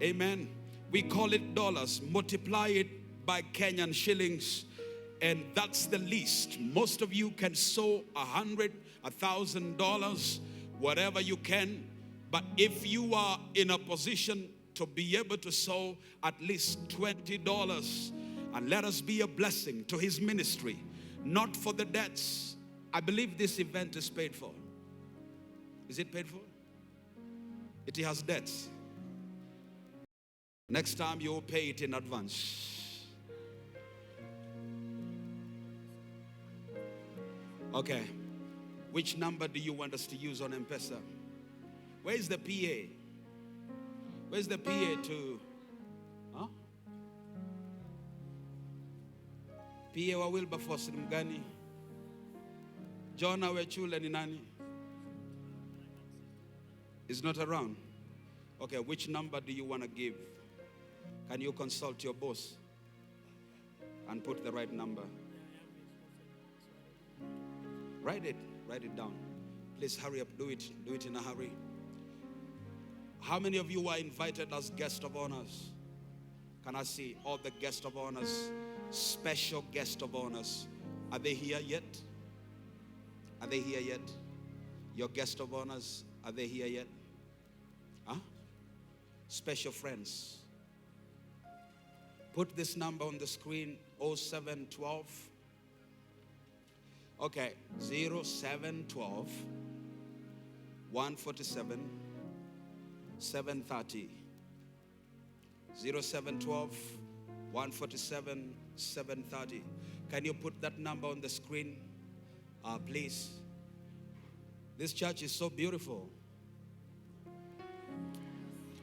Amen. We call it dollars. Multiply it by Kenyan shillings, and that's the least. Most of you can sow $100, $1,000, whatever you can. But if you are in a position to be able to sow at least $20, and let us be a blessing to his ministry, not for the debts. I believe this event is paid for. Is it paid for? It has debts. Next time you will pay it in advance. Okay. Which number do you want us to use on M-Pesa? Where is the PA? Where's the PA to? Huh? PA wa Wilberforce ni mgani? John Awechule ni nani? Is not around. Okay, which number do you want to give? Can you consult your boss and put the right number? Write it. Write it down. Please hurry up. Do it. Do it in a hurry. How many of you were invited as guest of honors? Can I see all the guest of honors? Special guest of honors. Are they here yet? Are they here yet? Your guest of honors, are they here yet? Huh? Special friends. Put this number on the screen, 0712. Okay, 0712 147 730. 0712 147 730. Can you put that number on the screen, please? This church is so beautiful.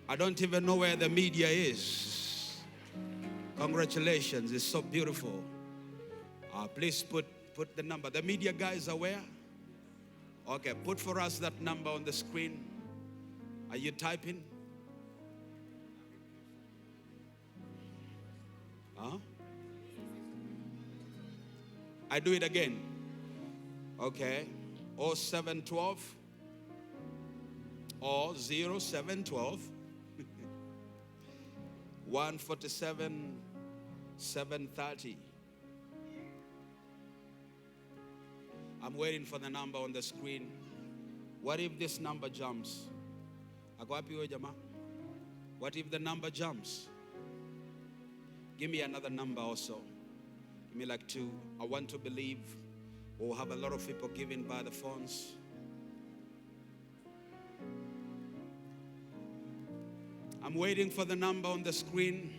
I don't even know where the media is. Congratulations, it's so beautiful. Please put the number. The media guys are where? Okay, put for us that number on the screen. Are you typing? Huh? I do it again. Okay. 0712 or 0712 147 730. I'm waiting for the number on the screen. What if this number jumps? What if the number jumps? Give me another number also. Give me like two. I want to believe we'll have a lot of people giving by the phones. I'm waiting for the number on the screen.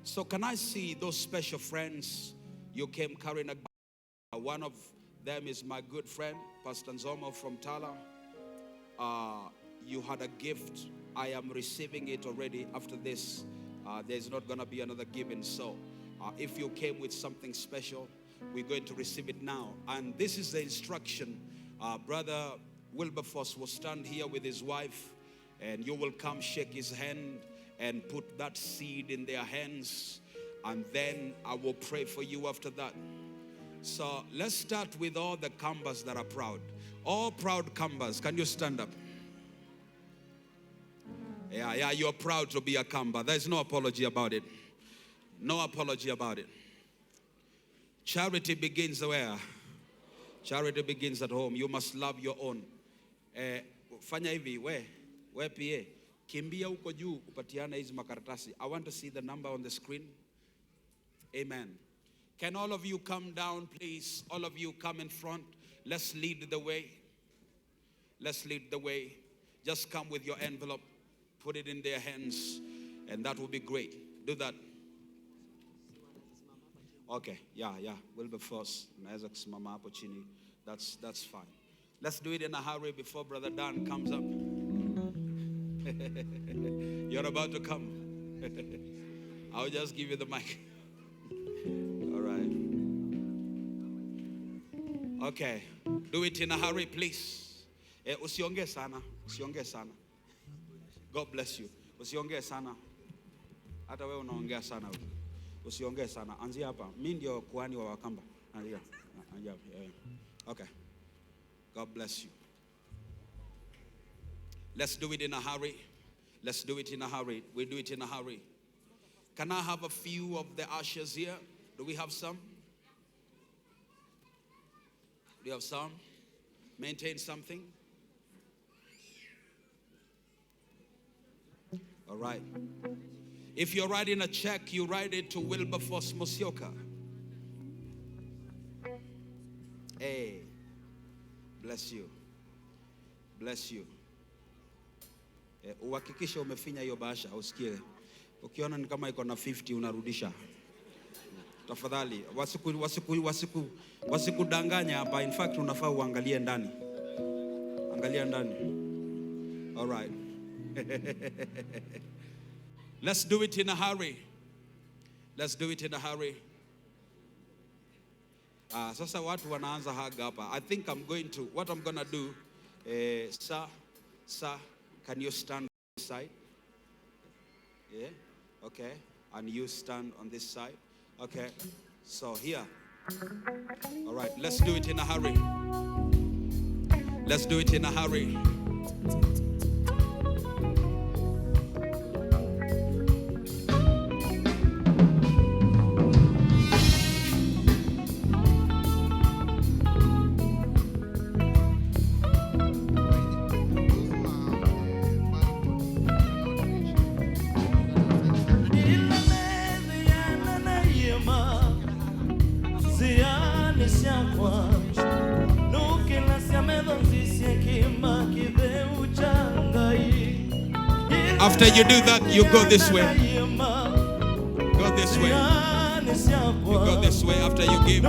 So can I see those special friends you came carrying a... One of them is my good friend, Pastor Nzomo from Tala. You had a gift. I am receiving it already. After this, there's not going to be another giving. So if you came with something special, we're going to receive it now. And this is the instruction. Brother Wilberforce will stand here with his wife, and you will come shake his hand and put that seed in their hands. And then I will pray for you after that. So let's start with all the Kambas that are proud. All proud Kambas, can you stand up? Yeah, yeah, you're proud to be a Kamba. There's no apology about it. No apology about it. Charity begins where? Charity begins at home. You must love your own. Fanya hivi, we PA, kimbia huko juu upatiane hizi makaratasi. I want to see the number on the screen. Amen. Can all of you come down, please? All of you come in front. Let's lead the way. Let's lead the way. Just come with your envelope. Put it in their hands, and that will be great. Do that. Okay, yeah, yeah. Wilberforce. Naweza kusimama hapo chini. That's fine. Let's do it in a hurry before Brother Dan comes up. You're about to come. I'll just give you the mic. All right. Okay. Do it in a hurry, please. Usiongee sana. Usiongee sana. God bless you. Usiongee sana. Hata wewe unaongea sana wewe. Usiongee sana. Anzia hapa. Mimi ndio kuhani wa Wakamba. Anzia. Anzia. Yeah. Okay. God bless you. Let's do it in a hurry. Let's do it in a hurry. We do it in a hurry. Can I have a few of the ushers here? Do we have some? Do you have some? Maintain something? All right. If you're writing a check, you write it to Wilberforce Musyoka. Hey, bless you. Bless you. Uhakikishe umefinya hiyo bahasha, usikie. Ukiona ni kama iko na 50 unarudisha. Tafadhali, wasikudanganya hapa. In fact, unafaa uangalie ndani. Angalia ndani. All right. Let's do it in a hurry. Let's do it in a hurry. Sasa watu wanaanza haga hapa. I think I'm going to, what I'm going to do, sir, can you stand on this side? Yeah, okay. And you stand on this side. Okay, so here. All right, let's do it in a hurry. Let's do it in a hurry. After you do that, you go this way. Go this way. You go this way after you give.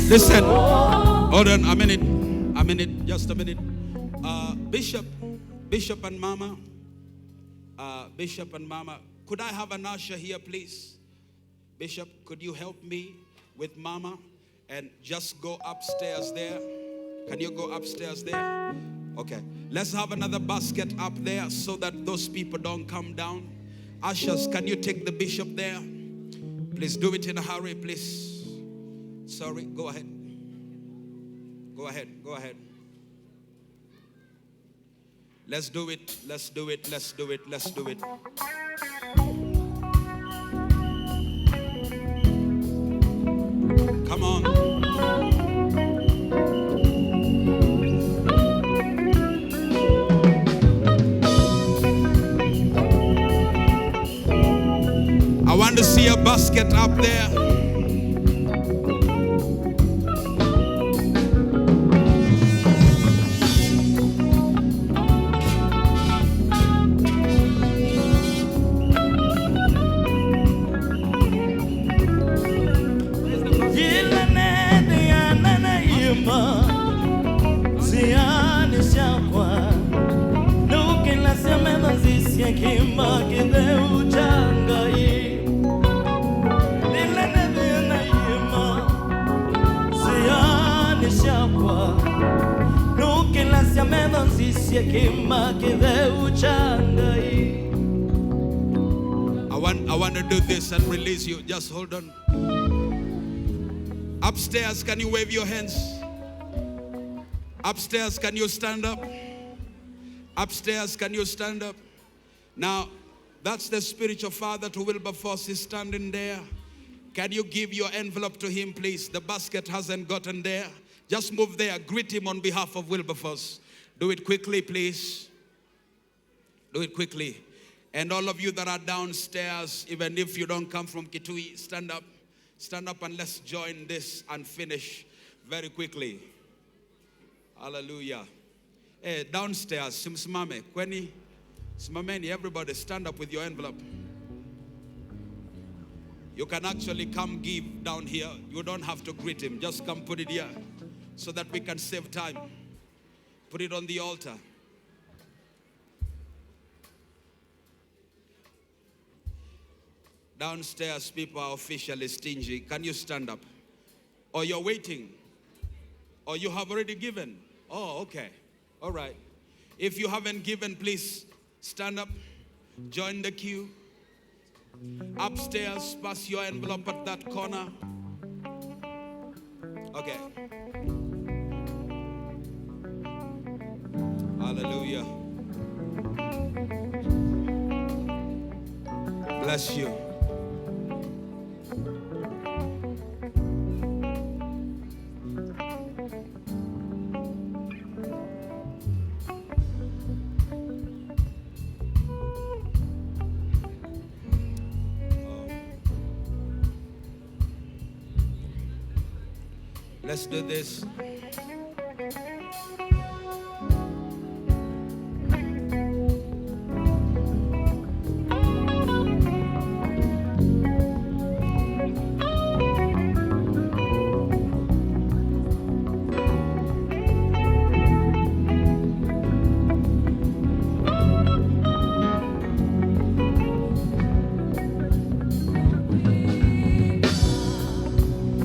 Listen, hold on a minute, just a minute. Bishop and Mama, could I have an usher here, please? Bishop, could you help me with Mama and just go upstairs there? Can you go upstairs there? Okay, let's have another basket up there so that those people don't come down. Ushers, can you take the bishop there? Please do it in a hurry, please. Sorry, go ahead. Go ahead, go ahead. Let's do it, let's do it, let's do it, let's do it. Come on. I want to see a basket up there. I want to do this and release you. Just hold on. Upstairs, can you wave your hands? Upstairs, can you stand up? Upstairs, can you stand up? Now, that's the spiritual father to Wilberforce. He's standing there. Can you give your envelope to him, please? The basket hasn't gotten there. Just move there. Greet him on behalf of Wilberforce. Do it quickly, please. Do it quickly. And all of you that are downstairs, even if you don't come from Kitui, stand up. Stand up and let's join this and finish very quickly. Hallelujah. Hey, downstairs, simsimame. Kweni, simameni, everybody stand up with your envelope. You can actually come give down here. You don't have to greet him. Just come put it here so that we can save time. Put it on the altar. Downstairs, people are officially stingy. Can you stand up? Or you're waiting? Or you have already given? Oh, okay. All right. If you haven't given, please stand up. Join the queue. Upstairs, pass your envelope at that corner. Okay. Hallelujah. Bless you. Let's do this.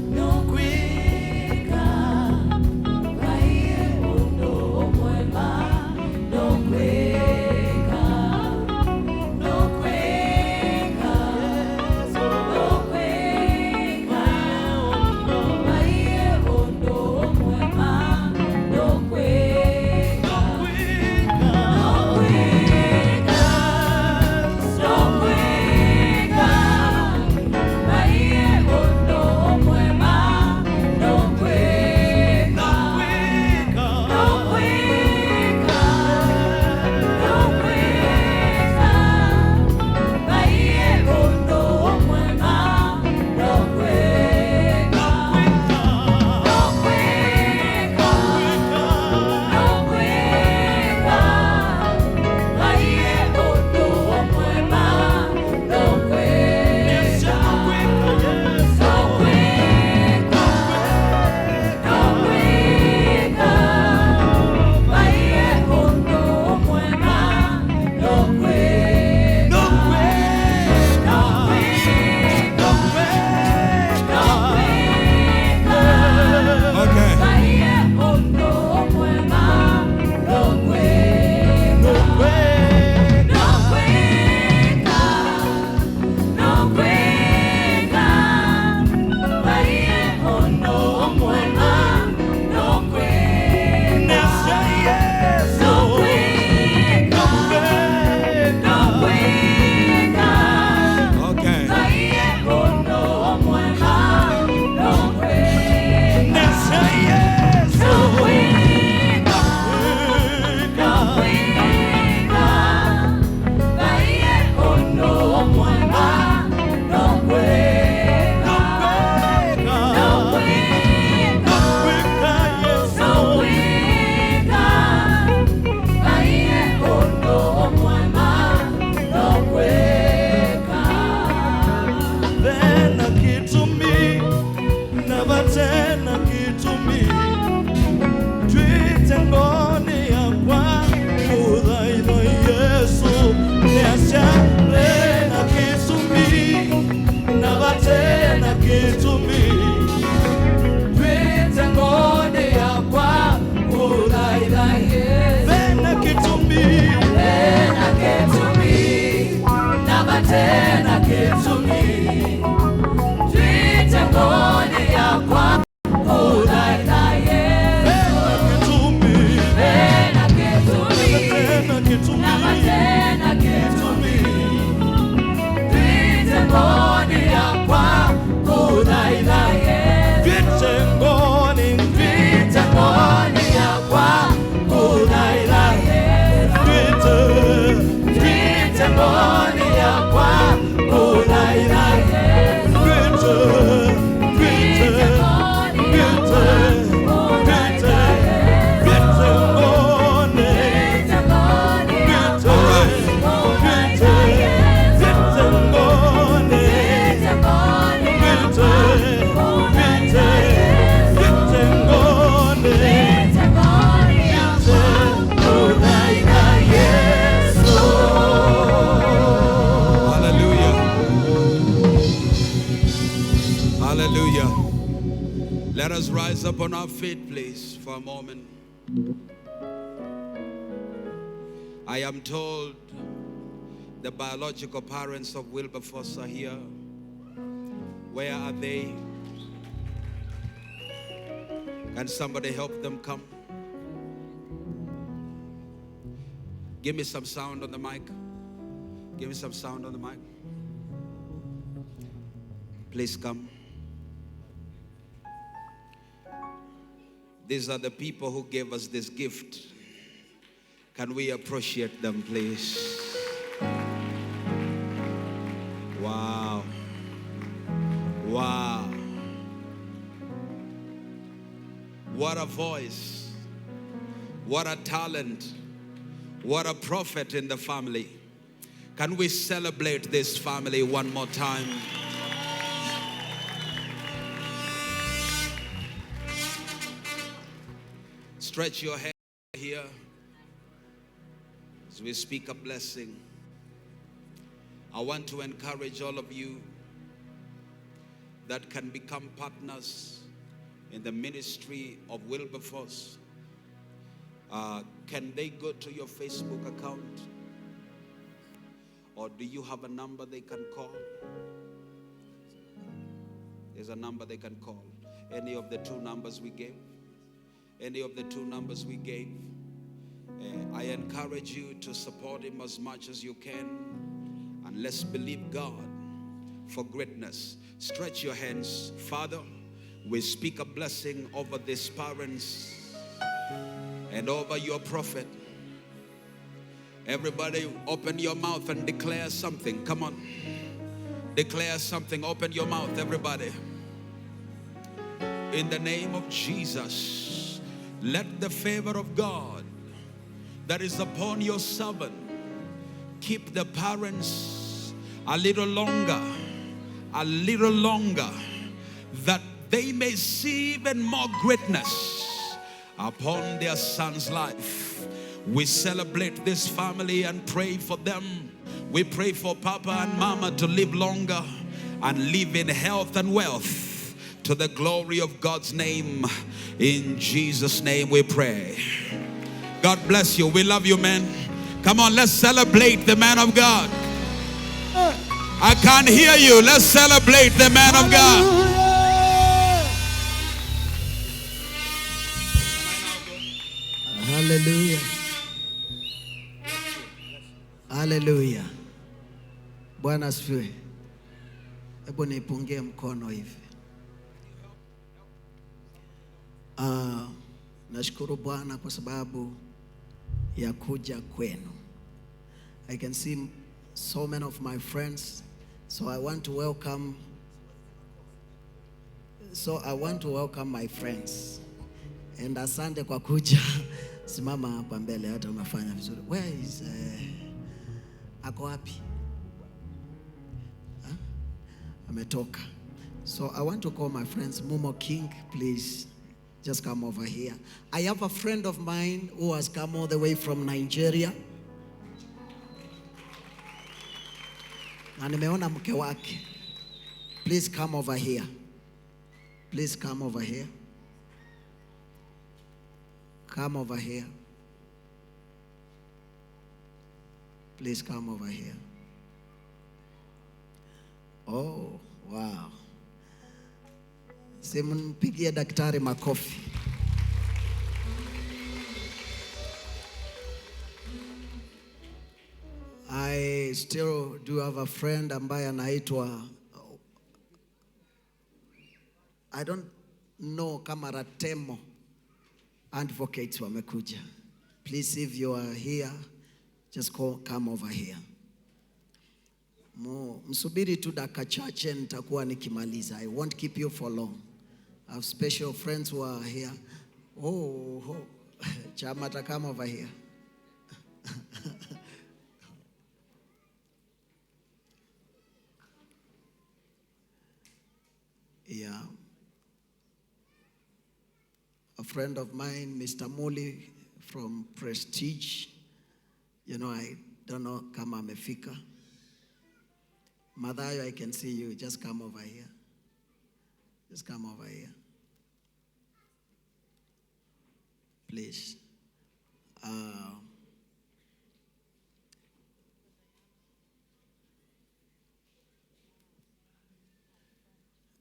No quicker. Ketumi, twite ngoni yakwa kuthaitha Yesu. Vena ketumi, na matena ketumi, twite ngoni yakwa kuthaitha Yesu. Twite ngoni, Twite ngoni yakwa kuthaitha Yesu. twite, Twite ngoni yakwa kuthaitha Yesu. twite, twite, twite, twite, twite ngoni, twite, twite, twite ngoni, twite, twite, twite ngoni, twite kuthaitha Yesu. Hallelujah. Hallelujah. Let us rise up on our feet, please, for a moment. I am told the biological parents of Wilberforce are here. Where are they? Can somebody help them come? Give me some sound on the mic. Give me some sound on the mic. Please come. These are the people who gave us this gift. Can we appreciate them, please? Wow. Wow. What a voice. What a talent. What a prophet in the family. Can we celebrate this family one more time? Stretch your hand here as we speak a blessing. I want to encourage all of you that can become partners in the ministry of Wilberforce. Can they go to your Facebook account? Or do you have a number they can call? There's a number they can call. Any of the two numbers we gave? Any of the two numbers we gave? I encourage you to support him as much as you can. And let's believe God for greatness. Stretch your hands. Father, we speak a blessing over these parents and over your prophet. Everybody, open your mouth and declare something. Come on. Declare something. Open your mouth, everybody. In the name of Jesus, let the favor of God that is upon your servant keep the parents a little longer, that they may see even more greatness upon their son's life. We celebrate this family and pray for them. We pray for Papa and Mama to live longer and live in health and wealth to the glory of God's name. In Jesus' name we pray. God bless you. We love you, man. Come on, let's celebrate the man of God. I can't hear you. Let's celebrate the man of God. Hallelujah. Hallelujah. Bwana asifiwe. Hebu nipungie mkono hivi. Nashukuru Bwana kwa sababu ya kuja kwenu. I can see so many of my friends, so I want to welcome my friends. And asante kwa kuja. Simama hapa mbele, hata umefanya vizuri. Where is ako wapi? Huh? Ametoka. So I want to call my friends. Mumo King, please just come over here. I have a friend of mine who has come all the way from Nigeria. Na nimeona mke wake. Please come over here. Please come over here. Come over here. Please come over here. Oh, wow. Simpigie daktari makofi. I still do have a friend ambaye anaitwa, I don't know kama Ratemo advocates wamekuja. Please, if you are here, just call, come over here. Msubiri tu dakika chache nitakuwa nikimaliza. I won't keep you for long. I have special friends who are here. Oh. Chamata, come over here. Yeah. A friend of mine, Mr. Muli from Prestige. You know, I don't know kama amefika. Mathayo, I can see you. Just come over here. Just come over here. Please.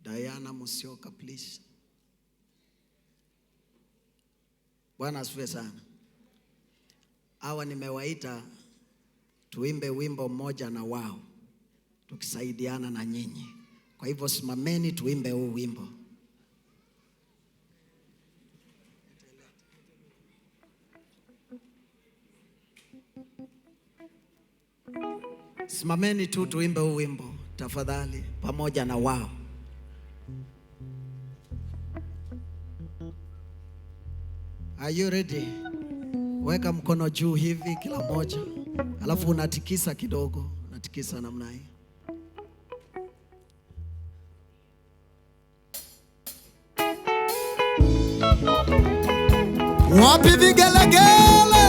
Diana Musyoka, please. Bwana asifiwe sana. Hawa nimewaita tuimbe wimbo mmoja na wao, tukisaidiana na nyinyi. Kwa hivyo simameni tuimbe huu wimbo. Simameni tu tuimbe huu wimbo tafadhali, pamoja na wao. Are you ready? Weka mkono juu hivi kila mmoja. Alafu unatikisa kidogo, unatikisa namna hii. Wapi vigelegele?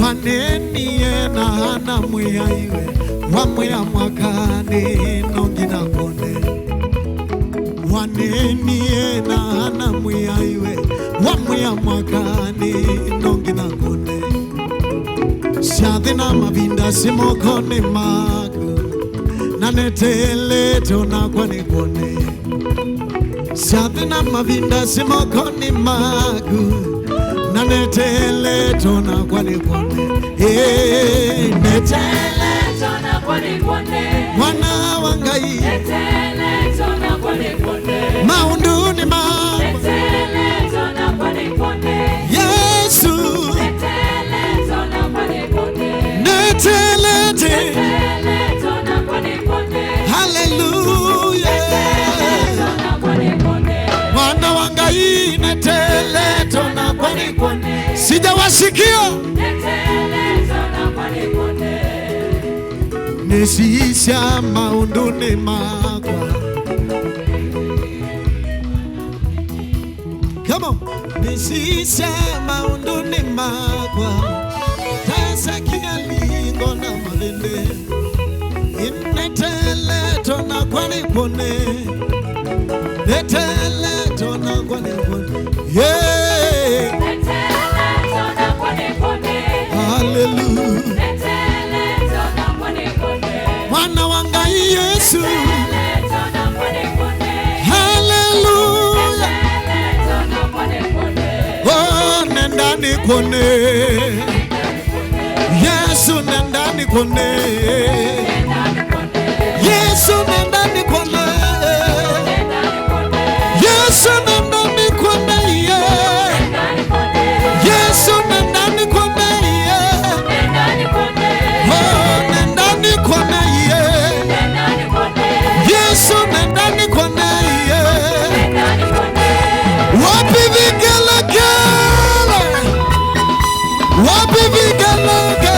Wanenie na hana mwia iwe wamwia mwakani nongina kone. Wanenie na hana mwia iwe wamwia mwakani nongina kone. Shathi na mavinda simokoni maku na netele tona kwani kone. Shathi na mavinda simokoni maku na netele tona kwani kone. Netele tona kwani kone. Mwana wangai netele tona kwani kone. Maunduni ma netele tona kwani kone. Yesu netele tona kwani kone. Netele netele tona kwani kone. Hallelujah. Netele tona kwani kone. Mwana wangai netele tona kwani kone. Sijawasikia. Netele tona kwani kone. Nesisha maunduni makwa. Come on. Nesisha maunduni makwa. Tasa kialingo na malende. Inetele tona kwani kone. Netele tona kwani kone. Yeah. Netele tona kwani kone. Hallelujah. Netele tona kwani kone. Mwana wangai Yesu. Netele tona kwani kone. Hallelujah. Netele tona kwani kone. Oh, nendani kone. Yesu nendani kone. Yesu nendani kone. Yesu nendani kone. Yesu nendani kone. Oh, nendani kone. Yesu nendani kone. Wapi vigelegele? Wapi vigelegele?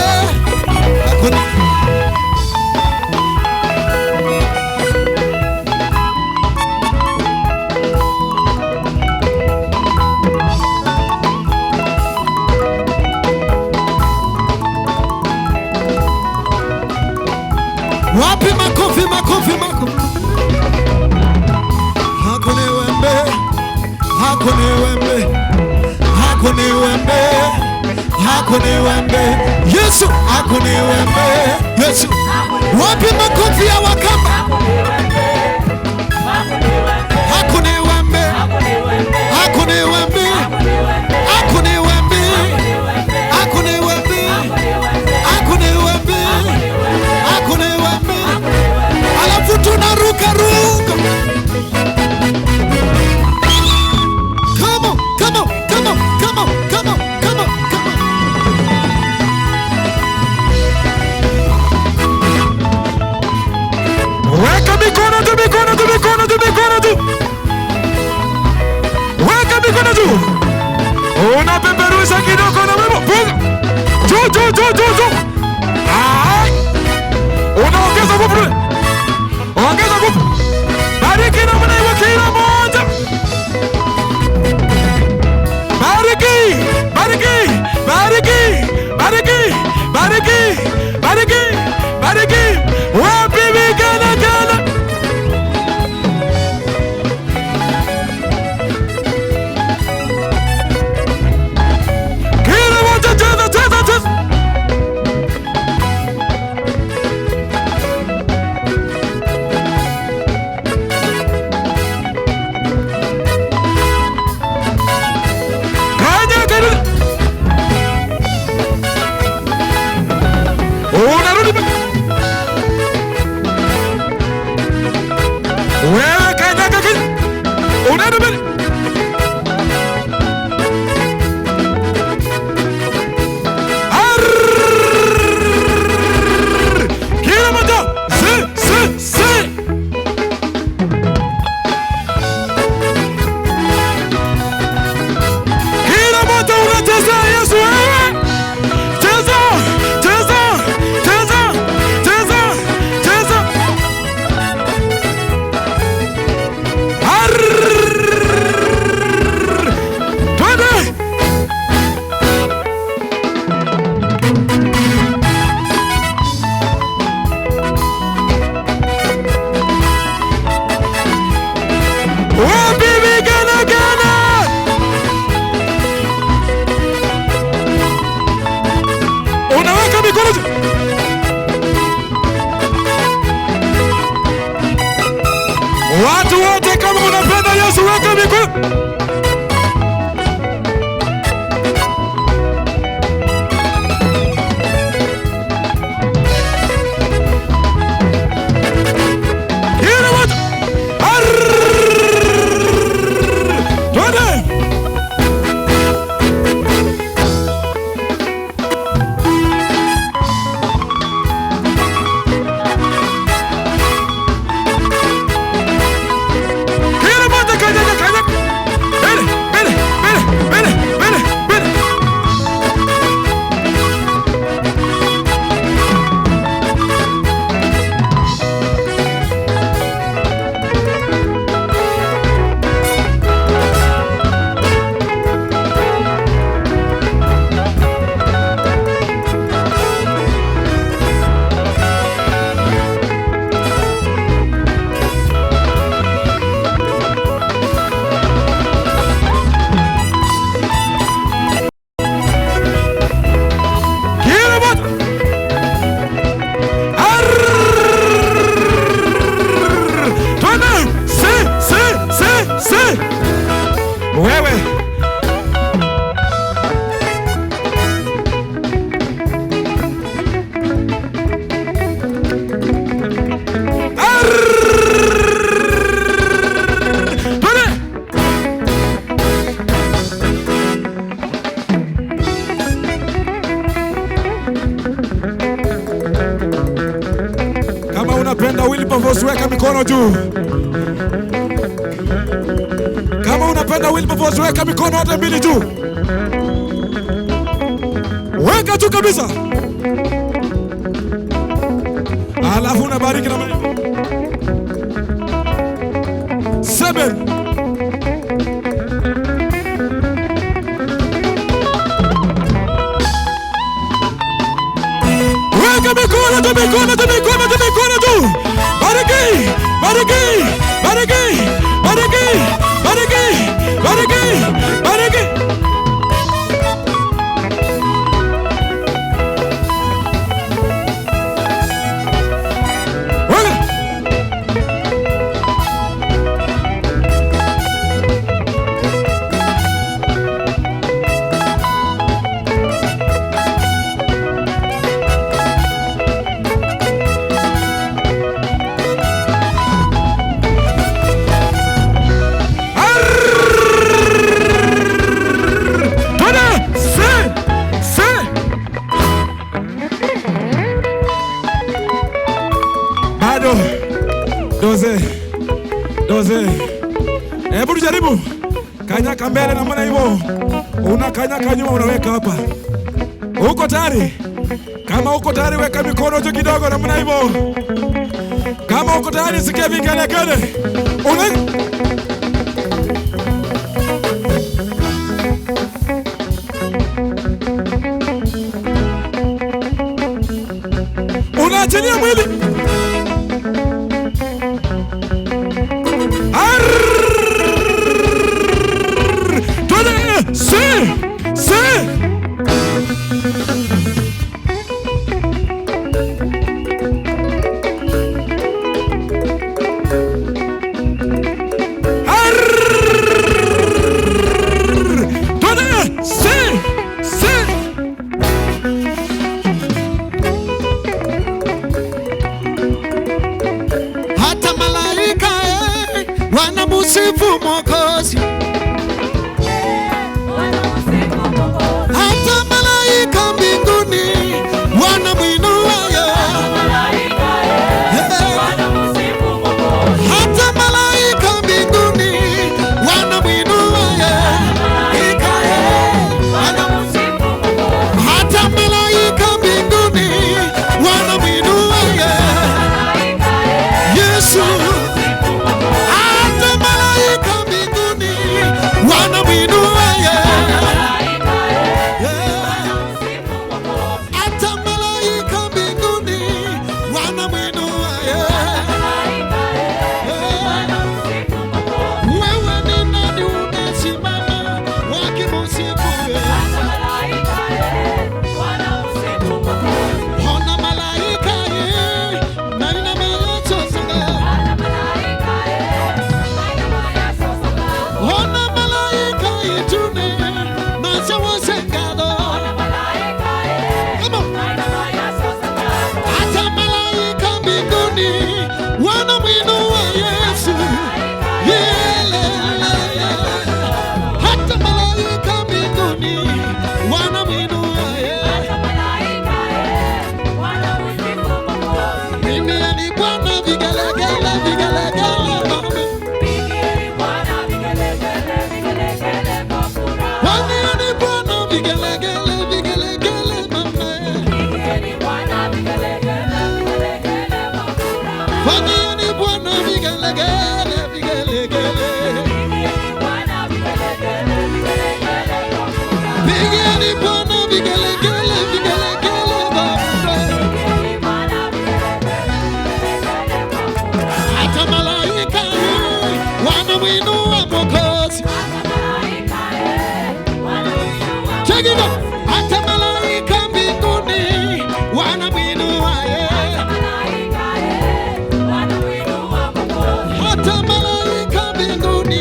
Akuniwembe, akuniwembe, Yesu akuniwembe, Yesu. Wapi makofi ya Wakamba? Akuniwembe, akuniwembe, akuniwembe, akuniwembe, akuniwembe, akuniwembe. Alafu tunaruka ruka. Come on, come on, come on, come on, come on, come on, come on. Weka mikono juu, mikono juu, mikono juu, mikono juu. Weka mikono juu. Unapeperusha kidogo na wimbo. Punga. Juu, juu, juu, juu, juu. Ai. Unaongeza nguvu. Ongeza nguvu. Bariki namna hiyo kila mmoja. Bariki, bariki, bariki, bariki, bariki, bariki, bariki. Wapi vigelegele? Kila mmoja cheza, cheza, cheza. Kanya, kanya. Unarudi wewe, kanyaga kanya. Unaenda mbele. Arrrrrrrrrr. Kila mmoja si si si. Kila mmoja unacheza Yesu wewe. Cheza, cheza, cheza, cheza, cheza. Arrrrrrrrr. Twende. Wapi vigelegele? Unaweka mikono juu. Watu wote kama unapenda Yesu weka mikono. Kila mtu. Arrrrrrrrr. Twende. Kila mmoja kanyaga kanyaga. Mbele, mbele, mbele, mbele, mbele, mbele. Kila mmoja. Arrrrrrrrr. Twende. Si, si, si, si. Wewe. Arrrrrrrr. Twende. Kama unapenda Wilberforce weka mikono juu. Kama unapenda Wilberforce weka mikono yote mbili juu. Weka juu kabisa. Alafu unabariki na maneno. 7. Weka mikono juu, mikono juu, mikono juu, mikono juu. Bariki, bariki, bariki, bariki, bariki, bariki, bariki. Hebu tujaribu. Kanyaka mbele namna hivyo. Unakanyaka nyuma unaweka hapa. Uko tayari? Kama uko tayari weka mikono juu kidogo namna hivyo. Kama uko tayari sikia vigelegele. Unaachilia mwili. Twende, si, si. Twende, si, si. Hata malaika wanamusifu Mwokozi. Hata malaika mbinguni wanamuinua Hata malaika mbinguni wanamuinua Hata malaika mbinguni wanamuinua Yesu. Hata malaika mbinguni wanamuinua Hata malaika mbinguni wanamuinua Wewe ni nani unasimama wakimusifu? Ona malaika naina macho sanga. Ona malaika itune macho wasengado. Come on. Hata malaika mbinguni wanamuinua Yesu. Yelele. Hata malaika mbinguni wanamuinua Yesu. Mimi ni Bwana vigelegele vigelegele mama. Kwani ni Bwana vigelegele vigelegele mama. Kwani ni Bwana vigelegele vigelegele. Pigieni Bwana vigelegele vigelegele mama. Hata malaika wanamuinua Mwokozi. Check it out. Hata malaika mbinguni wanamuinua Hata malaika mbinguni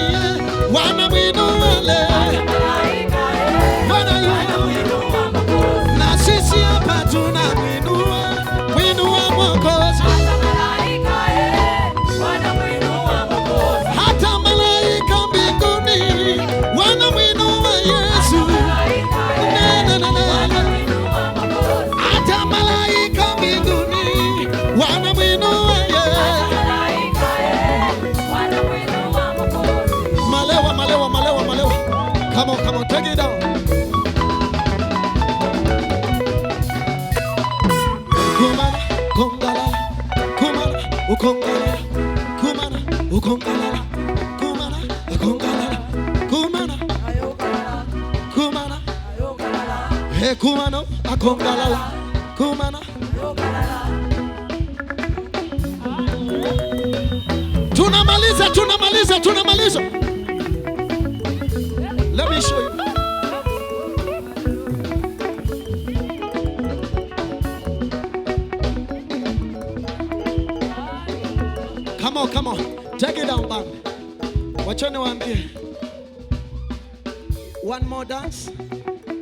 wanamuinua Na sisi hapa tunamuinua, muinua Mwokozi. Hata malaika mbinguni wanamuinua Yesu. Na, na, na, na. Hata malaika mbinguni wanamuinua Yesu. Malewa, malewa, malewa, malewa. Come on, come on, take it down. Kumana, kongalala, kumana, ukongalala, kumana, ukongalala, kumana, ukongalala, kumana, kumana, he kumano, akongalala, kumana. Tunamaliza, tunamaliza, tunamaliza. Let me show you. Come on, come on. Take it down, band. Wachane waambie. One more dance.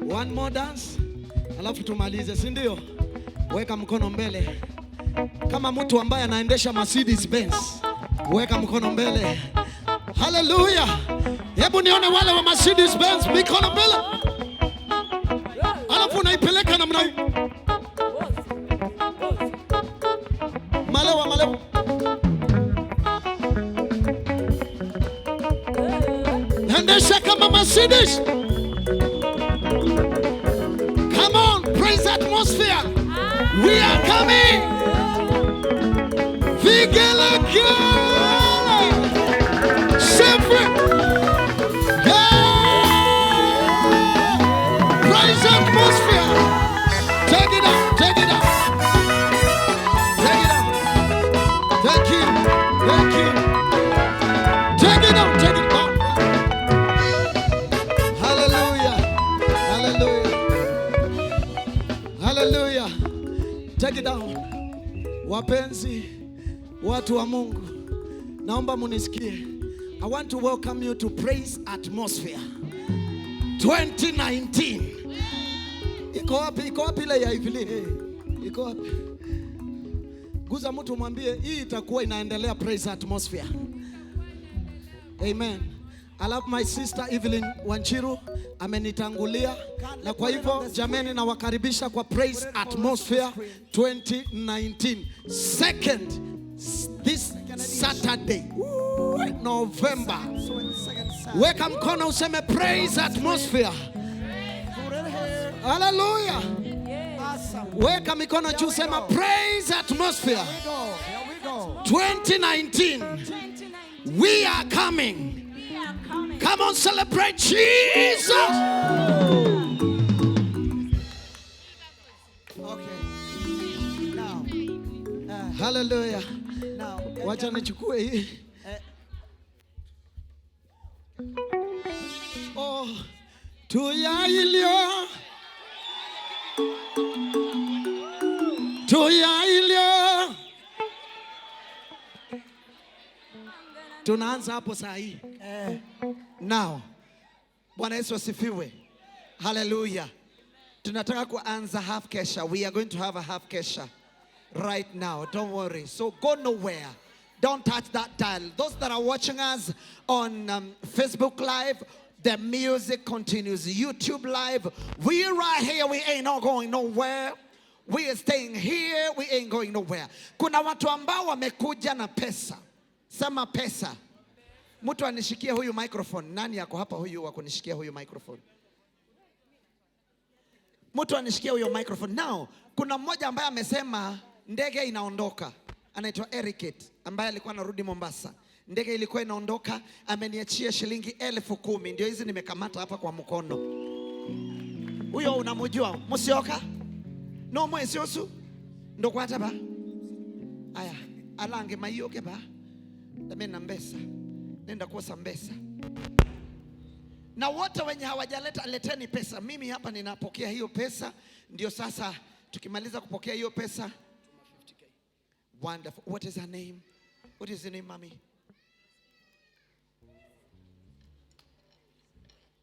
One more dance. Alafu tumalize, si ndio? Weka mkono mbele. Kama mtu ambaye anaendesha Mercedes Benz, weka mkono mbele. Hallelujah. Hebu nione wale wa Mercedes Benz, mikono mbele. Alafu unaipeleka namna hii. Malewa, malewa. Endesha kama Mercedes. Come on, praise atmosphere. We are coming. Vigelegele. Sefre. Yeah. Praise atmosphere. Take it up, take it up. Take it up. Thank you. Thank you. Take it up, take it up. Hallelujah. Hallelujah. Hallelujah. Take it down. Wapenzi, watu wa Mungu, naomba munisikie. I want to welcome you to Praise Atmosphere 2019. Iko wapi? Iko wapi ile ya Evelyn? Iko wapi? Guza mtu mwambie hii itakuwa inaendelea Praise Atmosphere. Amen. I love my sister Evelyn Wanjiru amenitangulia, na kwa hivyo jameni, nawakaribisha kwa Praise Atmosphere 2019, second this Saturday, November. Weka mkono useme Praise Atmosphere. Hallelujah. Weka mikono juu sema Praise Atmosphere 2019. We are coming. Come on, celebrate Jesus. Okay. Now, Hallelujah. Now, Wacha nichukue hii. Oh, tuyailio. Tuyailio. Tunaanza hapo saa hii. Now, Bwana Yesu asifiwe. Hallelujah. Tunataka kuanza half kesha. We are going to have a half kesha right now. Don't worry. So go nowhere. Don't touch that dial. Those that are watching us on Facebook Live, the music continues. YouTube Live, we right here. We ain't not going nowhere. We are staying here. We ain't going nowhere. Kuna watu ambao wamekuja na pesa. Sema pesa. Mtu anishikie huyu microphone. Nani yako hapa huyu wa kunishikia huyu microphone? Mtu anishikie huyo microphone. Now, kuna mmoja ambaye amesema ndege inaondoka. Anaitwa Eriket ambaye alikuwa anarudi Mombasa. Ndege ilikuwa inaondoka, ameniachia shilingi 10,000. Ndio hizi nimekamata hapa kwa mkono. Huyo unamjua? Musioka? No mwezi osu? Ndo kwa hata ba? Aya, alange mayoke ba? Dame na mbesa. Nenda kosa mbesa. Na wote wenye hawajaleta, leteni pesa. Mimi hapa ninapokea hiyo pesa. Ndio sasa tukimaliza kupokea hiyo pesa. Wonderful. What is her name? What is your name, mommy?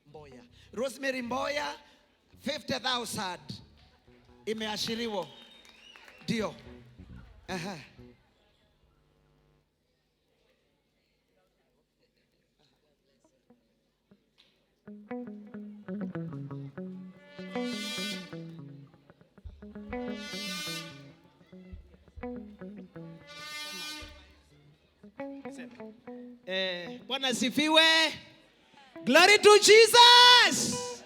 Mboya. Rosemary Mboya, 50,000. Imeashiriwa. Ndio. Aha. Bwana asifiwe. Glory to Jesus.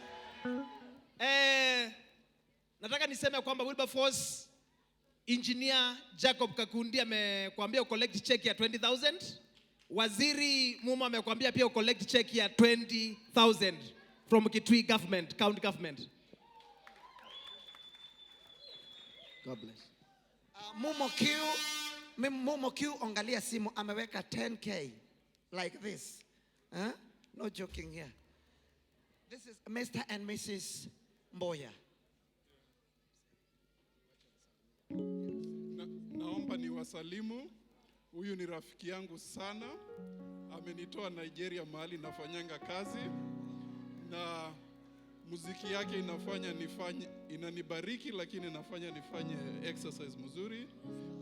Nataka niseme kwamba Wilberforce Engineer Jacob Kakundi amekwambia ucollect check ya 20,000. Waziri Mumo amekwambia pia ucollect check ya 20,000 from Kitui government, county government. God bless. Mumo Q, Mumo Q angalia simu ameweka 10K like this. Huh? No joking here. This is Mr. and Mrs. Mboya. Naomba niwasalimu. Huyu ni rafiki yangu sana. Amenitoa Nigeria mahali nafanyanga kazi, na muziki yake inafanya nifanye, inanibariki, lakini inafanya nifanye exercise mzuri.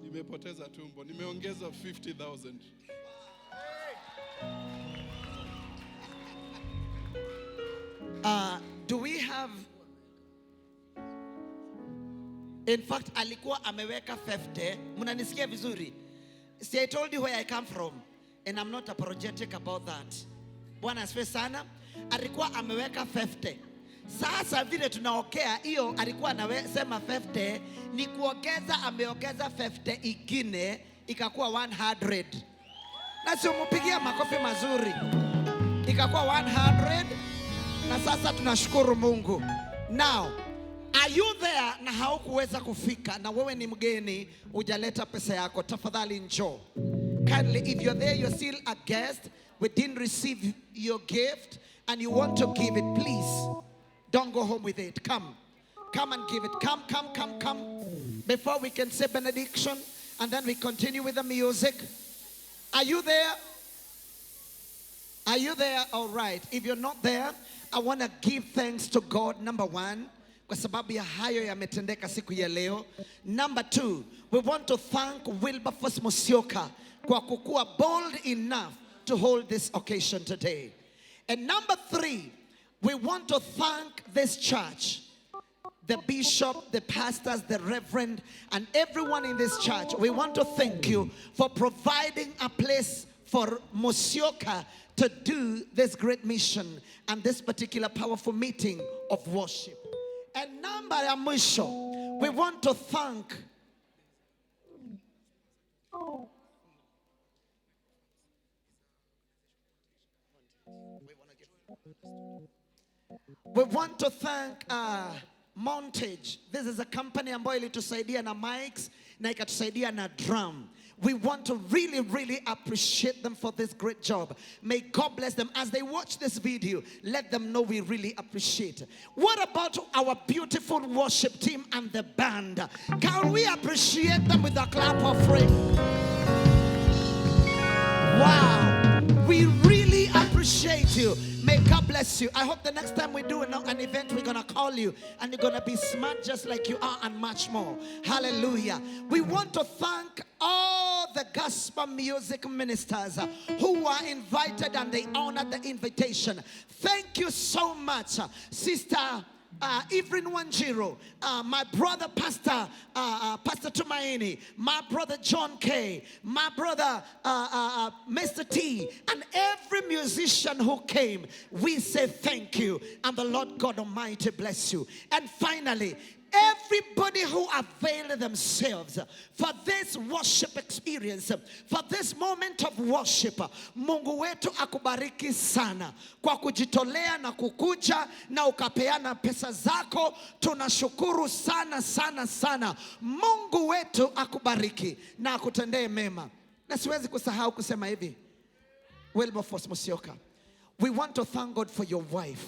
Nimepoteza tumbo, nimeongeza 50,000. Do we have, in fact, alikuwa ameweka 50. Mnanisikia vizuri? See, I told you where I come from, and I'm not apologetic about that. Bwana asifiwe sana. Alikuwa ameweka 50. Sasa vile tunaokea hiyo, alikuwa anasema 50 ni kuongeza, ameongeza 50 ingine ikakuwa 100. Na sio mpigia makofi mazuri. Ikakuwa 100 na sasa tunashukuru Mungu. Now, are you there na haukuweza kufika na wewe ni mgeni, hujaleta pesa yako, tafadhali njoo. Kindly, if you're there, you're still a guest, we didn't receive your gift and you want to give it, please don't go home with it. Come. Come and give it. Come, come, come, come. Before we can say benediction and then we continue with the music. Are you there? Are you there? All right. If you're not there, I want to give thanks to God, number one, kwa sababu ya hayo yametendeka siku ya leo. Number two, we want to thank Wilberforce Musyoka kwa kukuwa bold enough to hold this occasion today. And number three, we want to thank this church, the bishop, the pastors, the reverend, and everyone in this church. We want to thank you for providing a place for Musyoka to do this great mission and this particular powerful meeting of worship. And number ya mwisho, we want to thank Montage. This is a company ambayo ilitusaidia na mics na ikatusaidia na drum. We want to really, really appreciate them for this great job. May God bless them. As they watch this video, let them know we really appreciate. What about our beautiful worship team and the band? Can we appreciate them with a clap offering? Wow. We really appreciate you. May God bless you. I hope the next time we do an event, we're going to call you and you're going to be smart just like you are and much more. Hallelujah. We want to thank all the gospel music ministers who were invited and they honored the invitation. Thank you so much, Sister Evelyn Wanjiru, my brother Pastor Pastor Tumaini, my brother John K, my brother Mr. T, and every musician who came. We say thank you, and the Lord God Almighty bless you. And finally, everybody who availed themselves for this worship experience, for this moment of worship, Mungu wetu akubariki sana kwa kujitolea na kukuja na ukapeana pesa zako. Tunashukuru sana sana sana. Mungu wetu akubariki na akutendee mema. Na siwezi kusahau kusema hivi, Wilberforce Musyoka, we want to thank God for your wife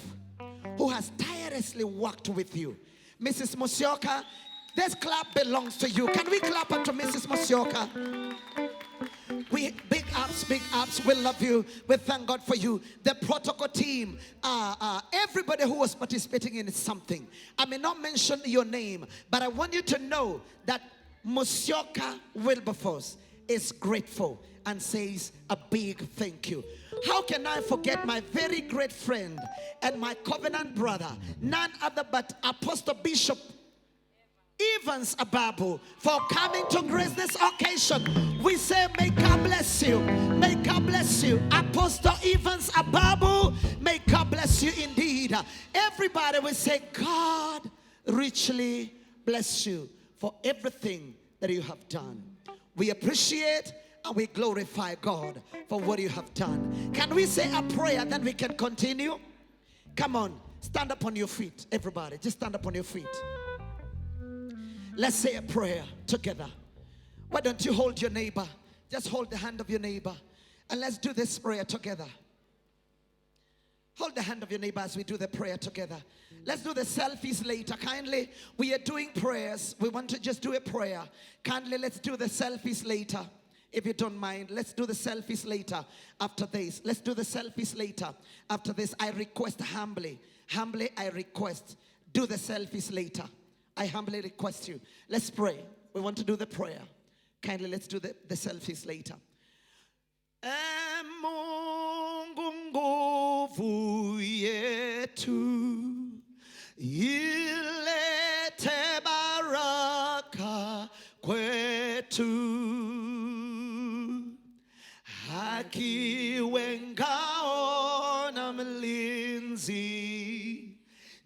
who has tirelessly worked with you. Mrs. Musyoka, this clap belongs to you. Can we clap unto Mrs. Musyoka? We big ups, big ups. We love you. We thank God for you. The protocol team, everybody who was participating in something. I may not mention your name, but I want you to know that Musyoka Wilberforce is grateful and says a big thank you. How can I forget my very great friend and my covenant brother, none other but Apostle Bishop Evans Ababu, for coming to grace this occasion. We say, may God bless you. May God bless you. Apostle Evans Ababu, may God bless you indeed. Everybody will say, God richly bless you for everything that you have done. We appreciate and we glorify God for what you have done. Can we say a prayer, then we can continue? Come on, stand up on your feet, everybody. Just stand up on your feet. Let's say a prayer together. Why don't you hold your neighbor? Just hold the hand of your neighbor. And let's do this prayer together. Hold the hand of your neighbor as we do the prayer together. Let's do the selfies later. Kindly, we are doing prayers. We want to just do a prayer. Kindly, let's do the selfies later. If you don't mind, let's do the selfies later after this. Let's do the selfies later after this. I request humbly. Humbly, I request. Do the selfies later. I humbly request you. Let's pray. We want to do the prayer. Kindly, let's do the selfies later. Mungu nguvu yetu, ilete baraka kwetu. Haki iwe ngao mapenzi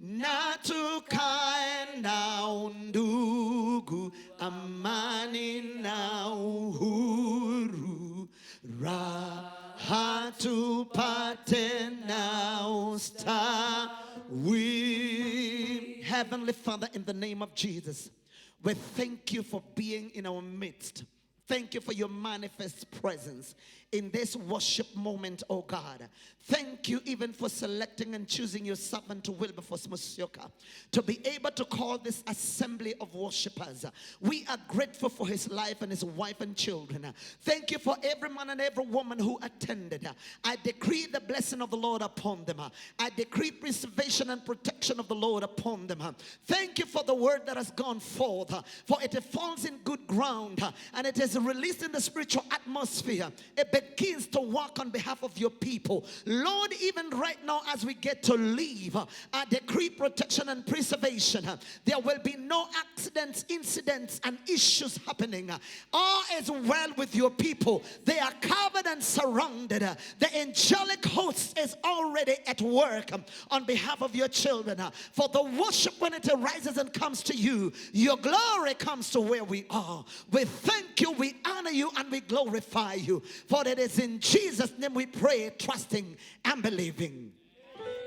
na tukae na undugu, amani na uhuru, raha tupate na ustawi. Heavenly Father, in the name of Jesus, we thank you for being in our midst. Thank you for your manifest presence in this worship moment, oh God. Thank you even for selecting and choosing your servant Wilberforce Musyoka to be able to call this assembly of worshipers. We are grateful for his life and his wife and children. Thank you for every man and every woman who attended. I decree the blessing of the Lord upon them. I decree preservation and protection of the Lord upon them. Thank you for the word that has gone forth, for it falls in good ground and it is released in the spiritual atmosphere. It begins to work on behalf of your people. Lord, even right now as we get to leave, I decree protection and preservation. There will be no accidents, incidents, and issues happening. All is well with your people. They are covered and surrounded. The angelic host is already at work on behalf of your children. For the worship, when it arises and comes to you, your glory comes to where we are. We thank you, we honor you, and we glorify you. For it is in Jesus' name we pray, trusting and believing.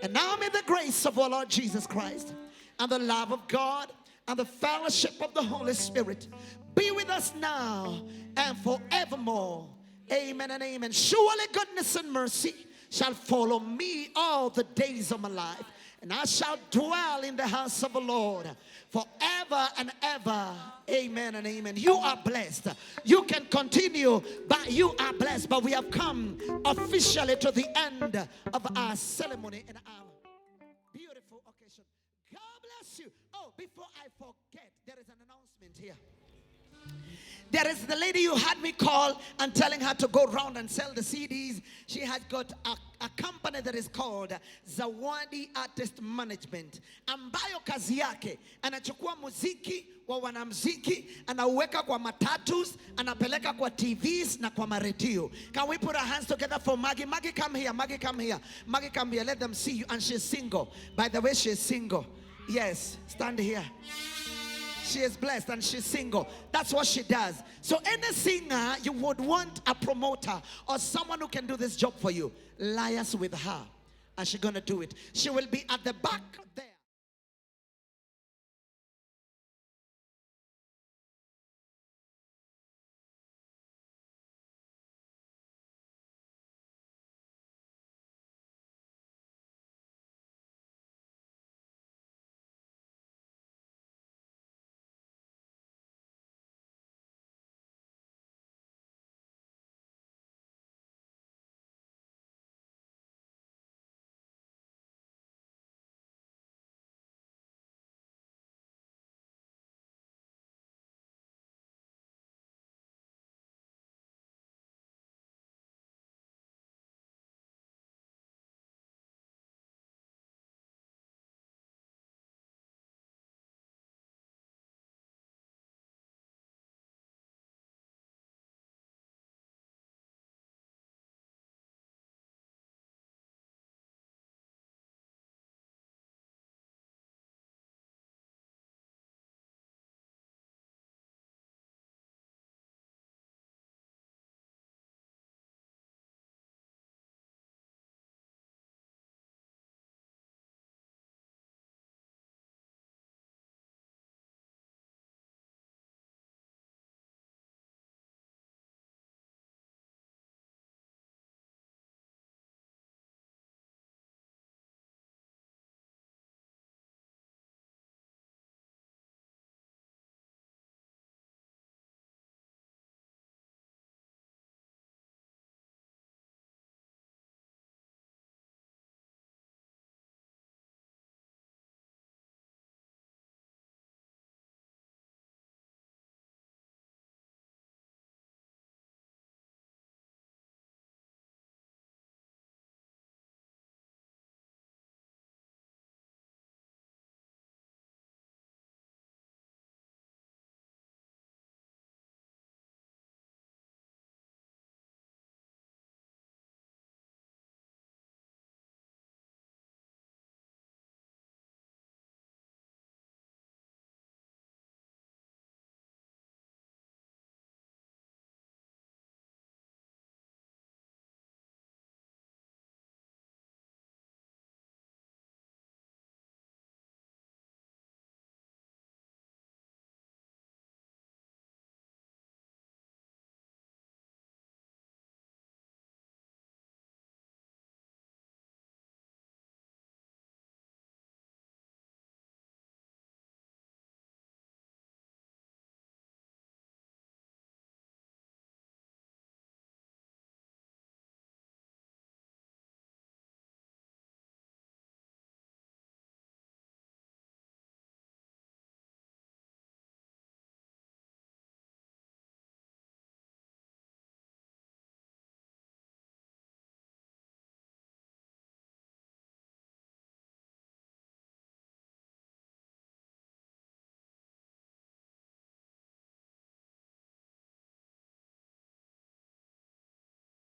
And now may the grace of our Lord Jesus Christ and the love of God and the fellowship of the Holy Spirit be with us now and forevermore. Amen and amen. Surely goodness and mercy shall follow me all the days of my life, and I shall dwell in the house of the Lord forever and ever. Amen and amen. You are blessed. You can continue, but you are blessed. But we have come officially to the end of our ceremony and our beautiful occasion. God bless you. Oh, before I forget, there is an announcement here. There is the lady you had me call and telling her to go round and sell the CDs. She has got a company that is called Zawadi Artist Management, ambayo kazi yake anachukua muziki wa wanamuziki, anauweka kwa matatus, anapeleka kwa TVs na kwa maredio. Can we put our hands together for Maggie? Maggie, come here. Maggie, come here. Maggie, come here. Let them see you. And she's single. By the way, she's single. Yes, stand here. She is blessed and she's single. That's what she does. So any singer, you would want a promoter or someone who can do this job for you. Liars with her. And she's going to do it. She will be at the back there.